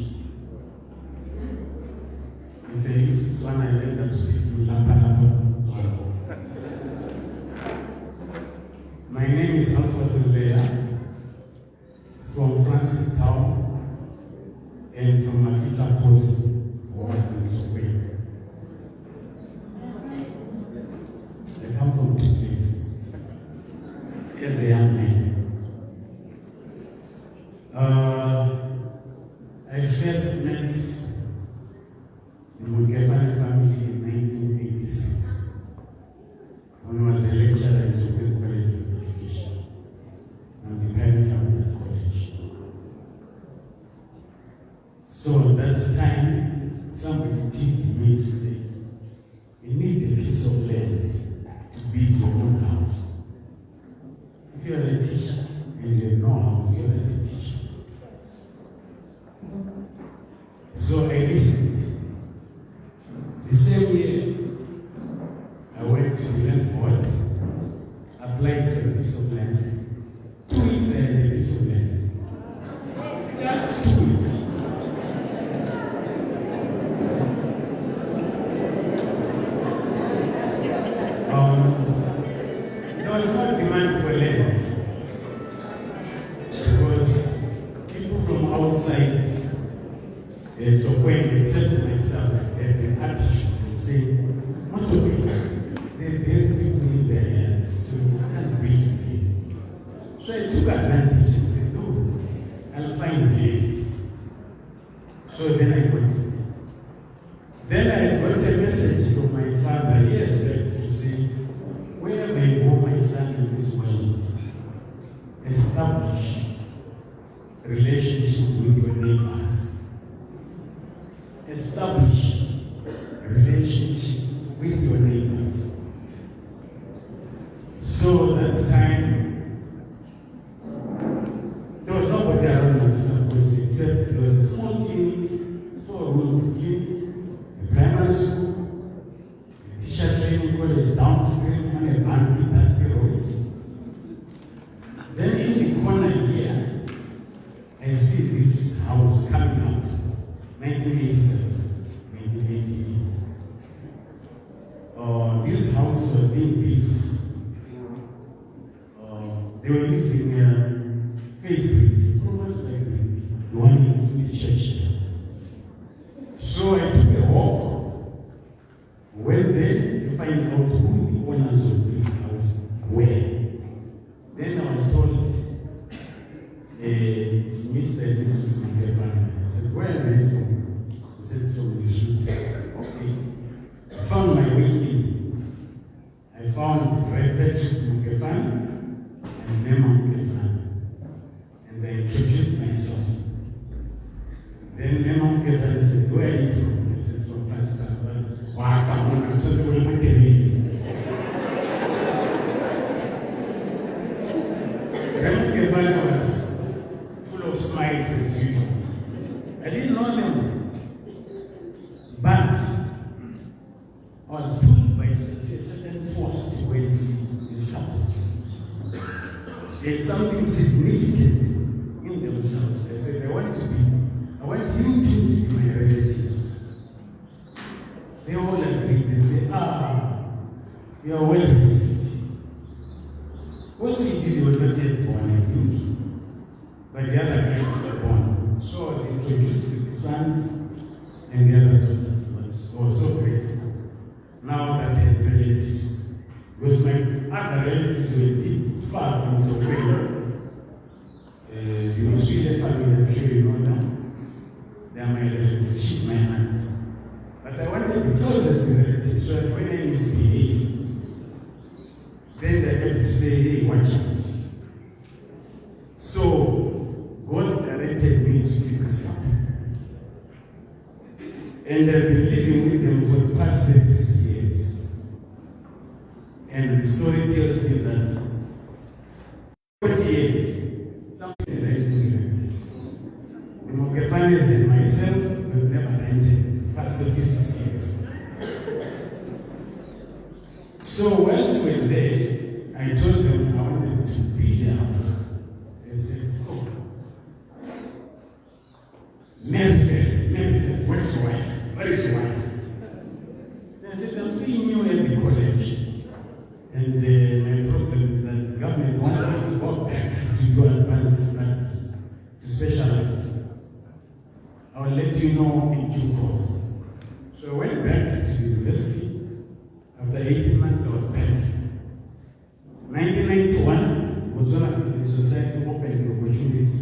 It's a use one I learned up speaking Lapa Lapa. My name is Alphonse Leah from Francistown and from Mafika Kosi, or in Tlokweng. I come from two places as a young man. I first met the Mokefane family in 1986 when I was a lecturer at Tlokweng College of Education. I'm the pioneer of that college. So at that time, somebody tipped me to say, you need a piece of land to build your own house. If you are a teacher and you have no house, you are not a teacher. So I listened. The same year, I went to the land board, applied for a piece of land. 2 weeks I had a piece of land. Just 2 weeks. There was no demand for land because people from outside Tlokweng, except myself, had the attitude to say, Tlokweng, there are people in their hands, so you can't build here. So I took advantage and said, no, I'll find land. So then I got it. Then I got a message from my father years back to say, wherever you go, my son, in this world, establish relationship with your neighbors. Establish relationship with your neighbors. So that time, there was nobody around the place except there was a small clinic, 4-room clinic, a primary school, a teacher training college downstream on a bumpy, dusty road. Then in the corner here, I see this house coming up, 1987, 1988. This house was being built. They were using face brick, almost like the one in the church. So I took a walk, went there to find out who the owners of this house were. Then I was told it's Mr. and Mrs. Mokefane. I said, where are they from? He said, from the Lesotho. Okay. I found my way in. where are you from? I said, from Pakistan. Wa ka mona, so they were Ramukefani was full of smiles as usual. I didn't know them. But I was pulled by a certain force to go and see this couple. They had something significant in themselves. They said, I want you two to be my relatives. They all agreed. They said, you are well received. What he did, they were not yet born, I think. But the other guys were born. So I was introduced to the sons and the other daughters. But I was so grateful. Now that I had relatives. Because my other relatives were deep far in the way. The Musile family, I'm sure you know them. They are my relatives. She's my aunt. But I wanted the closest relatives, so that when I misbehave, then they have to say, hey, watch out. So God directed me to see this couple. And I've been living with them for the past 36 years. And the story tells me that 40 years, something renting rent. The Mokefanes and myself have never rented the past 36 years. So whilst we were there, I told them I wanted to build a house. They said, oh, manifest, where is your wife? Where is your wife? They said, I'm still new at the college. And my problem is that the government wants me to go back to do advanced studies, to specialize. I will let you know in due course. So I went back to the university. After 18 months, I was back. 1991, Botswana Building Society opened the opportunities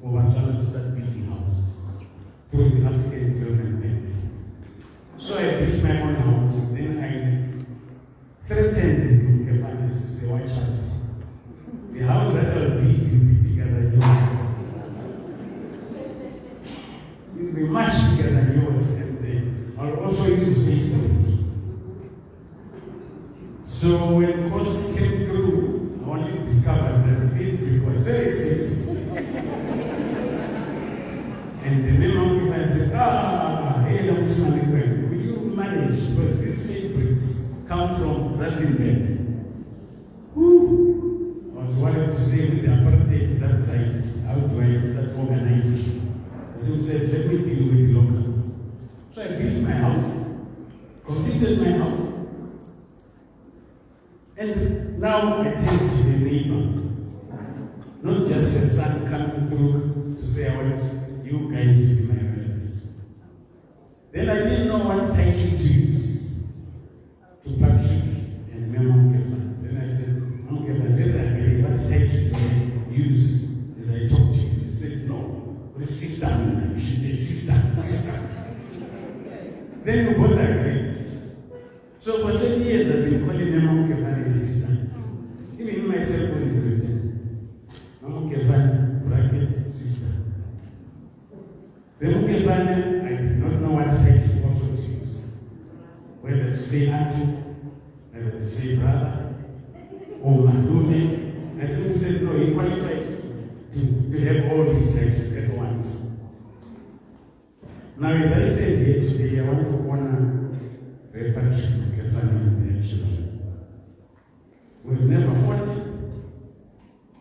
for Botswana to start building houses through the African Development Bank. So I built my own house. Then I threatened the Mokefanes to say, watch out. The house that I'll build will be bigger than yours. It will be much bigger than yours. And I'll also use Facebook. So when costs came through, I only discovered that Facebook was very expensive. And the name of said, hey, will you manage? Because these Facebooks come from Rustenburg. I was worried to say with the apartheid that side, how do I start organizing? I said, let me deal with the locals. So I built my house, completed my house. And now I tell to the neighbor, not just a son coming through to say, I want you guys to be my relatives. Then I didn't know what title to use to Patrick and Mema Mokefane. Then I said, Mokefane, let's agree, what title do I use as I talk to you? He said, no, what is sister? You should say sister, sister. Then we both agreed. So for 20 years, I've been calling Mema Mokefane a sister. Even in my cell phone is written, Mema Mokefane, bracket, sister. Mema Mokefane, I did not know what title also to use. Whether to say auntie, whether to say brother, or Malume. I simply said, no, he qualified to have all these titles at once. Now, as I stand here today, I want to honor Patrick Mokefane and their children. We've never fought.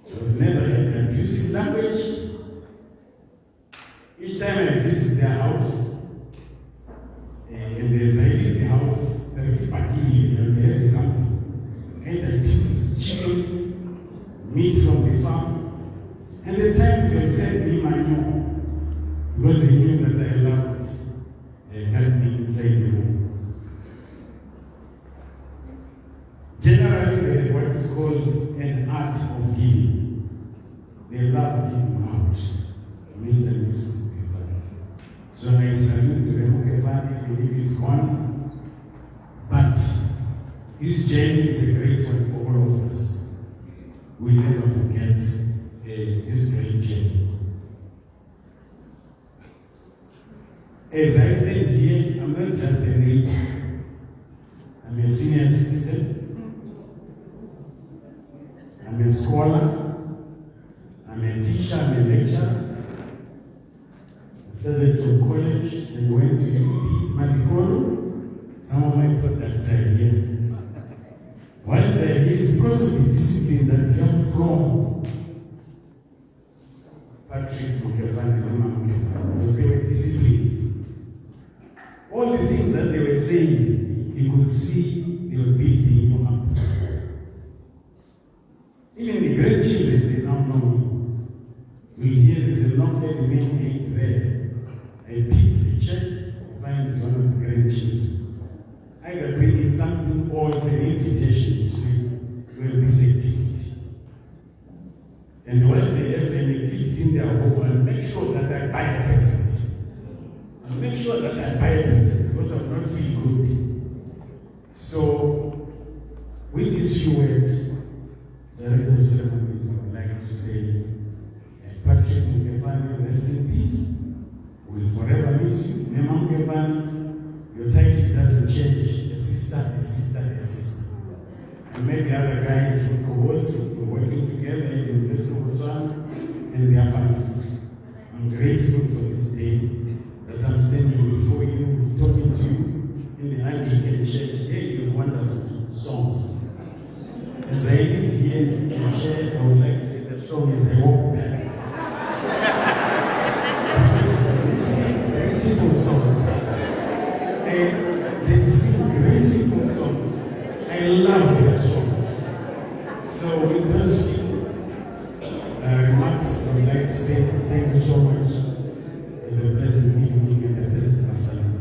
We've never had abusive language. Each time I visit their house, and as I leave the house, there will be party and there is something. Either pieces of chicken, meat from the farm. And the times they sent me manure, because they knew that I loved gardening inside the room. Generally, they have what is called an art of giving. They love giving out. Mr. and Mrs. Mokefane. So I salute Mokefane, and if he's gone, but his journey is a great one for all of us. We never forget this great journey. As I stand here, I'm not just a neighbor. I'm a senior citizen. I'm a scholar. I'm a teacher, I'm a lecturer. I started from college, then went to UP, Madikoro. Some of my products are here. Why is that here? It's because of the discipline that came from Patrick Mokhefane and Mama Mokhefane, because they were disciplined. All the things that they were saying, you could see they were building you up. Even the grandchildren, they now know me. You hear there's a knock at the main gate there. I pick a check, I find it's one of the grandchildren. Either bringing something or it's an invitation to say, well, this activity. And once they have an activity in their home, I'll make sure that I buy a present. I'll make sure that I buy a present because I will not feel good. So, with these few words, Director of Ceremonies, I would like to say, Patrick Mokhefane, rest in peace. We'll forever miss you. Mema Mokhefane, your title doesn't change. A sister, a sister, a sister. I met the other guys from Kogosi, we're working together at the University of Botswana and their families. I'm grateful for this day that I'm standing before you, talking to you in the Anglican Church. Hey, you have wonderful songs. As I live here in the chair, I would like to get the song as I walk back. They sing songs. They sing graceful songs. I love their songs. So with those few remarks, I would like to say thank you so much. Have a pleasant evening and a pleasant afternoon.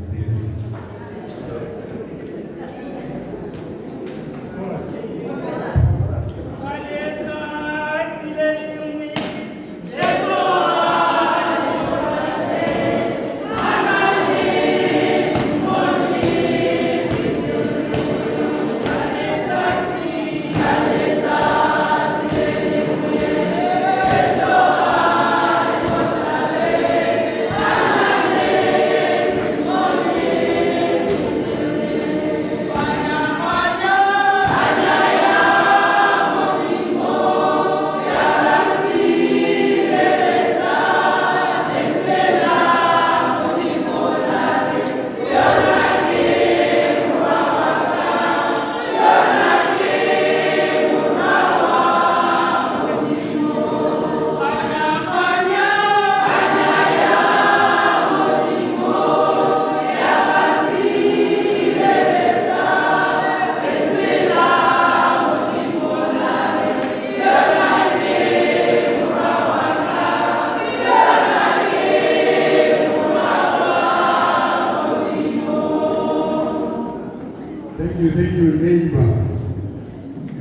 Thank you. Thank you, neighbor.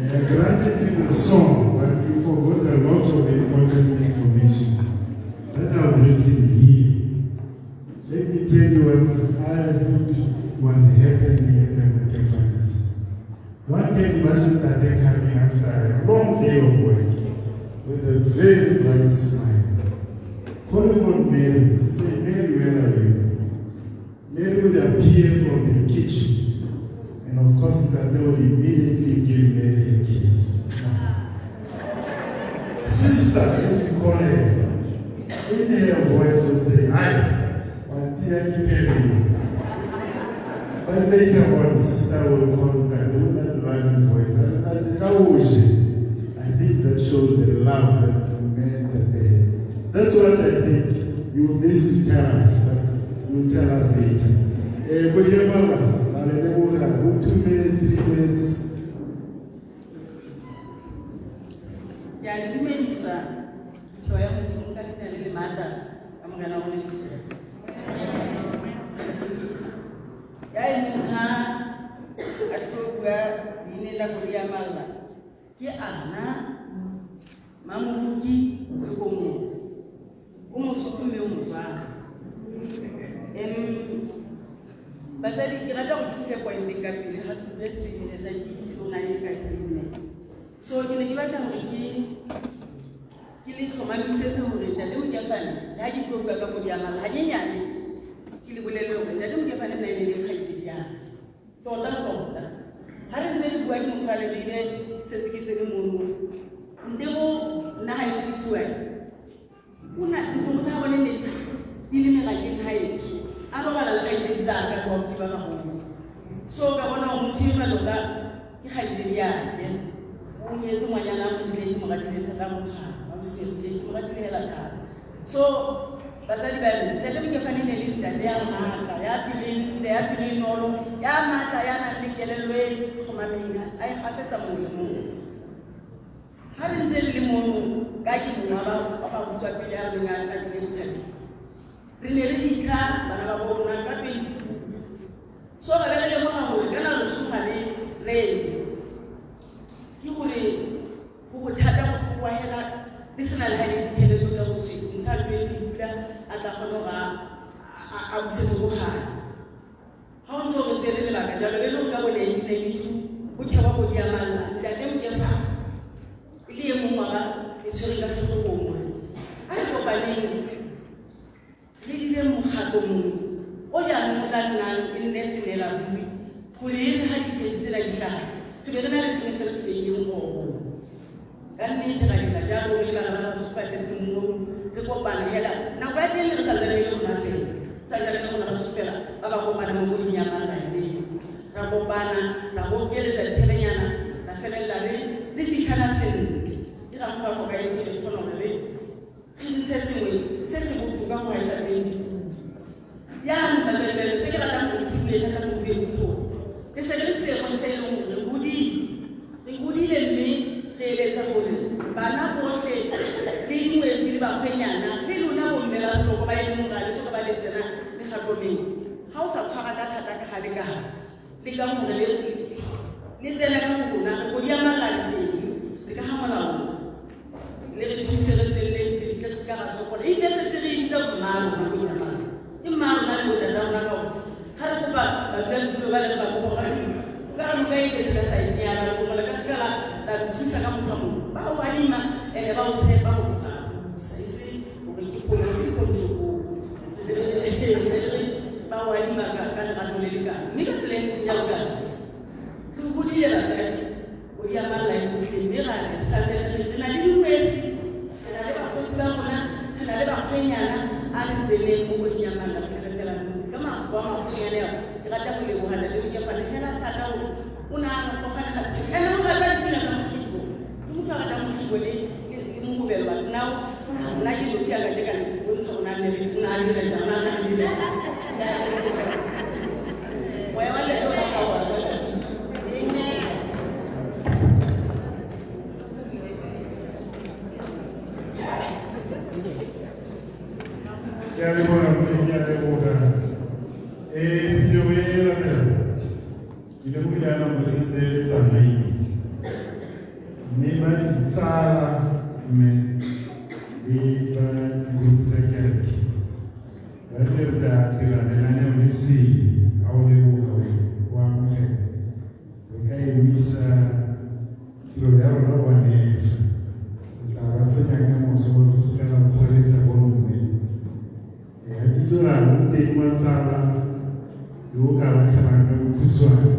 I granted you the song, but you forgot a lot of important information that I've written here. Let me tell you what I think was happening in the Mokhefanes. One can imagine that they're coming after a long day of work with a very bright smile, calling on Mary to say, Mary, where are you? Mary would appear from the kitchen. And of course, that they would immediately give Mary a kiss. Sister, as you call her, in her voice would say, Hi, but later on, sister will call that with that loving voice. And I think that shows the love that the men that they have. That's what I think you miss to tell us, but you'll tell us later. 2 minutes, 3 minutes. Ke a le dumedisa phuthego ya Modimo ka leina le le maatla ka Morena wa rona Jesu Kriste. Ya emeng ha a tlo bua leineng la Kodiamalla ke Ana Mamoruki le Komong. O Mosotho mme o Motswana. Batsadi ke rata go fitlhe pointeng ka pele ga ke bue 3 minutes a ke itse o na le ka nne. So ke ne ke batla hore ke le tlhomamisetse hore Ntate Mokhefane le ha ke tlo bua ka Kodiamalla hanyenyane ke Ke le bolelele gore ntate Mokefane nna e ne le kgaitsedi ya tota tota. Ha re ntse re bua ke motho a lebile setse ke tsene mono. Nte bo nna ga e shisiwa. O na dikgomo tsa bone ne di le merakeng ga etsho. A robala le kgaitsedi tsa ka kwa ba bagolo. So ka bona gore motho enwa tota ke kgaitsedi ya ke. O nyetse ngwanyana a montle ke mo ratile thata motshwana. Wa mosweu ke mo ratile hela thata. So batsadi ba me, ntate Mokefane ne le ntate ya maatla, ya pelo e ntle, ya pelo e nolo, ya maatla, ya nang le kelello e tlhomameng, a e gasetsa mongwe le mongwe. Ha re ntse re le mono, ka ke mongwe wa ba ba pele a neng a tlamile botshabelo. Re ne re hitlha bana ba bo rona ka 22. So re be re lemoga gore kana loso ga le reye. Ke gore go bothata go thokoa hela le sena le ha e le ditšhelete ka bosweu ntlha le pele dipula a tla kgona gore a busetse ko gae. Ha o ntse o re tsere lebaka jalo be le go ka bo 1992 go thewa kodi ya malla ntate Mokefane e le e mongwe wa ba e tshwere ka segongwe. A re kopaneng re dire mokgatlo mongwe o jaanong o tla nnang e nne senela ruri gore e re ga ditshedi tsena di tlhaga re be re na le sengwe se re se beileng go. Ka nnete ra dira jalo re le bana ba ba supatletseng mono re kopana hela nako ya teng re santsane e le rona fela santsane le rona ba supela ba ba kopana mo koding ya malla eo. Ra kopana ra bokeletsa dithelenyana ra felela re re fitlhana sentle. Ke ga motho a tlhokaetse re kgona gore re ntshe sengwe se se botoka go gaisa teng dikulo. Jaanong batsadi se ke ratang gore se bue thata gompieno ke gore re se re le seemong se e leng gore re godile. Re godile mme re eletsa gore bana botlhe le dingwetsi le bakgwenyana le lona bomme ba Seloko ba e leng gore ga le soka ba le tsena mekgatlo mengwe. Ga o sa tshwara ka thata ka gale ka gale, lekang gore le tsene ka go rona re kodi ya malla teng re ka ga molao le re thuse re tsweleleng pele tle re se ka ra sokola. Ebile setse re itse mma rona ko Inamang. Ke mma rona le bontata rona ka gore ga re kopa baduladitulo ba le re ba kopa gore o ka re noka e tletse ka saete ya ba kopa le ka se ka la thusa ka mokgwa mongwe. Ba o adima ene ba o tshepa gore o tla busa e se gore ke polisi ko dishopong. Ba o adima ka lerato le le kalo. Mme ka tsela e ntseng jalo kana re godile batsadi o di amalla e godile mme ra re santse re na le dingwetsi, re na le bakgotsi ba rona, re na le bakgwenyana a re tseneng mo koding ya malla re retela motse ka mafoko a makhutshwanyane ao. Ke rata go leboga ntate Mokefane hela thata gore o ne a re gogela gape. Ene o rata dipina tsa mokgibo. Ke motho a ratang mokgibo le mogobelo but now nna ke nosi a ka ke ka bontsha gore o ne a dira jang, o ne a dira jang. Moya wa ntate o rata go rata kagiso. Ke a leboga mme ke a leboga. Phuthego e ratela ke lemogile jaanong bo setse le tsamaile. Mme ba ditsala mme le ba di-group tsa kereke ba rile re tla dira lenaneo le sele ga o leboga o amogela. Re ka emisa tirelo ya rona kwa nefa. Re tla ba tsenya ka moso re se ka ra kgoreletsa bomme. Ga ke itse gore a o teng wa tsala yo o ka latlhelang ka bokhutshwane.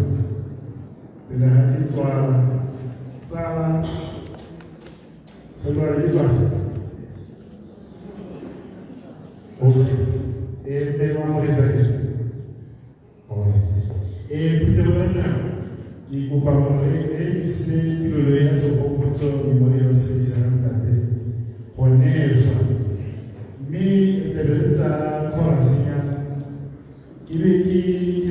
Pele ga ke tswala, tsala selwana ke tswala. Okay. Mme wa amogetse ke? Alright. Phuthego ya rona ke kopa gore re emise tirelo ya segopotso memorial service ya ntate go nefa. Mme re tla be re tsaya chorus-nyana. Ke be ke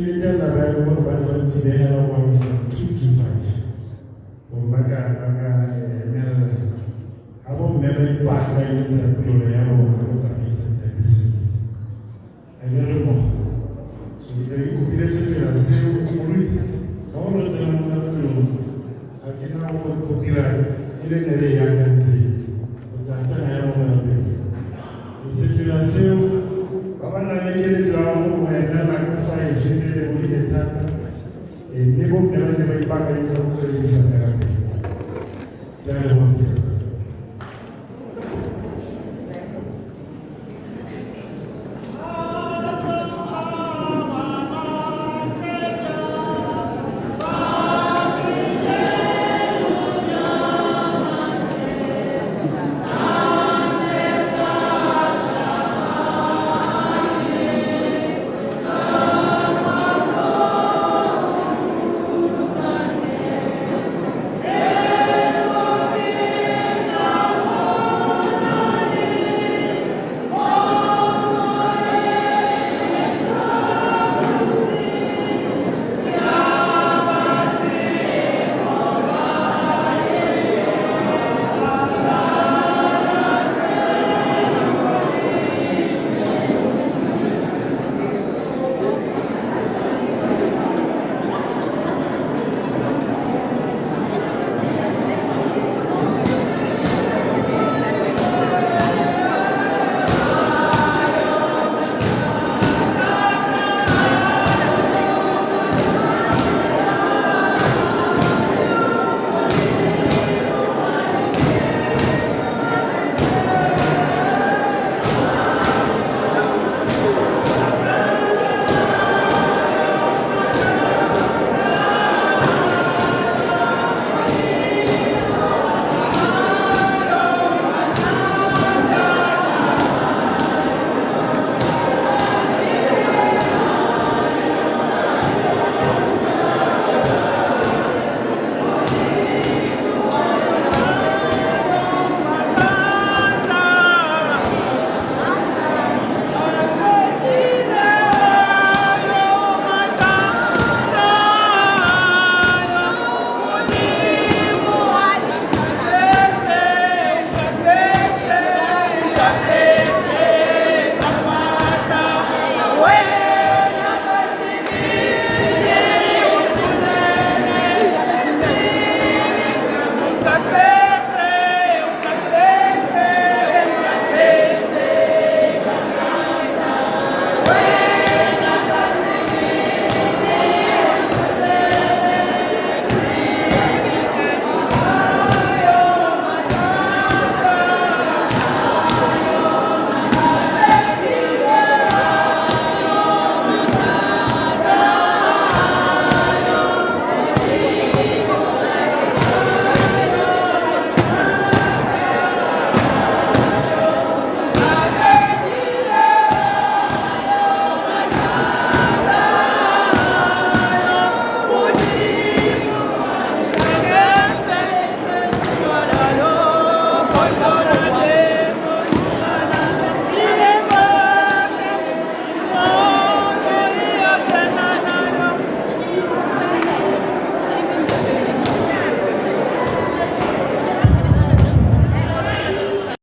letlelela ba e leng gore ba ne ba tsibegela one from 2 to 5 gore ba ka emelela. Ga bomme ba ipaakanyetsa tirelo ya bona go tsamaisa ntate sentle. A ke re mmogo. So ke tla ke kopile sefela seo moruti ka gore re tsena mo lapelong ga ke na go dira e le ne re e akantseng. Re tla tsena ya mo lapeng. Sefela seo ba ba nang le keletso ya go emela ka 5 re lebogile thata. Mme bomme ba ne ba ipaakanyetsa go tsweledisa therapi. Ke a leboga.